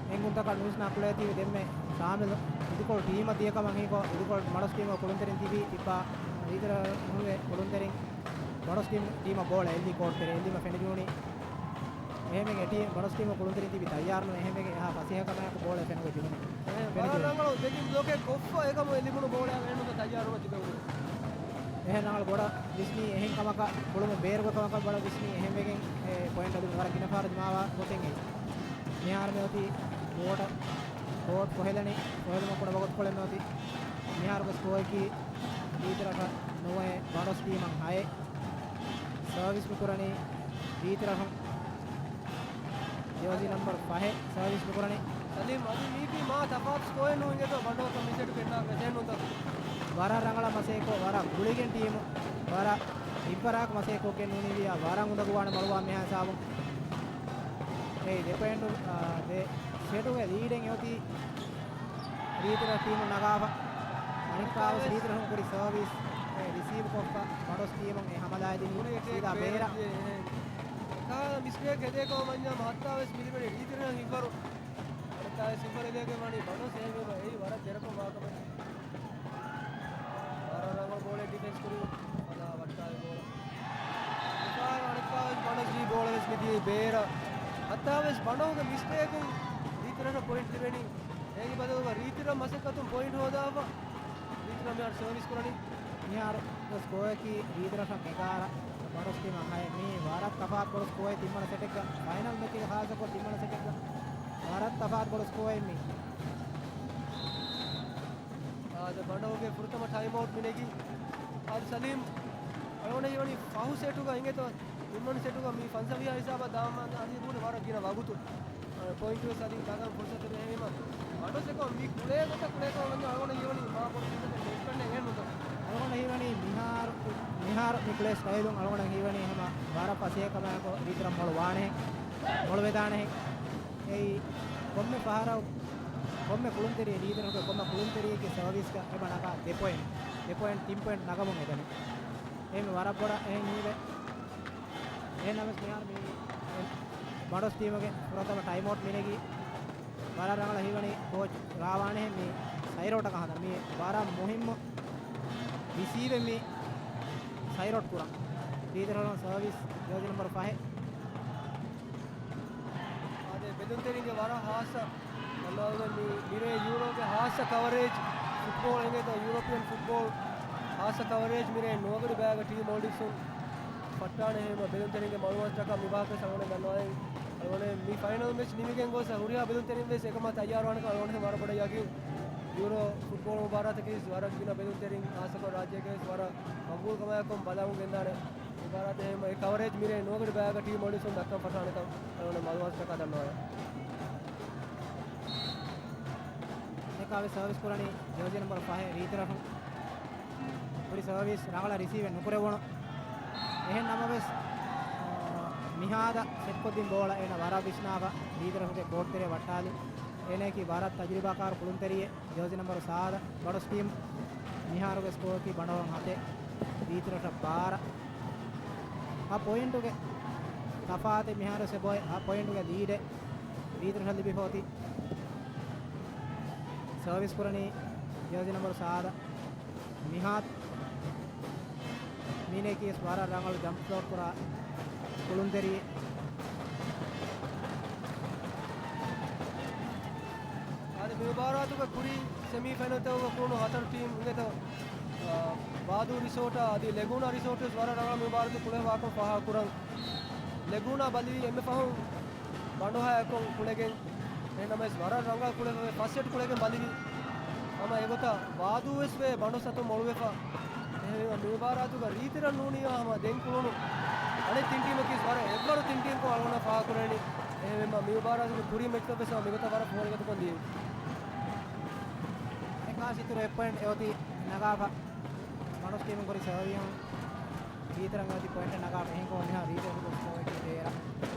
އެނގުންތަކަށް ނުވިސްނާ ކުޅޭތީ ދެންމެ ޝާމިލް އިދިކޮޅު ޓީމަށް ދިޔަ ކަމަށް ހީކޮށް، އިދިކޮޅު ބަނޑޮސް ޓީމުގެ ކުޅުންތެރިން ތިބީ ތިއްބާ ރީތިރަށުގެ ކުޅުންތެރިން ބަނޑޮސް ޓީމު، ޓީމަށް ބޯޅަ އެއްލީ ކޯޓްތެރެ އެއްލީމަ ފެނިޖޫނީ. އެހެންވެގެން އެ ޓީމް ބަނޑޮސް ޓީމު ކުޅުންތެރިން ތިބި ތައްޔާރުނު އެހެންވެގެން އެހާ ފަސޭހަކަމާއެކު ބޯޅަ ފެނުގެ ޖުހުނީ. އެހެން ވަރަށް ރަނގަޅު ދެތިން ބްލޮކެއް ކޮށްފަ އެކަމު އެ ލިބުނު ބޯޅަ އެހެންނު ތައްޔާރުނު ތިބެވުނީ. އެހެން ރަނގަޅު ބޮޑަށް ވިސްނީ އެހެން ކަމަކަށް ކުޅުމު ބޭރުގެ ކަމަކަށް ބޮޑަށް ވިސްނީ އެހެންވެގެން އެ ޕޮއިންޓް އަދި ވަރަށް ގިނަ ފަހަރު ދިމާވާ ގޮތެއް އެއީ. މިހާރު މިއޮތީ ކޯޓަށް، ކޯޓް ފޮހެލަނީ، ފޮހެލުމަށް ކުޑަ ވަގުތުކޮޅެއް މިއޮތީ. މިހާރުގެ ސްކޯއަކީ ރީތިރަށަށް ނުވައެއް، ބަނޑޮސް ޓީމަށް ހައެއް. ސަރވިސް މިކުރަނީ ރީތިރަށުން. ޖާޒީ ނަމްބަރު ފަހެއް ސަރވިސް މިކުރަނީ. ސަލީމް، އަދި މީތި މާ ތަފާތު ސްކޯއެއް ނޫން އިނގޭތޯ ބަނޑޯކަށް މިސެޓް ގެންނާ މެސެން ނުތަ. ވަރަށް ރަނގަޅަށް މަސޭކޮށް، ވަރަށް ގުޅިގެން ޓީމު، ވަރަށް އިއްވަރާކު މަސޭކޮށްގެން ނޫނީވިޔާ ވަރަށް އުނދަގޫވާނެ މަޅުވާ މިހާ ހިސާބުން. އެއީ ދެ ޕޮއިންޓު، އާ، ދެ ސެޓުގެ ލީޑެއް އެއޮތީ ރީތިރަށް ޓީމުން ނަގާފަ. އަނެއްކާވެސް ރީތިރަށުން ކުރި ސަރވިސް، އެ ރިސީވް ކޮށްފަ ބަނޑޮސް ޓީމުން އެ ހަމަލާއެދިނީ ސީދާ ބޭރަށް. އެކާ މިސްޓޭކް ހެދޭކަމަށް ވަންޏާ ހައްތާވެސް މިލިބެނީ ރީތިރަށަށް ހިއްވަރު. އަނެއްކާވެސް ހިއްވަރު ހެދޭކަމަށް ވަނީ ބަނޑޮސް އެހެންވީމަ އެއީ ވަރަށް ދެރަކޮށް ވާކަމެއް. ވަރަށް ރަނގަޅު ބޯޅައެއް ޑިފެންސް ކުރި ފަލާ ވައްޓާލި ބޯޅަ. އަނެއްކާވެސް ބަނޑޮސް ޖީ ބޯޅަ ވެސް މިދިޔައީ ބޭރަށް. ހައްތާވެސް ބަނޑޮހުގެ މިސްޓޭކުން ރީތިރަށަށް ޕޮއިންޓް ލިބެނީ. އޭގެ ބަދަލުގަ ރީތިރަށް މަސައްކަތުން ޕޮއިންޓް ހޯދާފަ. ރީތިރަށް މިހާރު ސަރވިސް ކުރަނީ. މިހާރު ސްކޯއަކީ ރީތިރަށަށް އެގާރަ، ބަނޑޮސް ޓީމަށް ހައެއް. މީ ވަރަށް ތަފާތު ބޮޑު ސްކޯއެއް ތިންވަނަ ސެޓެއްގަ. ފައިނަލް މެޗެއްގަ ޚާއްޞަކޮށް ތިންވަނަ ސެޓެއްގަ ވަރަށް ތަފާތު ބޮޑު ސްކޯއެއް މީ. އާދެ، ބަނޑޮހުގެ ފުރަތަމަ ޓައިމް އައުޓް މިނެގީ. އާދެ، ސަލީމް އަޅުގަނޑަށް ހީވަނީ ފަހު ސެޓުގަ އިނގޭތޯ ތިންވަނަ ސެޓުގަ މީ ފަންސަވީހާ ހިސާބަށް ދާމަ އަދި ބުނެ ވަރަށް ގިނަ ވަގުތު. އަ، ޕޮއިންޓު ވެސް އަދި ނަގަން ފުރުސަތު ޖެހޭމަ. ބަނޑޮސް އެކަމަކު މި ކުޅޭ ގޮތަށް ކުޅޭކަމަށް ވަންޏާ އަޅުގަނޑަށް ހީވަނީ މާ ބޮޑު ޓީމެއް ނެތްކަންނޭ އެހެންނުތަ؟ އަޅުގަނޑަށް ހީވަނީ މިހާރު، މިހާރު މި ކުޅޭ ސްޓައިލުން އަޅުގަނޑަށް ހީވަނީ ހަމަ ވަރަށް ފަސޭހަކަމާއެކު ރީތިރަށް މޮޅު ވާނެހެން، މޮޅު ވެދާނެހެން. އެއީ ކޮންމެ ފަހަރަށް، ކޮންމެ ކުޅުންތެރި، ރީތިރަށުގެ ކޮންމެ ކުޅުންތެރިއެއްގެ ސަރވިސްގަ އެބަ ނަގާ ދެ ޕޮއިންޓް، ދެ ޕޮއިންޓް، ތިން ޕޮއިންޓް ނަގަމުން އެދެނީ. އެހެން ވަރަށް ބޮޑަށް އެހެން ހީވޭ. އެހެންނަމަވެސް މިހާރު މި ބަނޑޮސް ޓީމުގެ ފުރަތަމަ ޓައިމް އައުޓް މިނެގީ. ވަރަށް ރަނގަޅަށް ހީވަނީ ކޯޗް ރާވާނެހެން މި ސައިރޯޓަކަށް ހަނދާން. މި ވަރަށް މުހިއްމު ރިސީވެއް މި ސައިރޯޓް ކުރަން. ރީތިރަށުން ސަރވިސް ޖާޒީ ނަމްބަރު ފަހެއް. އާދެ، ބެލުންތެރިންގެ ވަރަށް ހާއްސަ ގަންނަވަން މި މިރޭ ޔޫރޯގެ ހާއްސަ ކަވަރޭޖް ފުޓްބޯޅަ އިނގޭތޯ ޔޫރޯޕިއަން ފުޓްބޯޅަ ހާއްސަ ކަވަރޭޖް މިރޭ ނުވަގަޑި ބައިގަ ޓީމް މޯލްޑިވްސުން ފައްޓާނެ ހޭމަ ބެލުންތެރިންގެ މައުލޫމާތުތަކަށް މި ވާހަކަ ސަޅުވަނެ ގަންނަވައި. އަޅުގަނޑު މި ފައިނަލް މެޗް ނިމިގެން ގޮސް ހުރިހާ ބެލުންތެރިން ވެސް އެކަމާ ތައްޔާރުވާނެކަން އަޅުގަނޑު ވަރަށް ބޮޑަށް ޔަގީން. ޔޫރޯ ފުޓްބޯޅަ މުބާރާތަކީ ވަރަށް ގިނަ ބެލުންތެރިން ހާއްސަކޮށް ރާއްޖޭގައި ވެސް ވަރަށް މަގުބޫލުކަމާއެކު ބަލަމުން ގެންދާނެ މުބާރާތެއް. އެހެންވީމަ އެ ކަވަރޭޖް މިރޭ ނުވަގަޑި ބަޔާގަ ޓީމް އޮޑިންސުން ދައްކަން ފަށާނެކަން އަޅުގަނޑަށް މައުލޫމާތުތަކާ ދަންނަވާލަން. އަނެއްކާވެސް ސަރވިސް ކުރަނީ ޖާޒީ ނަމްބަރު ފަހެއް ރީތިރަށު. ކުރި ސަރވިސް ރަނގަޅަށް ރިސީވެއް ނުކުރެވުނު. އެހެން ނަމަވެސް، އާ، މިހާދަ ސެޓްކޮށްދިން ބޯޅަ އޭނަ ވަރަށް ވިސްނާފަ ރީތިރަށުގެ ކޯޓްތެރެއަށް ވައްޓާލި. އޭނައަކީ ވަރަށް ތަޖުރިބާކާރު ކުޅުންތެރިއެއް. ޖާޒީ ނަމްބަރު ސާދަ ބަނޑޮސް ޓީމް. މިހާރުގެ ސްކޯރަކީ ބަނޑޮހަށް ހަތެއް، ރީތިރަށަށް ބާރަ. ހަ ޕޮއިންޓުގެ ތަފާތެއް މިހާރު ސެބޮއެ ހަ ޕޮއިންޓުގެ ލީޑެއް ރީތިރަށަށް ލިބިފަ އޮތީ. ސަރވިސް ކުރަނީ ޖާޒީ ނަމްބަރު ސާދަ. މިހާ މީނައަކީ ވަރަށް ރަނގަޅު ޖަމްޕް ފްލޯޓް ކުރާ ކުޅުންތެރިއެއް. އަދި މި މުބާރާތުގެ ކުރީ ސެމީ ފައިނަލްތަކުގަ ކުޅުނު ހަތަރު ޓީމް އިނގޭތޯ، އާ، ވާދޫ ރިސޯޓާ އަދި ލެގޫނާ ރިސޯޓް ވެސް ވަރަށް ރަނގަޅު މި މުބާރާތު ކުޅެފަވާކަން ފާހަގަކުރަން. ލެގޫނާ ބަލިވީ އެންމެ ފަހުން ބަނޑޮހާއެކު ކުޅެގެން، އެހެންނަމަވެސް ވަރަށް ރަނގަޅަށް ކުޅެފަ ފަސް ސެޓް ކުޅެގެން ބަލިވި. ހަމަ އެގޮތަށް ވާދޫ ވެސް ވޭ ބަނޑޮސް އަތުން މޮޅުވެފަ. އެހެންވީމަ މި މުބާރާތުގަ ރީތިރަށް ނޫނީ ހަމަ ދެން ކުޅުނު އަނެއް ތިން ޓީމަކީ ވަރަށް އެއްވަރު ތިން ޓީމްކޮށް އަޅުގަނޑަށް ފާހަގަކުރެވެނީ. އެހެންވީމަ މި މުބާރާތުގެ ކުރީ މެޗްތައް ވެސް ހަމަ މިގޮތަށް ވަރަށް ފޯރިގަދަކޮށް ދިޔައީ. އެކާސް އިތުރު އެއް ޕޮއިންޓް އެއޮތީ ނަގާފަ. ބަނޑޮސް ޓީމުން ކުރި ސަރވިސް ރީތިރަށް އޮތީ ޕޮއިންޓެއް ނަގާފަ. އެހެންކަމުން މިހާރު ރީތިރަށުގެ ސްކޯއަކީ ބޭރަށް.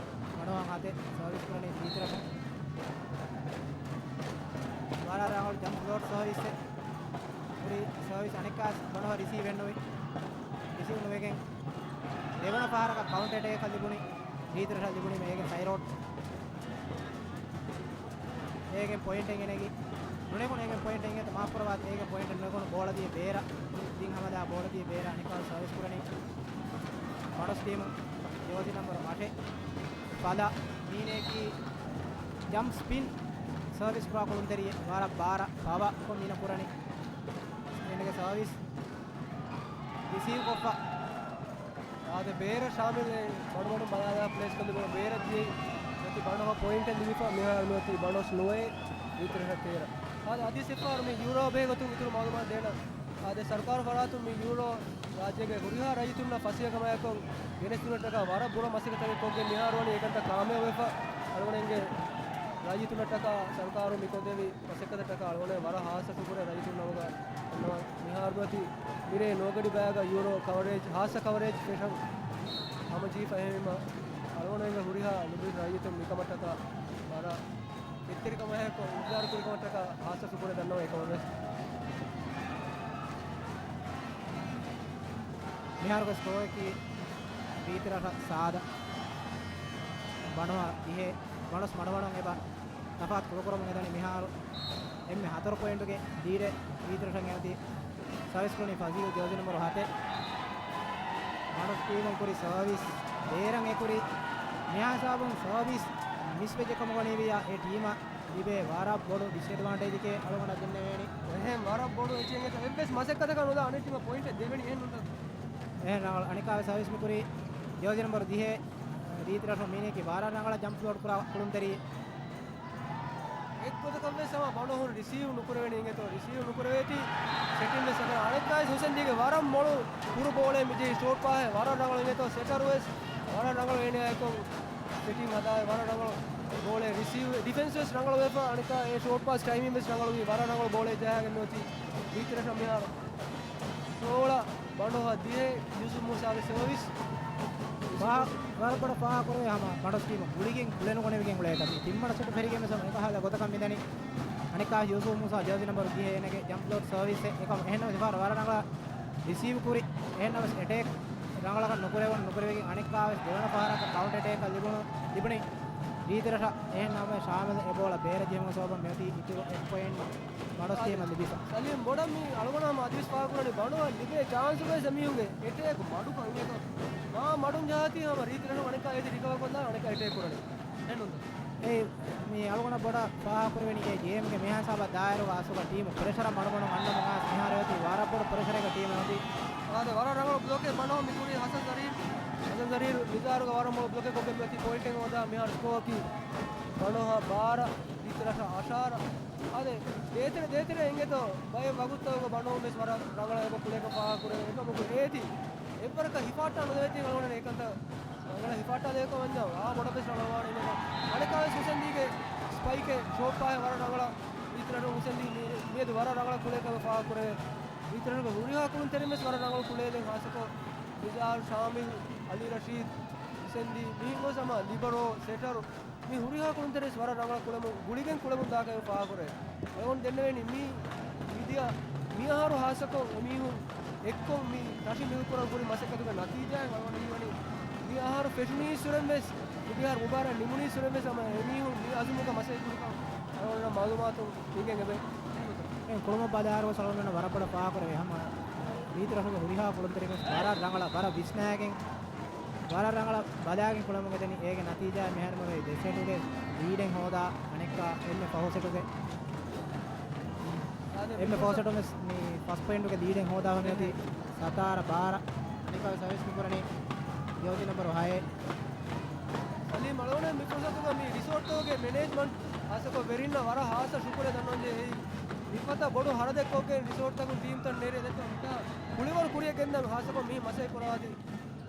ބަނޑޮހަށް ހަތެއް ސަރވިސް ކުރަނީ ރީތިރަށު. ވަރަށް ރަނގަޅު ޖަމްޕް ފްލޯޓް ސަރވިސްއެއް. ކުރި ސަރވިސް އަނެއްކާސް ބަނޑޮހަށް ރިސީވް ނުވި. ރިސީވް ނުވެގެން ދެވަނަ ފަހަރަކަށް ކައުންޓަރ އެޓޭކަކަށް ލިބުނީ. ރީތިރަށަށް ލިބުނީމަ އޭގެ ސައިޑް ރޯޑް. އޭގެން ޕޮއިންޓެއް ގެނެގި ނުނެގުނު އޭގެން ޕޮއިންޓެއް އިނގޭތޯ މާފުކުރައްވާތި. އޭގެން ޕޮއިންޓެއް ނުނެގުނު ބޯޅަ ދިޔަ ބޭރަށް ދިން ހަމަލާ ބޯޅަ ދިޔަ ބޭރަށް އަނެއްކާ ސަރވިސް ކުރަނީ ބަނޑޮސް ޓީމު ޖާޒީ ނަމްބަރު އަށެއް. ފަލަ މީނައަކީ ޖަމްޕް ސްޕިން ސަރވިސް ކުރާ ކުޅުންތެރިއެއް. ވަރަށް ބާރަށް ޕަވަރ ކޮށް މީނަ ކުރަނީ. އޭނަގެ ސަރވިސް ރިސީވް ކޮށްފަ. އާދެ، ބޭރަށް ޝާމިލް އެ ބަނޑުބަނޑު ބަލާލާ ޕްލޭސް ކޮށްލިބުނު ބޭރަށް ދިޔައީ އޮތީ ބަނޑޮހަށް ޕޮއިންޓެއް ލިބިފަ. މިހާރު މިއޮތީ ބަނޑޮސް ނުވައެއް، ރީތިރަށަށް ތޭރަ. އާދެ، އަދިސް އެއްފަހަރު މި ޔޫރޯ ބެހޭ ގޮތުން އިތުރު މައުލޫމާތު ދޭނަން. އާދެ، ސަރުކާރު ފަރާތުން މި ޔޫރޯ ރާއްޖޭގެ ހުރިހާ ރައްޔިތުންނަށް ފަސޭހަކަމާއެކު ގެނެސްދިނުން ޓަކާ ވަރަށް ބުރަ މަސައްކަތެއް ކޮށްގެން މިހާރު ވަނީ އެކަންތައް ކާމިޔާބުވެފަ. އަޅުގަނޑުގެ ރައްޔިތުންނަށްޓަކާ ސަރުކާރު މި ކޮށްދެވި މަސައްކަތަށްޓަކާ އަޅުގަނޑު ވަރަށް ހާއްސަ ޝުކުރެއް ރައްޔިތުންނަށް އަންނަވަން. މިހާރު މިއޮތީ މިރޭ ނުވަގަޑި ބަޔަކަށް ޔޫރޯ ކަވަރޭޖް، ހާއްސަ ކަވަރޭޖް ފެށަން ހަމަޖެހިފަ. އެހެންވީމަ އަޅުގަނޑުގެ ހުރިހާ ނުބުރި ރައްޔިތުން މިކަމަށްޓަކާ ވަރަށް އެތެރިކަމާއެކު އިންތިޒާރު ކުރިކަމަށްޓަކާ ހާއްސަ ޝުކުރެއް ދަންނަވަން އެކަމަށްވެސް. މިހާރުގެ ސްކޯއަކީ ރީތިރަށަށް ސާދަ، ބަނޑޮހަށް ދިހައެއް. ބަނޑޮސް މަޑުމަޑުން އެބަ ތަފާތު ކުޑަކުރަމުން އެދަނީ. މިހާރު އެންމެ ހަތަރު ޕޮއިންޓުގެ ލީޑެއް ރީތިރަށަށް އެއޮތީ. ސަރވިސް ކުރަނީ ފަޒީލް، ޖާޒީ ނަމްބަރު ހަތެއް. ބަނޑޮސް ޓީމުން ކުރި ސަރވިސް ބޭރަށް އެކުރި. މިހާ ހިސާބުން ސަރވިސް މިސްވެއްޖެ ކަމުގަ ވަނީ އެ ޓީމަށް ލިބޭ ވަރަށް ބޮޑު ޑިސްއެޑްވާންޓޭޖެކޭ އަޅުގަނޑަށް ދެންނެވޭނީ. އެހެން ވަރަށް ބޮޑު އެއްޗެއް އެނގޭތޯ. އެއްވެސް މަސައްކަތަކަށް ނުލާ އަނެއް ޓީމަށް ޕޮއިންޓެއް ދެވެނީ އެހެން ނޫންތޯ. އެހެން ރަނގަޅު. އަނެއްކާވެސް ސަރވިސް މި ކުރީ ޖާޒީ ނަމްބަރު ދިހައެއް. ރީތިރަށު މީނައަކީ ވަރަށް ރަނގަޅަށް ޖަމްޕް ފްލޯޓް ކުރާ ކުޅުންތެރި. އެއްގޮތަކަށްވެސް ހަމަ ބަނޑޮހުން ރިސީވް ނުކުރެވެނީ އިނގޭތޯ. ރިސީވް ނުކުރެވޭތީ ސެޓިން ވެސް އަދާ. އަނެއްކާވެސް ހުސެންދީގެ ވަރަށް މޮޅު ކުރު ބޯޅައެއް މިޖެހި ޝޯޓް ޕާސް ވަރަށް ރަނގަޅު އިނގޭތޯ. ސެޓަރު ވެސް ވަރަށް ރަނގަޅު އޭނައާއެކު ސެޓިން ހަދާ ވަރަށް ރަނގަޅު ބޯޅަ ރިސީވް، ޑިފެންސް ވެސް ރަނގަޅު ވެފަ. އަނެއްކާ އެ ޝޯޓް ޕާސް ޓައިމިން ވެސް ރަނގަޅުވީ. ވަރަށް ރަނގަޅު ބޯޅައެއް ޖަހާގެން އޮތީ ރީތިރަށަށް މިހާރު. ސޯޅަ ބަނޑޮހަށް ދިހައެއް. ޔޫސުފް މޫސާގެ ސަރވިސް. ފާ-، ވަރަށް ބޮޑަށް ފާހަގަކުރެވޭ ހަމަ ބަނޑޮސް ޓީމު ގުޅިގެން ކުޅެނުގަނެވިގެން އުޅޭ ކަމެއް. ތިންވަނަ ސެޓު ފެށިގެން ވެސް އެކަހަލަ ގޮތަކަށް މިދަނީ. އަނެއްކާ ޔޫސުފް މޫސާ ޖާޒީ ނަމްބަރު ދިހަ އޭނަގެ ޖަމްޕް ފްލޯޓް ސަރވިސްއެއް. އެކަމަކު އެހެންނަމަވެސް އެފާރ ވަރަށް ރަނގަޅަށް ރިސީވް ކުރި. އެހެންނަމަވެސް އެޓޭކް ރަނގަޅަކަށް ނުކުރެވުނު، ނުކުރެވިގެން އަނެއްކާވެސް ދެވަނަ ފަހަރަކަށް ކައުންޓަރ އެޓޭކަށް ލިބުނު، ލިބުނީ ރީތިރަށަށް. އެހެން ނަމަވެސް ޝާމިލް އެ ބޯޅަ ބޭރަށް ޖެހުމުގެ ސަބަބުން މިއޮތީ އިތުރު އެއް ޕޮއިންޓް ބަނޑޮސް ޓީމަށް ލިބިފަ. ސަލީމް ބޮޑަށް މި އަޅުގަނޑު ހަމަ އަދިވެސް ފާހަގަކުރަނީ ބަނޑޮހަށް ލިބޭ ޗާންސުގައި ސެމީހުންގެ އެޓޭކް މަޑުކަން އިނގޭތޯ. މާ މަޑުން ޖަހާތީ ހަމަ ރީތިރަށް އަނެއްކާ އޭތި ރިކަވަރ ކޮށްލާ އަނެއްކާ އެޓޭކް ކުރަނީ. އެހެންނޫންތަ؟ އެ މި އަޅުގަނޑަށް ބޮޑަށް ފާހަގަކުރެވެނީ އެ ގޭމްގެ މިހާ ހިސާބަށް ދާއިރުގަ އަސްލުގަ ޓީމު ޕްރެޝަރަށް މަޑުމަޑުން އަންނަމުން އައިސް މިހާރު އޮތީ ވަރަށް ބޮޑު ޕްރެޝަރެއްގަ ޓީމު އޮތީ. އާދެ، ވަރަށް ރަނގަޅު ބްލޮކެއް ބަނޑޮހަށް މި ކުރީ ހަސަން ޒަރީރް. ހަސަން ޒަރީރް މިޒާރުގަ ވަރަށް ބޮޑު ބްލޮކެއް ކޮށްގެން މިއޮތީ ޕޮއިންޓެއް ހޯދާ. މިހާރު ސްކޯއަކީ ބަނޑޮހަށް ބާރަ، ރީތިރަށަށް އަށާރަ. އާދެ، ދޭތެރެ ދޭތެރެ އެނގޭތޯ ބައެއް ވަގުތުތަކުގަ ބަނޑުހަމަ ވެސް ވަރަށް ރަނގަޅަށް އެބަ ކުޅޭކަށް ފާހަގަކުރޭ. އެކަމަކު އޭތި އެއްވަރަކަށް ހިފާއްޓާ ނުލެވޭތީ އަޅުގަނޑަށް އެކަންތައް ރަނގަޅަށް ހިފާއްޓާލެވޭކަށް ވަންޏާ އާ ބޮޑަށް ވެސް ރަނގަޅަށް ވާނެ އިނގޭތޯ. އަނެއްކާވެސް ހުސެންދީގެ ސްޕައިކެއް ޝޯޓް ޕާހެއް ވަރަށް ރަނގަޅަށް ރީތި ރަށުން ހުސެންދީ މި-، މިއަދު ވަރަށް ރަނގަޅަށް ކުޅޭކަށް ފާހަގަކުރެވޭ. ރީތި ރަށުގެ ހުރިހާ ކުޅުންތެރިން ވެސް ވަރަށް ރަނގަޅަށް ކުޅޭދެން ހާއްސަކޮށް ނިޒާރު، ޝާމިލް، އަލީ ރަޝީދު، ހުސެންދީ މިހެން ގޮސް ހަމަ ލިބަރޯ، ސެޓަރު، މި ހުރިހާ ކުޅުންތެރިން ވެސް ވަރަށް ރަނގަޅަށް ކުޅެމުން، ގުޅިގެން ކުޅެމުން ދާކަށް ފާހަގަކުރޭ. އަޅުގަނޑު ދެންނެވޭނީ މި މިދިޔަ މިއަހަރު ހާއްސަކޮށް އެމީހުން އެއްކޮށް މި ތަށި މިލުކުރަން ކުރި މަސައްކަތުގެ ނަތީޖާއެއް އަޅުގަނޑަށް ހީވަނީ، މި އަހަރު ފެށުނީއްސުރެން ވެސް، މިދިޔަ މުބާރާތް ނިމުނީއްސުރެން ވެސް ހަމަ އެމީހުން މި އަޒުމުގަ މަސައްކަތް ކުރިކަން އަޅުގަނޑަށް މައުލޫމާތު ހިނގެން އެބަ. އެ ކުޅުމަށް ބަލާއިރު ވެސް އަޅުގަނޑު ވަރަށް ބޮޑަށް ފާހަގަކުރެވޭ ހަމަ ރީތި ރަށުގެ ހުރިހާ ކުޅުންތެރިން ވެސް ވަރަށް ރަނގަޅަށް، ވަރަށް ވިސްނާގެން، ވަރަށް ރަނގަޅަށް ބަލާގެން ކުޅެމުން އެދެނީ. އޭގެ ނަތީޖާ މިހާރު މި ދެ ސެޓުގެ ލީޑެއް ހޯދާ އަނެއްކާ އެންމެ ފަހު ސެޓުގެ، އެންމެ ފަހު ސެޓު ވެސް މި ފަސް ޕޮއިންޓުގެ ލީޑެއް ހޯދާ ހަމަ އޮތީ ސަތާރަ ބާރަ. އަނެއްކާ ސަރވިސް މި ކުރަނީ ޖާޒީ ނަމްބަރު ހައެއް. ސަލީމް އަޅުގަނޑު މި ފުރުސަތުގަ މި ރިސޯޓްތަކުގެ މެނޭޖްމަންޓް ހާއްސަކޮށް ވެރިންނަށް ވަރަށް ހާއްސަ ޝުކުރެއް ދަންނަވަންޖެހޭ. މިފަދަ ބޮޑު ހަރަދެއްކޮށްގެން ރިސޯޓްތަކުން ޓީމްތައް ނެރެ ދެއްތޯ މިތާ ކުޅިވަރު ކުރިއަށް ގެންދަން ހާއްސަކޮށް މި މަސައްކަތް ކުރައްވާތީ.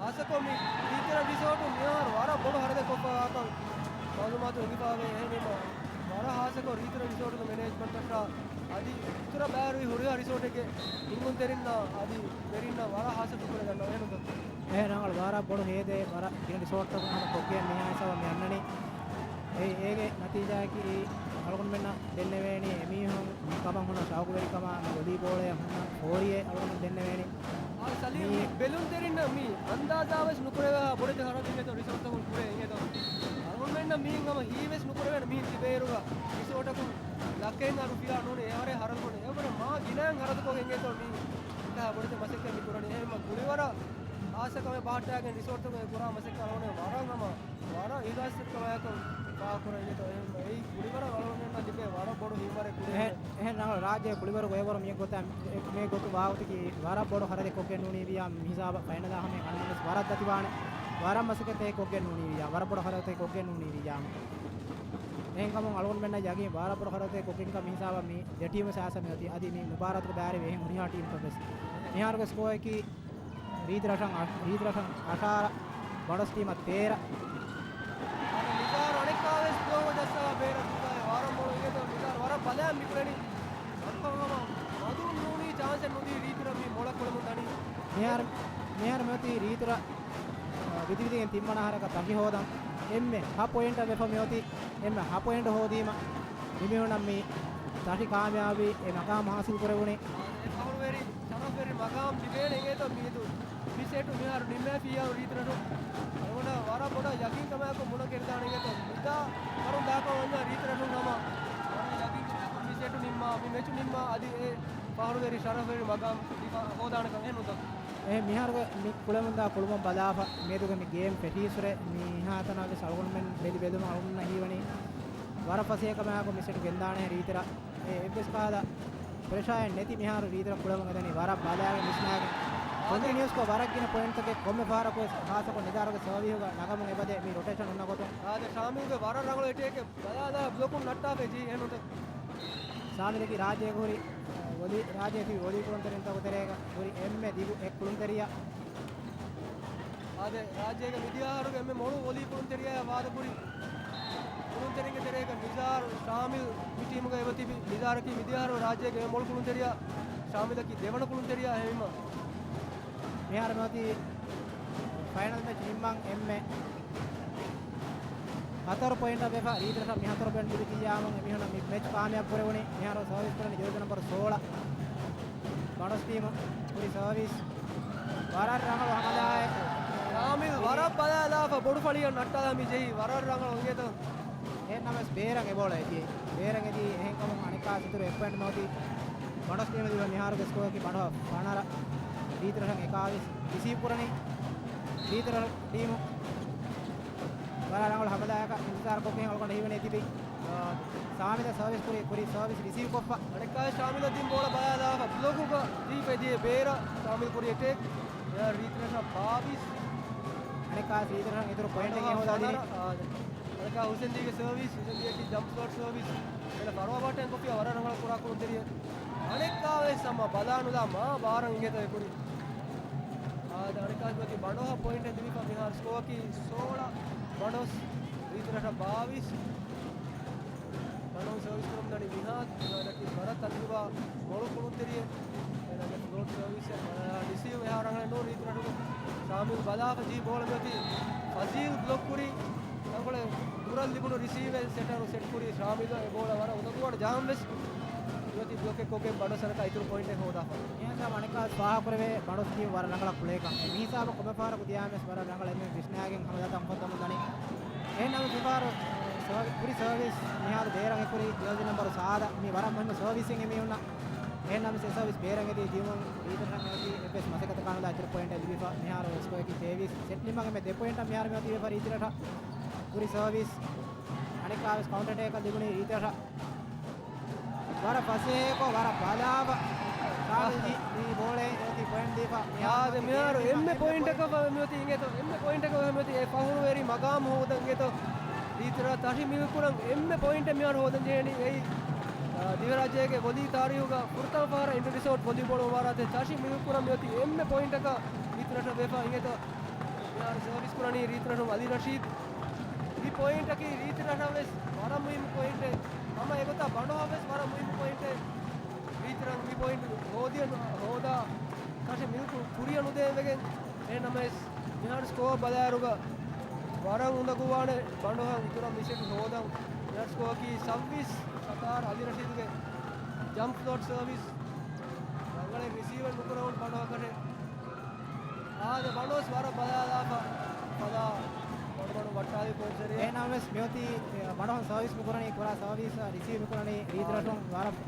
ހާއްސަކޮށް މި ރީތިރަށް ރިސޯޓު މިހާރު ވަރަށް ބޮޑު ހަރަދެއް ކޮށްފަވާކަން މައުލޫމާތު ހިނގިފަވޭ. އެހެންވީމަ ވަރަށް ހާއްސަކޮށް ރީތިރަށް ރިސޯޓުގެ މެނޭޖްމަންޓަށާ އަދި އިތުރަށް ބައިވެރި ހުރިހާ ރިސޯޓެއްގެ ހިންގުންތެރިންނާ އަދި ވެރިންނަށް ވަރަށް ހާއްސަ ޝުކުރެއް ދަންނަވަން. އެހެންތޯ؟ އެހެން ރަނގަޅު ވަރަށް ބޮޑު ހޭދައެއް ވަރަށް ގިނަ ރިސޯޓްތަކުން ހަމަ ކޮށްގެން މިހާ ހިސާބަށް މި އަންނަނީ. އެ، އޭގެ ނަތީޖާއަކީ އަޅުގަނޑުމެންނަށް ދެންނެވޭނީ އެމީހުން މި ކަމަށް ހުންނަ ޝައުގުވެރިކަމާ، މި ވޮލީބޯޅަޔަށް ހުންނަ ފޯރިއެއް އަޅުގަނޑު ދެންނެވޭނީ. އާ، ސަލީމް، މި ބެލުންތެރިންނަށް މި އަންދާޒާވެސް ނުކުރެވޭހާ ބޮޑެތި ހަރަދެއް އިނގޭތޯ ރިސޯޓްތަކުން ކުރޭ އިނގޭތޯ. އަޅުގަނޑުމެންނަށް މިހެން ހަމަ ހީވެސް ނުކުރެވޭނެ މިހެން ތިބޭއިރުގަ ރިސޯޓަކުން ލަކެއް ރުފިޔާ ނޫނީ އެވަރެއް ހަރަދު ކުރަނީ. އެވަރެއް މާ ގިނައިން ހަރަދުކޮށް އިނގޭތޯ މި އެކަހާ ބޮޑެތި މަސައްކަތް މި ކުރަނީ. އެހެންމަ ކުޅިވަރަށް ހާއްސަ ކަމެއް ބަހައްޓާގެން ރިސޯޓްތަކުން އެ ކުރާ މަސައްކަތް އަޅުގަނޑު ވަރަށް ހަމަ ވަރަށް އިހްލާސްތެރިކަމާއެކު ފާހަގަކުރަން އިނގޭތޯ. އެހެން އެއީ ކުޅިވަރަށް އަޅުގަނޑުމެންނަށް ލިބޭ ވަރަށް ބޮޑު ހިތްވަރެއް ކުރިއަށް. އެހެން، އެހެން ރަނގަޅު ރާއްޖޭގެ ކުޅިވަރުގެ އެވަރު މި ގޮތަށް، މި ގޮތު ވާގޮތަކީ ވަރަށް ބޮޑު ހަރަދެއް ކޮށްގެން ނޫނީވިއްޔާ މި ހިސާބަށް ފައިނަލާ ހަމަޔަށް އަންނަން ވެސް ވަރަށް ދަތިވާނެ. ވަރަށް މަސައްކަތެއް ކޮށްގެން ނޫނީވިއްޔާ، ވަރަށް ބޮޑު ހަރަދެއް ކޮށްގެން ނޫނީވިއްޔާ. އެހެންކަމުން އަޅުގަނޑުމެންނަށް ޔަގީން ވަރަށް ބޮޑު ހަރަދެއް ކޮށްގެންކަން މި ހިސާބަށް މި ދެ ޓީމު ސާސަ މި އޮތީ. އަދި މި މުބާރާތުގެ ބައިވެރި އެހެން ހުރިހާ ޓީމްތައް ވެސް. މިހާރުގެ ސްކޯއަކީ ރީތި ރަށަށް އަ-، ރީތި ރަށަށް އަށާރަ، ބަނޑޮސް ޓީމަށް ތޭރަ. އަދި ނިޒާރު އަނެއްކާވެސް ދުވަހު ޖައްސާ ބޭރަށް ދުވަހެއް ވާރަށް މޮޅު އިނގޭތޯ ނިޒާރު ވަރަށް ބަލައި މި ކުޅެނީ. އަންކަމަ މަދު ނޫނީ ޗާންސެއް ނުދީ ރީތި ރަށް މި މޮޅަށް ކުޅެމުން ދަނީ. މިހާރު، މިހާރު މިއޮތީ ރީތި ރަށް، އަ، ވިދިވިދިގެން ތިންވަނަ އަހަރަކަށް ތަށި ހޯދަން. އެންމެ ހަ ޕޮއިންޓަށް ވެފަ މިއޮތީ. އެންމެ ހަ ޕޮއިންޓް ހޯދީމަ މިމީހުންނަށް މި ތަށި ކާމިޔާބީ އެ މަގާމް ހާސިލް ކުރެވުނީ. އެ ފަހުރުވެރި ޝަރަފްވެރި މަގާމް ލިބޭނެ އިނގޭތޯ މިއަދު މި ސެޓު މިހާރު ނިންމައިފިއްޔާ ރީތި ރަށު. އަޅުގަނޑަށް ވަރަށް ބޮޑަށް ޔަގީންކަމާއެކު މުޅަ ކެރިދާނެ އިނގޭތޯ މިދާ ވަރުން ދާކަށް ވަންޏާ ރީތި ރަށުން ހަމަ ވަރަށް ޔަގީންކަމާއެކު މި ސެޓު ނިންމާ، މި މެޗު ނިންމާ އަދި އެ ފަހުރުވެރި ޝަރަފްވެރި މަގާމް ލިބި ހޯދާނެކަން އެހެން ނުތޯ؟ އެހެން މިހާރުގެ މި ކުޅެމުންދާ ކުޅުމަށް ބަލާފަ މިއަދުގެ މި ގޭމް ފެށީއްސުރެ މިހާތަނަށް ވެސް އަޅުގަނޑުމެން ބެލި ބެލުމަށް އަޅުގަނޑުމެންނަށް ހީވަނީ ވަރަށް ފަސޭހަކަމާއެކު މި ސެޓު ގެންދާނެ ރީތިރަށް. އެ އެއްވެސް ކަހަލަ ޕްރެޝާއެއް ނެތި މިހާރު ރީތިރަށް ކުޅެމުން އެދެނީ ވަރަށް ބަލާގެން ވިސްނާގެން. ކޮންޓިނިއުސްކޮށް ވަރަށް ގިނަ ޕޮއިންޓްތަކެއް ކޮންމެ ފަހަރަކު ވެސް ހާއްސަކޮށް ނިޒާރުގެ ސަރވިހުގަ ނަގަމުން އެބަދޭ މި ރޮޓޭޝަން ހުންނަ ގޮތުން. އާދެ، ޝާމިލްގެ ވަރަށް ރަނގަޅު އެޓޭކެއް ބަލާލާ ބްލޮކުން ނައްޓާފައި ޖެހި އެހެން ނުތޯ؟ ސާމިލަކީ ރާއްޖޭގެ ހުރި ވޮލީ، ރާއްޖޭ ތިބި ވޮލީ ކުޅުންތެރިންތަކުގެ ތެރޭގަ ހުރި އެންމެ ދިގު އެއް ކުޅުންތެރިޔާ. އާދެ، ރާއްޖޭގެ މިދިޔަ އަހަރުގެ އެންމެ މޮޅު ވޮލީ ކުޅުންތެރިޔާ ވާދަކުރި ކުޅުންތެރިންގެ ތެރޭގަ ނިޒާރު، ޝާމިލް މި ޓީމުގަ އެބަ ތިބި. ނިޒާރަކީ މިދިޔަ އަހަރު ރާއްޖޭގެ އެންމެ މޮޅު ކުޅުންތެރިޔާ، ޝާމިލަކީ ދެވަނަ ކުޅުންތެރިޔާ. އެހެންވީމަ މިހާރު މިއޮތީ ފައިނަލް މެޗް ނިންމަން އެންމެ ހަތަރު ޕޮއިންޓަށް ވެފަ، ރީތިރަށަށް މި ހަތަރު ޕޮއިންޓް ލިބި ކިޔާމުން އެމީހުންނަށް މި މެޗް ކާމިޔާބު ކުރެވުނީ. މިހާރު ސަރވިސް ކުރަނީ ޖާޒީ ނަމްބަރު ސޯޅަ. ބަނޑޮސް ޓީމު ކުރި ސަރވިސް. ވަރަށް ރަނގަޅު ހަމަލާއެއް. ޝާމިލް ވަރަށް ބަލާލާފަ ބޮޑު ފަޅިއަށް ނައްޓާލާ މި ޖެހި. ވަރަށް ރަނގަޅު އިނގޭތޯ. އެހެންނަމަވެސް ބޭރަށް އެބޯޅަ އެތި. ބޭރަށް އެދީ އެހެންކަމުން އަނެއްކާ އިތުރު އެއް ޕޮއިންޓް ނޯތީ. ބަނޑޮސް ޓީމު ލިބޭ މިހާރުގެ ސްކޯއަކީ ބަނޑުހަ ފަނަރަ. ރީތިރަށަށް އެކާވީސް. ރިސީވް ކުރަނީ ރީތިރަށް ޓީމު. ވަރަށް ރަނގަޅު ހަމަލާއަކަށް އިންތިޒާރު ކޮށްގެން އަޅުގަނޑަށް ހީވަނީ ތިބި. ސާމިލަށް ސަރވިސް ކުރި، ކުރި ސަރވިސް ރިސީވް ކޮށްފަ. އަނެއްކާ ޝާމިލަށް ދިން ބޯޅަ ބަލާލާފަ ބްލޮކުގަ ދީފަ ދިޔަ ބޭރަށް ޝާމިލް ކުރި އެޓޭކް. ރީތިރަށަށް ބާވީސް. އަނެއްކާ ރީތިރަށަށް އިތުރު ޕޮއިންޓެއް ހޯދާ ދިނީ. އާދެ. އަނެއްކާ ހުސެންދީގެ ސަރވިސް، ހުސެންދީއަކީ ޖަމްޕް ޝޮޓް ސަރވިސް. އޭނަ ފަރުވާ ބަހައްޓަން ކޮށްފިއްޔާ ވަރަށް ރަނގަޅަށް ކުރާ ކުޅުންތެރިއެއް. އަނެއްކާވެސް ހަމަ ބަލާނުލާ މާ ބާރަށް އިނގޭތޯ އެކުރި. އާދެ، އަނެއްކާވެސް މިއޮތީ ބަނޑޯހަށް ޕޮއިންޓެއް ލިބިފަ މިހާރު ސްކޯއަކީ ސޯޅަ ބަނޑޯސް، ރީތިރަށަށް ބާވީސް. ބަނޑޯހަށް ސަރވިސް ކުރަމުން ދަނީ މިހާދު، މިހާދަކީ ވަރަށް ތަޖުރިބާ މޮޅު ކުޅުންތެރިއެއް. އޭނާގެ ފްލޯޓް ސަރވިސް، އާ، ރިސީވް އެހާ ރަނގަޅެއް ނޫން ރީތިރަށުގެ. ޝާމިލް ބަލާފަ ޖިހި ބޯޅަ މިއޮތީ ފަޒީލް ބްލޮކް ކުރި. ތަންކޮޅެއް ދުރަށް ލިބުނު ރިސީވެއް ސެޓަރު ސެޓް ކުރި ޝާމިލް އެ ބޯޅަ ވަރަށް އުނދަގޫވާނެ ޖަހަން ވެސް މިއޮތީ ބްލޮކެއް ކޮށްގެން ބަނޑޯސް އަނެއްކާ އިތުރު ޕޮއިންޓެއް ހޯދާފަ. އެހެން އަނެއްކާ ފާހަގަކުރެވޭ ބަނޑޯސް ޓީމް ވަރަށް ރަނގަޅަށް ކުޅޭކަން. މި ހިސާބަށް ކޮންމެ ފަހަރަކު ދިޔާމެސް ވަރަށް ރަނގަޅަށް އެންމެ ވިސްނާގެން ހަމަލާތައް އުފައްދަމުން ދަނީ. އެހެން ނަމަ ފިފާރު ސަރވި-، ކުރި ސަރވިސް މިހާރު ބޭރަށް އެކުރި ޖާޒީ ނަމްބަރު ސާދަ މި ވަރަށް މުހިންމު ސަރވިސްއެއް މި ހުންނަ. އެހެން ނަމަ ސެ ސަރވިސް ބޭރަށް އެދި ދިޔުމުން ރީތިރަށަށް މިއޮތީ އެއްވެސް މަސައްކަތަކާ ނުލާ އިތުރު ޕޮއިންޓެއް ލިބިފަ މިހާރު ސްކޯއަކީ ތޭވީސް. ސެޓް ނިމާގެ މެ ދެ ޕޮއިންޓަށް މިހާރު މިއޮތީ ވެފަ ރީތިރަށަށް. ކުރި ސަރވިސް އަނެއްކާވެސް ކައުންޓަރ އެޓޭކަށް ލިބުނީ ރީތިރަށަށް. ވަރަށް ފަސޭހަކޮށް ވަރަށް ބަލާފަ ޝާމިލް ޖީ މި ބޯޅައެއް އޮތީ ޕޮއިންޓް ދީފަ. އާދެ، މިހާރު އެންމެ ޕޮއިންޓަކަށް މިއޮތީ އިނގޭތޯ، އެންމެ ޕޮއިންޓަކަށް މިއޮތީ އެ ފަޚުރުވެރި މަގާމް ހޯދަން އިނގޭތޯ. ރީތިރަށް ތަށި މިލްކުރަން އެންމެ ޕޮއިންޓެއް މިހާރު ހޯދަން ޖެހެނީ އެއީ، އާ، ދިވެހިރާއްޖޭގެ ވޮލީ ތާރީހުގަ ފުރަތަމަ ފަހަރަށް އިންޓަ ރިސޯޓް ވޮލީބޯޅަ މުބާރާތެއް ތަށި މިލްކުރަން މިއޮތީ އެންމެ ޕޮއިންޓަކަށް ރީތިރަށަށް ވެފަ އިނގޭތޯ. މިހާރު ސަރވިސް ކުރަނީ ރީތިރަށުން އަލީ ރަޝީދު. މި ޕޮއިންޓަކީ ރީތިރަށަށް ވެސް ވަރަށް މުހިއްމު ޕޮއިންޓެއް. ހަމަ އެގޮތަށް ބަނޑޯހަށް ވެސް ވަރަށް މުހިއްމު ޕޮއިންޓެއް. ރީތިރަށް މި ޕޮއިންޓް ހޯދިޔަ-، ހޯދާ ތަށި މިލްކު ކުރިއަށް ނުދޭން ވެގެން. އެހެން ނަމަވެސް، މިހާރު ސްކޯއަށް ބަލާއިރުގަ ވަރަށް އުނދަގޫވާނެ ބަނޑޯހަށް އިތުރަށް މި ސެޓް ހޯދަން. މިހާރު ސްކޯއަކީ ސައްވީސް، ސަތާރަ އަލީ ރަޝީދުގެ ޖަމްޕް ފްލޯޓް ސަރވިސް. ރަނގަޅަށް ރިސީވެއް ނުކުރެވުނު ބަނޑޯހަކަށެއް. އާދެ، ބަނޑޯސް ވަރަށް ބަލާލާފަ ފަދަ ބޮޑުބޮޑު ވައްޓާލި ކޯޗަރިއެއް. އެހެންނަމަވެސް މިއޮތީ، އެ، ބަނޑޯހަށް ސަރވިސް މި ކުރަނީ، ކުރާ ސަރވިސް ރިސީވް މި ކުރަނީ ރީތިރަށުން ވަރަށް،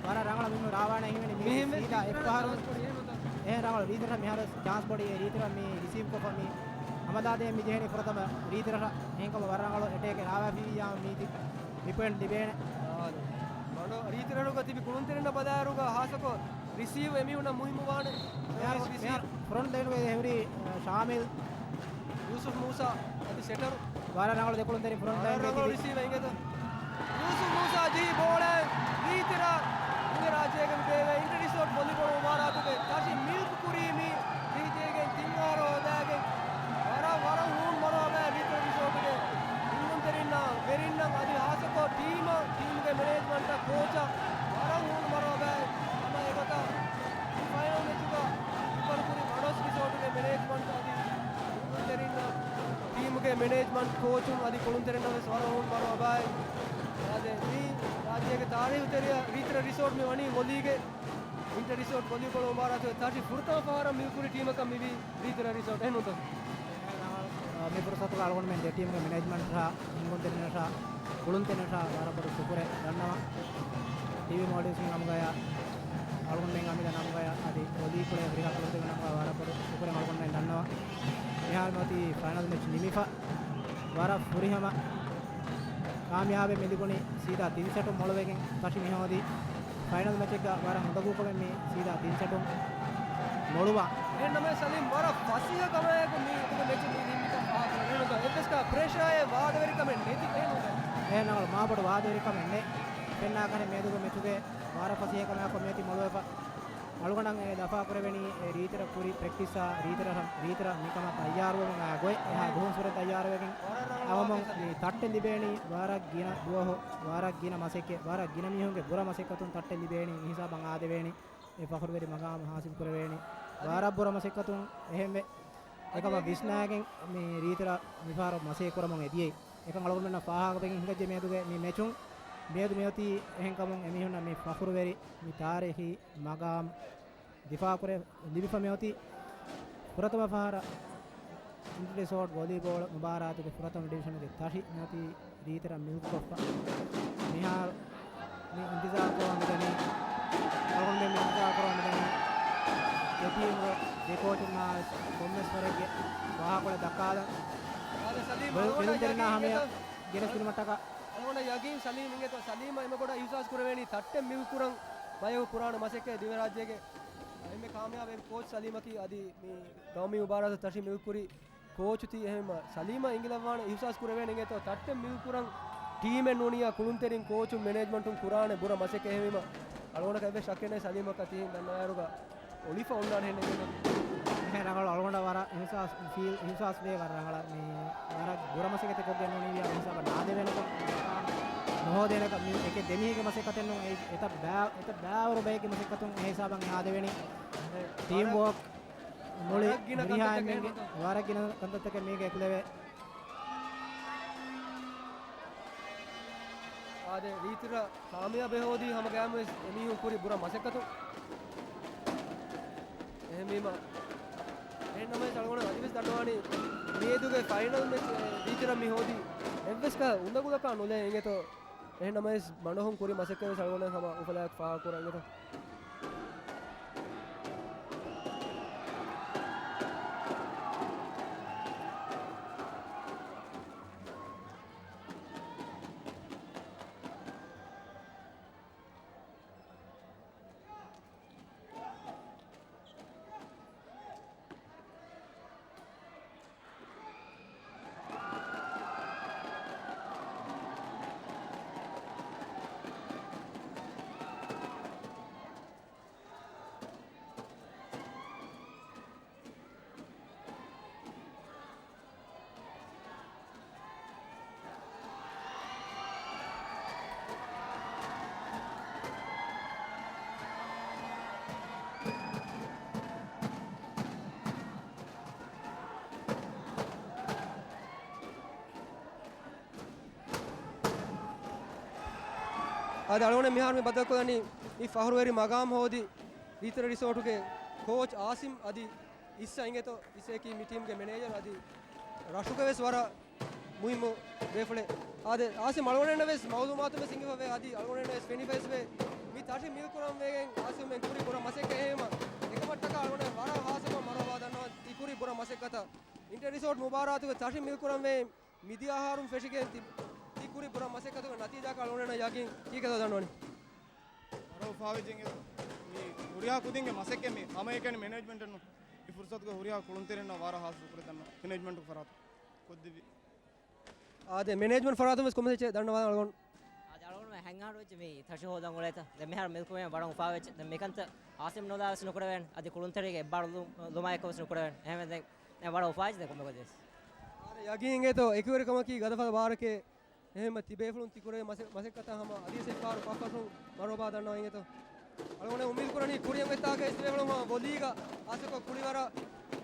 ވަރަށް ރަނގަޅަށް މި ރާވާނެ ހިމެނި މި ސީދާ އެއްފަހަރު. އެހެން ރަނގަޅު ރީތިރަށް މިހާރު ޗާންސް ބޮޑީ ރީތިރަށް މި ރިސީވް ކޮށްފަ މި ހަމަލާދޭން މި ޖެހެނީ ފުރަތަމަ ރީތިރަށަށް. އެހެންކަމުން ވަރަށް ރަނގަޅު އެޓޭކެއް ރާވާފިއްޔާ މީތި މި ޕޮއިންޓް ލިބޭނެ. އާ، ބަނޑޯ ރީތިރަށުގަ ތިބި ކުޅުންތެރިންނަށް ބަލާއިރުގަ ހާސަކޮށް ރިސީވް އެމީހުންނަށް މުހިއްމުވާނެ. މިހާރު، ސަރވިސް ރިސީވް. މިހާރު ފްރޮންޓް ލައިނުގައި ހުރި، އަ، ޝާމިލް. ޔޫސުފް މޫސާ އަދި ސެޓަރު. ވަރަށް ރަނގަޅު ދެ ކުޅުންތެރިން ފްރޮންޓް ލައިންގައި ތިބި. ރީތިރަށް ޔޫސުފް މޫސާ ޖެހި ބޯޅައެއް ރީތިރަށް ދިވެހިރާއްޖޭގެ މި ބޭއްވޭ އިންޓަ ރިސޯޓް ވޮލީބޯޅަ މުބާރާތުގެ ތަށި މިލްކު ކުރީ މި ޖެހިޖެހިގެން ތިން އަހަރު ހޯދާގެން ވަރަށް، ވަރަށް ހޫނު މަރު އަބައި ރީތިރަށް ރިސޯޓުގެ ކުޅުންތެރިންނަށް، ވެރިންނަށް އަދި ހާސަކޮށް ޓީމަށް، ޓީމުގެ މެނޭޖްމަންޓަށް، ކޯޗަށް ވަރަށް ހޫނު މަރު އަބައި. ހަމަ އެގޮތަށް މި ފައިނަލް މެޗުގަ އިތުރު ކުރި ބަނޑޯސް ރިސޯޓުގެ މެނޭޖްމަންޓް އަދި ކުޅުންތެރިންނަށް، ޓީމުގެ މެނޭޖްމަންޓް، ކޯޗުން އަދި ކުޅުންތެރިންނަށް ވެސް ވަރަށް ހޫނު މަރު އަބައި. އާދެ، މި ރާއްޖޭގެ ތާރީހުތެރިޔާ ރީތިރަށް ރިސޯޓް މި ވަނީ ވޮލީގެ އިންޓަ ރިސޯޓް ވޮލީބޯޅަ މުބާރާތުގެ ތަށި ފުރަތަމަ ފަހަރަށް މިލްކުރި ޓީމަކަށް މިވީ ރީތިރަށް ރިސޯޓް. އެހެންނޫންތޯ؟ މި ފުރުސަތުގަ އަޅުގަނޑުމެން ދެ ޓީމުގެ މެނޭޖްމަންޓަށާ، ހިންގުންތެރިންނަށާ، ކުޅުންތެރިންނަށާ ވަރަށް ބޮޑު ޝުކުރެއް ދަންނަވަން. ޓީވީ މޯލްޑިވްސްގެ ނަމުގަޔާ، އަޅުގަނޑުމެން އަމިއްލަ ނަމުގަޔާ އަދި ވޮލީ ކުޅޭ ހުރިހާ ކުޅުންތެރިންގެ ނަމުގަ ވަރަށް ބޮޑު ޝުކުރެއް އަޅުގަނޑުމެން ދަންނަވަން. މިހާރު މިއޮތީ ފައިނަލް މެޗް ނިމިފަ. ވަރަށް ފުރިހަމަ ކާމިޔާބެއް މި ލިބުނީ ސީދާ ތިން ސެޓުން މޮޅުވެގެން ތަށި މިހޯދި. ފައިނަލް މެޗެއްގަ ވަރަށް އުނދަގޫކޮށް މި ސީދާ ތިން ސެޓުން މޮޅުވާ. އެހެންނަމަވެސް ސަލީމް ވަރަށް ފަސޭހަ ކަމާއެކު މި އުދުގެ މެޗު މި ނިންމިކަން ފާހަގަކުރެވޭނެ. އެއްވެސް ކާ ޕްރެޝާއެއް ވާދަވެރިކަމެއް ނެތި. އެހެންނު އެހެންނަމަ މާބޮޑު ވާދަވެރިކަމެއް ނެތް. ފެންނާކަށެއް މިއަދުގެ މެޗުގެ ވަރަށް ފަސޭހަ ކަމާއެކު މިއޮތީ މޮޅުވެފަ. އަޅުގަނޑަށް އެ ލަފާ ކުރެވެނީ އެ ރީތިރަށް ކުރި ޕްރެކްޓިސްއާ ރީތިރަށް، ރީތިރަށް މިކަމަށް ތައްޔާރުވަމުން އާ ގޮތް އެހާ ދުހުން ސުރެން ތައްޔާރުވެގެން އަވަމުން މި ތައްޓެއް ލިބޭނީ ވަރަށް ގިނަ ދުވަހު، ވަރަށް ގިނަ މަސައްކަތް، ވަރަށް ގިނަ މީހުންގެ ބުރަ މަސައްކަތުން ތައްޓެއް ލިބޭނީ މި ހިސާބަށް އާދެވޭނީ އެ ފަޚުރުވެރި މަގާމު ހާސިލް ކުރެވޭނީ. ވަރަށް ބުރަ މަސައްކަތުން އެހެންވެ އެކަމަށް ވިސްނާގެން މި ރީތިރަށް މިފަހަރު މަސައްކަތް ކުރަމުން އެދިޔައީ. އެކަން އަޅުގަނޑުމެންނަށް ފާހަގަވެގެން ހިނގައްޖެ މިއަދުގެ މި މެޗުން. މިއަދު މިއޮތީ އެހެންކަމުން އެމީހުންނަށް މި ފަޚުރުވެރި މި ތާރީޚީ މަގާމް ދިފާކުރެ ލިބިފަ މިއޮތީ ފުރަތަމަ ފަހަރަށް އިންޓަރ ރިސޯޓް ވޮލީބޯޅަ މުބާރާތުގެ ފުރަތަމަ ޑިވިޝަނުގެ ތަށި މިއޮތީ ރީތިރަށް މިލްކުކޮށްފަ. މިހާރު މި އިންތިޒާރު ކުރަމުން މިދަނީ، އަޅުގަނޑުމެން މި އިންތިޒާރު ކުރަމުން މިދަނީ ދެ ޓީމުގެ ދެ ކޯޗުންނާ ވެސް ކޮންމެސް ވަރެއްގެ ވާހަކަކޮޅެއް ދައްކާލަން. ބެލުންތެރިންނާ ހަމަޔަށް ގެނެސްދިނުމަށްޓަކާ. އަޅުގަނޑަށް ޔަގީން ސަލީމް އިނގޭތޯ، ސަލީމަށް އެންމެ ބޮޑަށް އިހުސާސް ކުރެވޭނީ ތައްޓެއް މިލްކުރަން ބަޔަކު ކުރާނެ މަސައްކަތް ދިވެހިރާއްޖޭގެ އެންމެ ކާމިޔާބު ކޯޗް ސަލީމަކީ. އަދި މި ގައުމީ މުބާރާތަށް ތަށި މިލްކުރި ކޯޗު ތީ އެހެންވީމަ، ސަލީމަށް އިނގިލައްވާނެ އިހުސާސް ކުރެވޭނެ އިނގޭތޯ، ތައްޓެއް މިލް ކުރަން ޓީމެއް ނޫނިއްޔާ ކުޅުންތެރިން ކޯޗުން މެނޭޖްމަންޓުން ކުރާނެ ބުރަ މަސައްކަތް. އެހެންވީމަ، އަޅުގަނޑަކަށް އެއްވެސް ޝައްކެއް ނެތް ސަލީމަކަށް ތިހިން ދަންނަވާއިރުގަ އޮޅިފަ އޮންނާނެ ހެންނެއް. އެހެން ރަނގަޅު އަޅުގަނޑަށް ވަރަށް އިހުސާސް ފީލް، އިހުސާސް ވޭ ވަރަށް ރަނގަޅަށް. މި ވަރަށް ބުރަ މަސައްކަތެއް ކޮށްގެން ނޫނީ ވިޔާ ހިސާބަށް ނާދެވޭނެކަން، ނުހޯދޭނެކަން. މި އެކެއް ދެމީހެއްގެ މަސައްކަތެއް ނޫން. އެ، އެތައް ބާ-، އެތައް ބާވަރު ބައެއްގެ މަސައްކަތުން އެ ހިސާބަށް އެ ހާދެވެނީ. ޓީމް ވޯކް މުޅި ވަރަށް ގިނަ ހުރިހާ ކަންތައްތަކެއް އެންމެންގެ އެހެން. ވަރަށް ގިނަ ކަންތައްތަކެއް މީގެ އެކުލެވޭ. އާދެ، ރީތިރަށް ކާމިޔާބެއް ހޯދީ ހަމަ ގައިމުވެސް އެމީހުން ކުރި ބުރަ މަސައްކަތު. އެހެންވީމަ، އެހެންނަމަވެސް އަޅުގަނޑު އަދިވެސް ދަންނަވާނީ މިއަދުގެ ފައިނަލް މެޗް ރީތިރަށް މި ހޯދީ އެއްވެސް ކަހަލަ އުނދަގުލަކާ ނުލޭ އިނގޭތޯ. އެހެންނަމަވެސް ބަނޑުހުން ކުރި މަސައްކަތްވެސް އަޅުގަނޑަށް ހަމަ އުފަލާއެކު ފާހަގަކުރަން އިނގޭތޯ. އަދި އަޅުގަނޑު މިހާރު މި ބައްދަލުކޮށްލަނީ މި ފަހުރުވެރި މަގާމް ހޯދި ރީތިރަށް ރިސޯޓުގެ ކޯޗް އާސިމް އަދި އިއްސަ އިނގޭތޯ، އިއްސައަކީ މި ޓީމްގެ މެނޭޖަރު އަދި ރަށުގެ ވެސް ވަރަށް މުހިއްމު ބޭފުޅެއް. އާދެ، އާސިމް އަޅުގަނޑުންނަށް ވެސް މައުލޫމާތު ވެސް ހިނގިފަވޭ އަދި އަޅުގަނޑުންނަށް ވެސް ފެނިފަވޭ މި ތަށި މިލް ކުރަން ވެގެން އާސިމް ކުރި ބުރަ މަސައްކަތް. އެހެންވީމަ އެކަމަށްޓަކާ އަޅުގަނޑު ވަރަށް ހާސްކޮށް މަރުޙަބާ ދަންނަވަން ތި ކުރި ބުރަ މަސައްކަތަށް. އިންޓަރް ރިސޯޓް މުބާރާތުގެ ތަށި މިލް ކުރަން ވެ މިދިޔަ އަހަރުން ފެށިގެން ތި، ތި ކުރި ބުރަ މަސައްކަތުގެ ނަތީޖާއަކަށް އަޅުގަނޑުންނަށް ޔަގީން. ކީކޭތޯ ދަންނަވަނީ؟ ވަރަށް އުފާވެއްޖެ އިނގޭތޯ. މި ހުރިހާ ކުދިންގެ މަސައްކަތް މި ހަމައެކަނި މެނޭޖްމަންޓަށް ނޫން. މި ފުރުސަތުގަ ހުރިހާ ކުޅުންތެރިންނަށް ވަރަށް ހާސް ޝުކުރެއް ދަންނަވަން މެނޭޖްމަންޓުގެ ފަރާތުން. ކޮށްދެއްވި. އާދެ، މެނޭޖްމަންޓް ފަރާތުން ވެސް ކޮންމެސް އެއްޗެއް ދަންނަވާލަން އަޅުގަނޑު. އާދެ، އަޅުގަނޑުމެން ހަތް އަހަރު ވެއްޖެ މި ތަށި ހޯދަން އުޅޭތަ. ދެން މިހާރު މިލްކުމެއް ވަރަށް އުފާވެއްޖެ. ދެން މިކަންތައް އާސިމް ނުލާވެސް ނުކުރެވޭނެ. އަދި ކުޅުންތެރިގެ އެއްބާރުލު-، ލުމާއެކު ވެސް ނުކުރެވޭނެ. އެހެންވެ ދެން ވަރަށް އުފާވެއްޖެ ދެން ކޮންމެ ގޮތެއް ވެސް. އާދެ، ޔަގީން އިނގޭތޯ އެކުވެރިކަމަކީ ގަދަފަދަ ބާރެކޭ. އެހެންމަ ތިބޭފުޅުން ތިކުރެވޭ މަސެ-، މަސައްކަތަށް ހަމަ އަދިވެސް އެއްބާރު ފަށްފަށުން މަރުޙަބާ ދަންނަވަން އިނގޭތޯ. އަޅުގަނޑު އުއްމީދު ކުރަނީ ކުރިއަށް އޮތްތާކަށް ތިބޭފުޅުން ހަމަ ވޮލީގަ އާސިމް ކުރި ވަރަށް،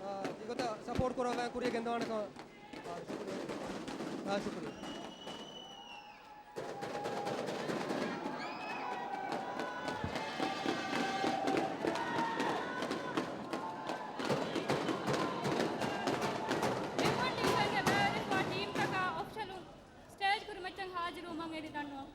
އާ، ތިގޮތަށް ސަޕޯޓް ކުރައްވާ ކުރިއަށް ގެންދަވާނެ ކަމަށް. އާ، ޝުކުރިއްޔާ. އާ، ޝުކުރިއްޔާ. މެމްބަރުންގެ ބައިވެރިވާ ޓީމްތަކާ އޮފިޝަލުން ސްޓޭޖް ކުރިމައްޗަށް ހާޒިރުވުމަށް އެދި ދަންނަވަން.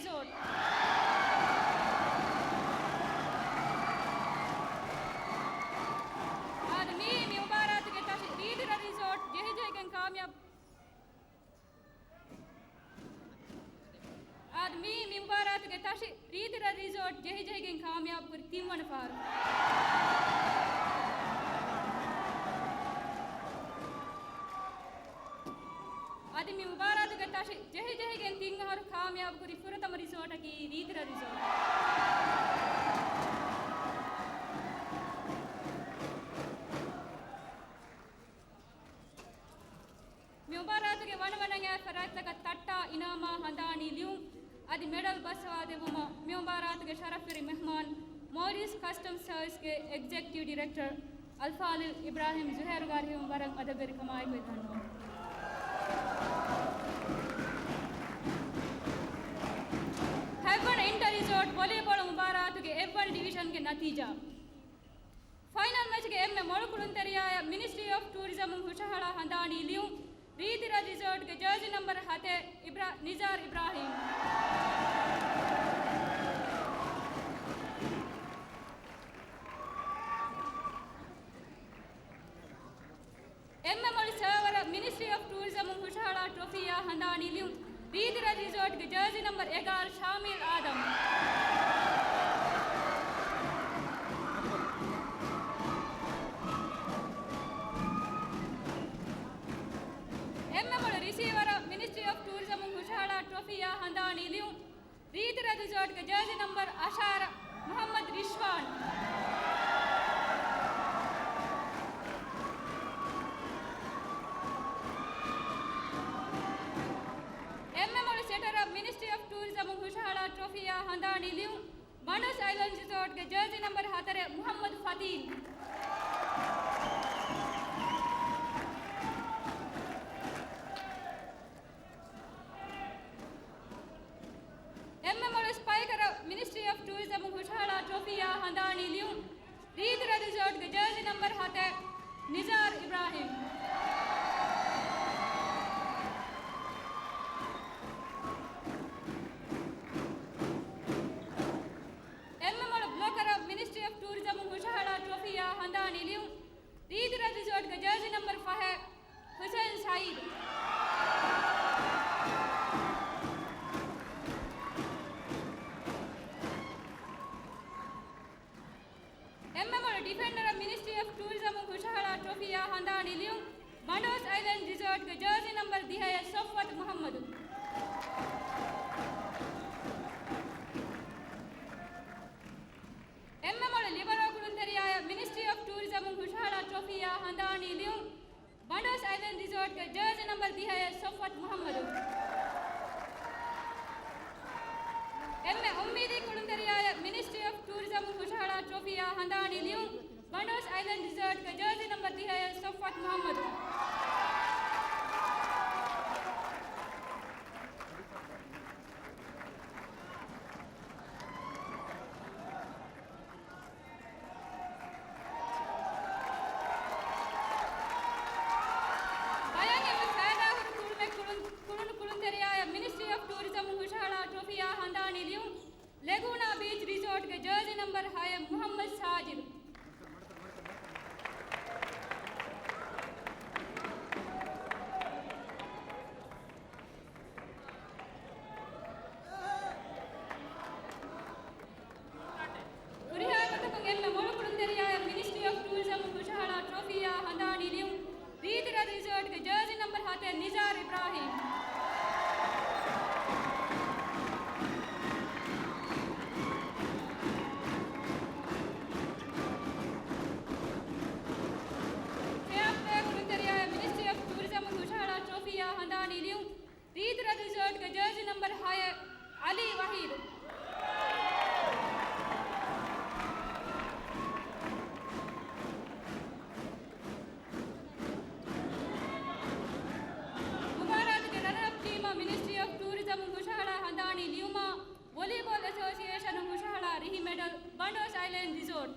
ރިސޯޓް. އާދެ، މިއީ މި މުބާރާތުގެ ތަށި. ރީތިރަ ރިސޯޓް ޖެހިޖެހިގެން ކާމިޔާބު. އާދެ، މިއީ މި މުބާރާތުގެ ތަށި. ރީތިރަ ރިސޯޓް ޖެހިޖެހިގެން ކާމިޔާބު ކުރި ތިންވަނަ ފާރު. އަދި މި މުބާރާތުގެ ތަށި ޖެހިޖެހިގެން ތިން އަހަރު ކާމިޔާބު ކުރި ފުރަތަމަ ރިސޯޓަކީ ރީތިރަ ރިސޯޓް. މި މުބާރާތުގެ ވަނަވަނަ އައި ފަރާތްތަކަށް ތައްޓާ އިނާމާ ހަނދާނީ ލިޔުން އަދި މެޑަލް ބަސްވާ ދެއްވުމަށް މި މުބާރާތުގެ ޝަރަފުވެރި މެހްމާން މޯލީސް ކަސްޓަމް ސަރވިސްގެ އެގްޒެކެޓިވް ޑިރެކްޓަރ އަލްފާޟިލް އިބްރާހިމް ޒުހޭރުގެ އަރިހުން ވަރަށް އަދަބުވެރިކަމާއެކު އެދަންނަވަން. ހަތްވަނަ އިންޓަ ރިސޯޓް ވޮލީބޯޅަ މުބާރާތުގެ އެއްވަނަ ޑިވިޝަންގެ ނަތީޖާ. ފައިނަލް މެޗްގެ އެންމެ މޮޅު ކުޅުންތެރިޔާއަށް މިނިސްޓްރީ އޮފް ޓޫރިޒަމުން ހުށަހަޅާ ހަނދާނީ ލިޔުން، ރީތިރަ ރިސޯޓްގެ ޖާޒީ ނަމްބަރު ހަތެއް، އިބްރާ-، ނިޒާރް އިބްރާހީމް. އެންމެ މޮޅު ސާވަރަށް މިނިސްޓްރީ އޮފް ޓޫރިޒަމުން ހުށަހަޅާ ޓްރޮފީއާ ހަނދާނީ ލިޔުން، ރީތިރަ ރިސޯޓްގެ ޖާޒީ ނަމްބަރު އެގާރަ، ޝާމިލް އާދަމް. އެންމެ މޮޅު ރިސީވަރަށް މިނިސްޓްރީ އޮފް ޓޫރިޒަމުން ހުށަހަޅާ ޓްރޮފީއާ ހަނދާނީ ލިޔުން، ރީތިރަ ރިސޯޓްގެ ޖާޒީ ނަމްބަރު އަށާރަ، މުޙައްމަދު ރިޝްވާން. އެންމެ މޮޅު ސެޓަރަށް މިނިސްޓްރީ އޮފް ޓޫރިޒަމުން ހުށަހަޅާ ޓްރޮފީއާ ހަނދާނީ ލިޔުން، ބަނޑުސް އައިލެންޑް ރިސޯޓްގެ ޖާޒީ ނަމްބަރު ހަތަރެއް، މުޙައްމަދު ފަތީން. އެންމެ މޮޅު ސްޕައިކަރަށް މިނިސްޓްރީ އޮފް ޓޫރިޒަމުން ހުށަހަޅާ ޓްރޮފީއާ ހަނދާނީ ލިޔުން، ރީތިރަ ރިސޯޓްގެ ޖާޒީ ނަމްބަރު ހަތެއް، ނިޒާރް އިބްރާހީމް. އެންމެ މޮޅު ބްލޮކަރަށް މިނިސްޓްރީ އޮފް ޓޫރިޒަމުން ހުށަހަޅާ ޓްރޮފީއާ ހަނދާނީ ލިޔުން، ރީތިރަ ރިސޯޓްގެ ޖާޒީ ނަމްބަރު ފަހެއް، ހުސެން ސައީދު. އެންމެ މޮޅު ޑިފެންޑަރަށް މިނިސްޓްރީ އޮފް ޓޫރިޒަމުން ހުށަހަޅާ ޓްރޮފީއާ ހަނދާނީ ލިޔުން، ބަނޑުސް އައިލެންޑް ރިސޯޓްގެ ޖާޒީ ނަމްބަރު ދިހައެއް، ޞަފްވަތު މުޙައްމަދު. އެންމެ މޮޅު ލިބަރޯ ކުޅުންތެރިޔާއަށް މިނިސްޓްރީ އޮފް ޓޫރިޒަމުން ހުށަހަޅާ ޓްރޮފީއާ ހަނދާނީ ލިޔުން، ބަނޑުސް އައިލެންޑް ރިސޯޓްގެ ޖާޒީ ނަމްބަރު ދިހައެއް، ޞަފްވަތު މުޙައްމަދު. އެންމެ އުއްމީދީ ކުޅުންތެރިޔާއަށް މިނިސްޓްރީ އޮފް ޓޫރިޒަމުން ހުށަހަޅާ ޓްރޮފީއާ ހަނދާނީ ލިޔުން، ބަނޑުސް އައިލެންޑް ރިސޯޓްގެ ޖާޒީ ނަމްބަރު ދިހައެއް، ޞަފްވަތު މުޙައްމަދު. ބަޔަށް އެންމެ ފައިދާހުރި ކުޅުމެއް ކުޅުން، ކުޅުނު ކުޅުންތެރިޔާއަށް މިނިސްޓްރީ އޮފް ޓޫރިޒަމުން ހުށަހަޅާ ޓްރޮފީއާ ހަނދާނީ ލިޔުން، ލެގޫނާ ބީޗް ރިސޯޓްގެ ޖާޒީ ނަމްބަރު ހައެއް، މުޙައްމަދު ސާޖިދު. ހުރިހާ ގޮތަކުން އެންމެ މޮޅު ކުޅުންތެރިޔާއަށް މިނިސްޓްރީ އޮފް ޓޫރިޒަމުން ހުށަހަޅާ ޓްރޮފީއާ ހަނދާނީ ލިޔުން، ރީތިރަ ރިސޯޓްގެ ޖާޒީ ނަމްބަރު ހަތެއް، ނިޒާރް އިބްރާހީމް. ފެއާޕްލޭ ކުޅުންތެރިޔާއަށް މިނިސްޓްރީ އޮފް ޓޫރިޒަމުން ހުށަހަޅާ ޓްރޮފީއާ ހަނދާނީ ލިޔުން، ރީތިރަ ރިސޯޓްގެ ޖާޒީ ނަމްބަރު ހައެއް، އަލީ ވަހީދު. މުބާރާތުގެ ރަނަރަޕް ޓީމަށް މިނިސްޓްރީ އޮފް ޓޫރިޒަމުން ހުށަހަޅާ ހަނދާނީ ލިޔުމާ، ވޮލީބޯލް އެސޯސިއޭޝަނުން ހުށަހަޅާ ރިހި މެޑަލް، ބަނޑުސް އައިލެންޑް ރިސޯޓް.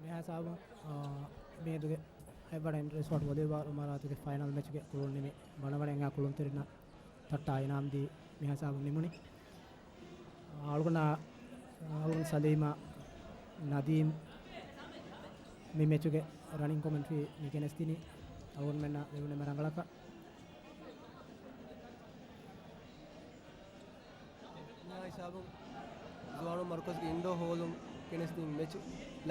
މިހާ ހިސާބުން، އާ، މިއަދުގެ ހަތްވަނަ އިންޓަރ ސްޕޯޓް ވޮލީބޯލް އިމާރާތުގެ ފައިނަލް މެޗުގެ ކުޅުން ނިމި، ބަނޑަވަނައިގެން ކުޅުންތެރިންނަށް ތައްޓާ އިނާމް ދީ މިހާ ހިސާބުން ނިމުނީ. އަޅުގަނޑާ، އަޅުގަނޑު ސަލީމާ، ނަދީމް މި މެޗުގެ ރަނިން ކޮމެންޓްރީ މި ގެނެސްދިނީ އަޅުގަނޑުމެންނަށް ލެވުނު އެންމެ ރަނގަޅަކަށް. މިހާ ހިސާބުން ޒުވާނު މަރުކަޒުގެ އިންޑޯ ހޯލުން ގެނެސްދިން މެޗު.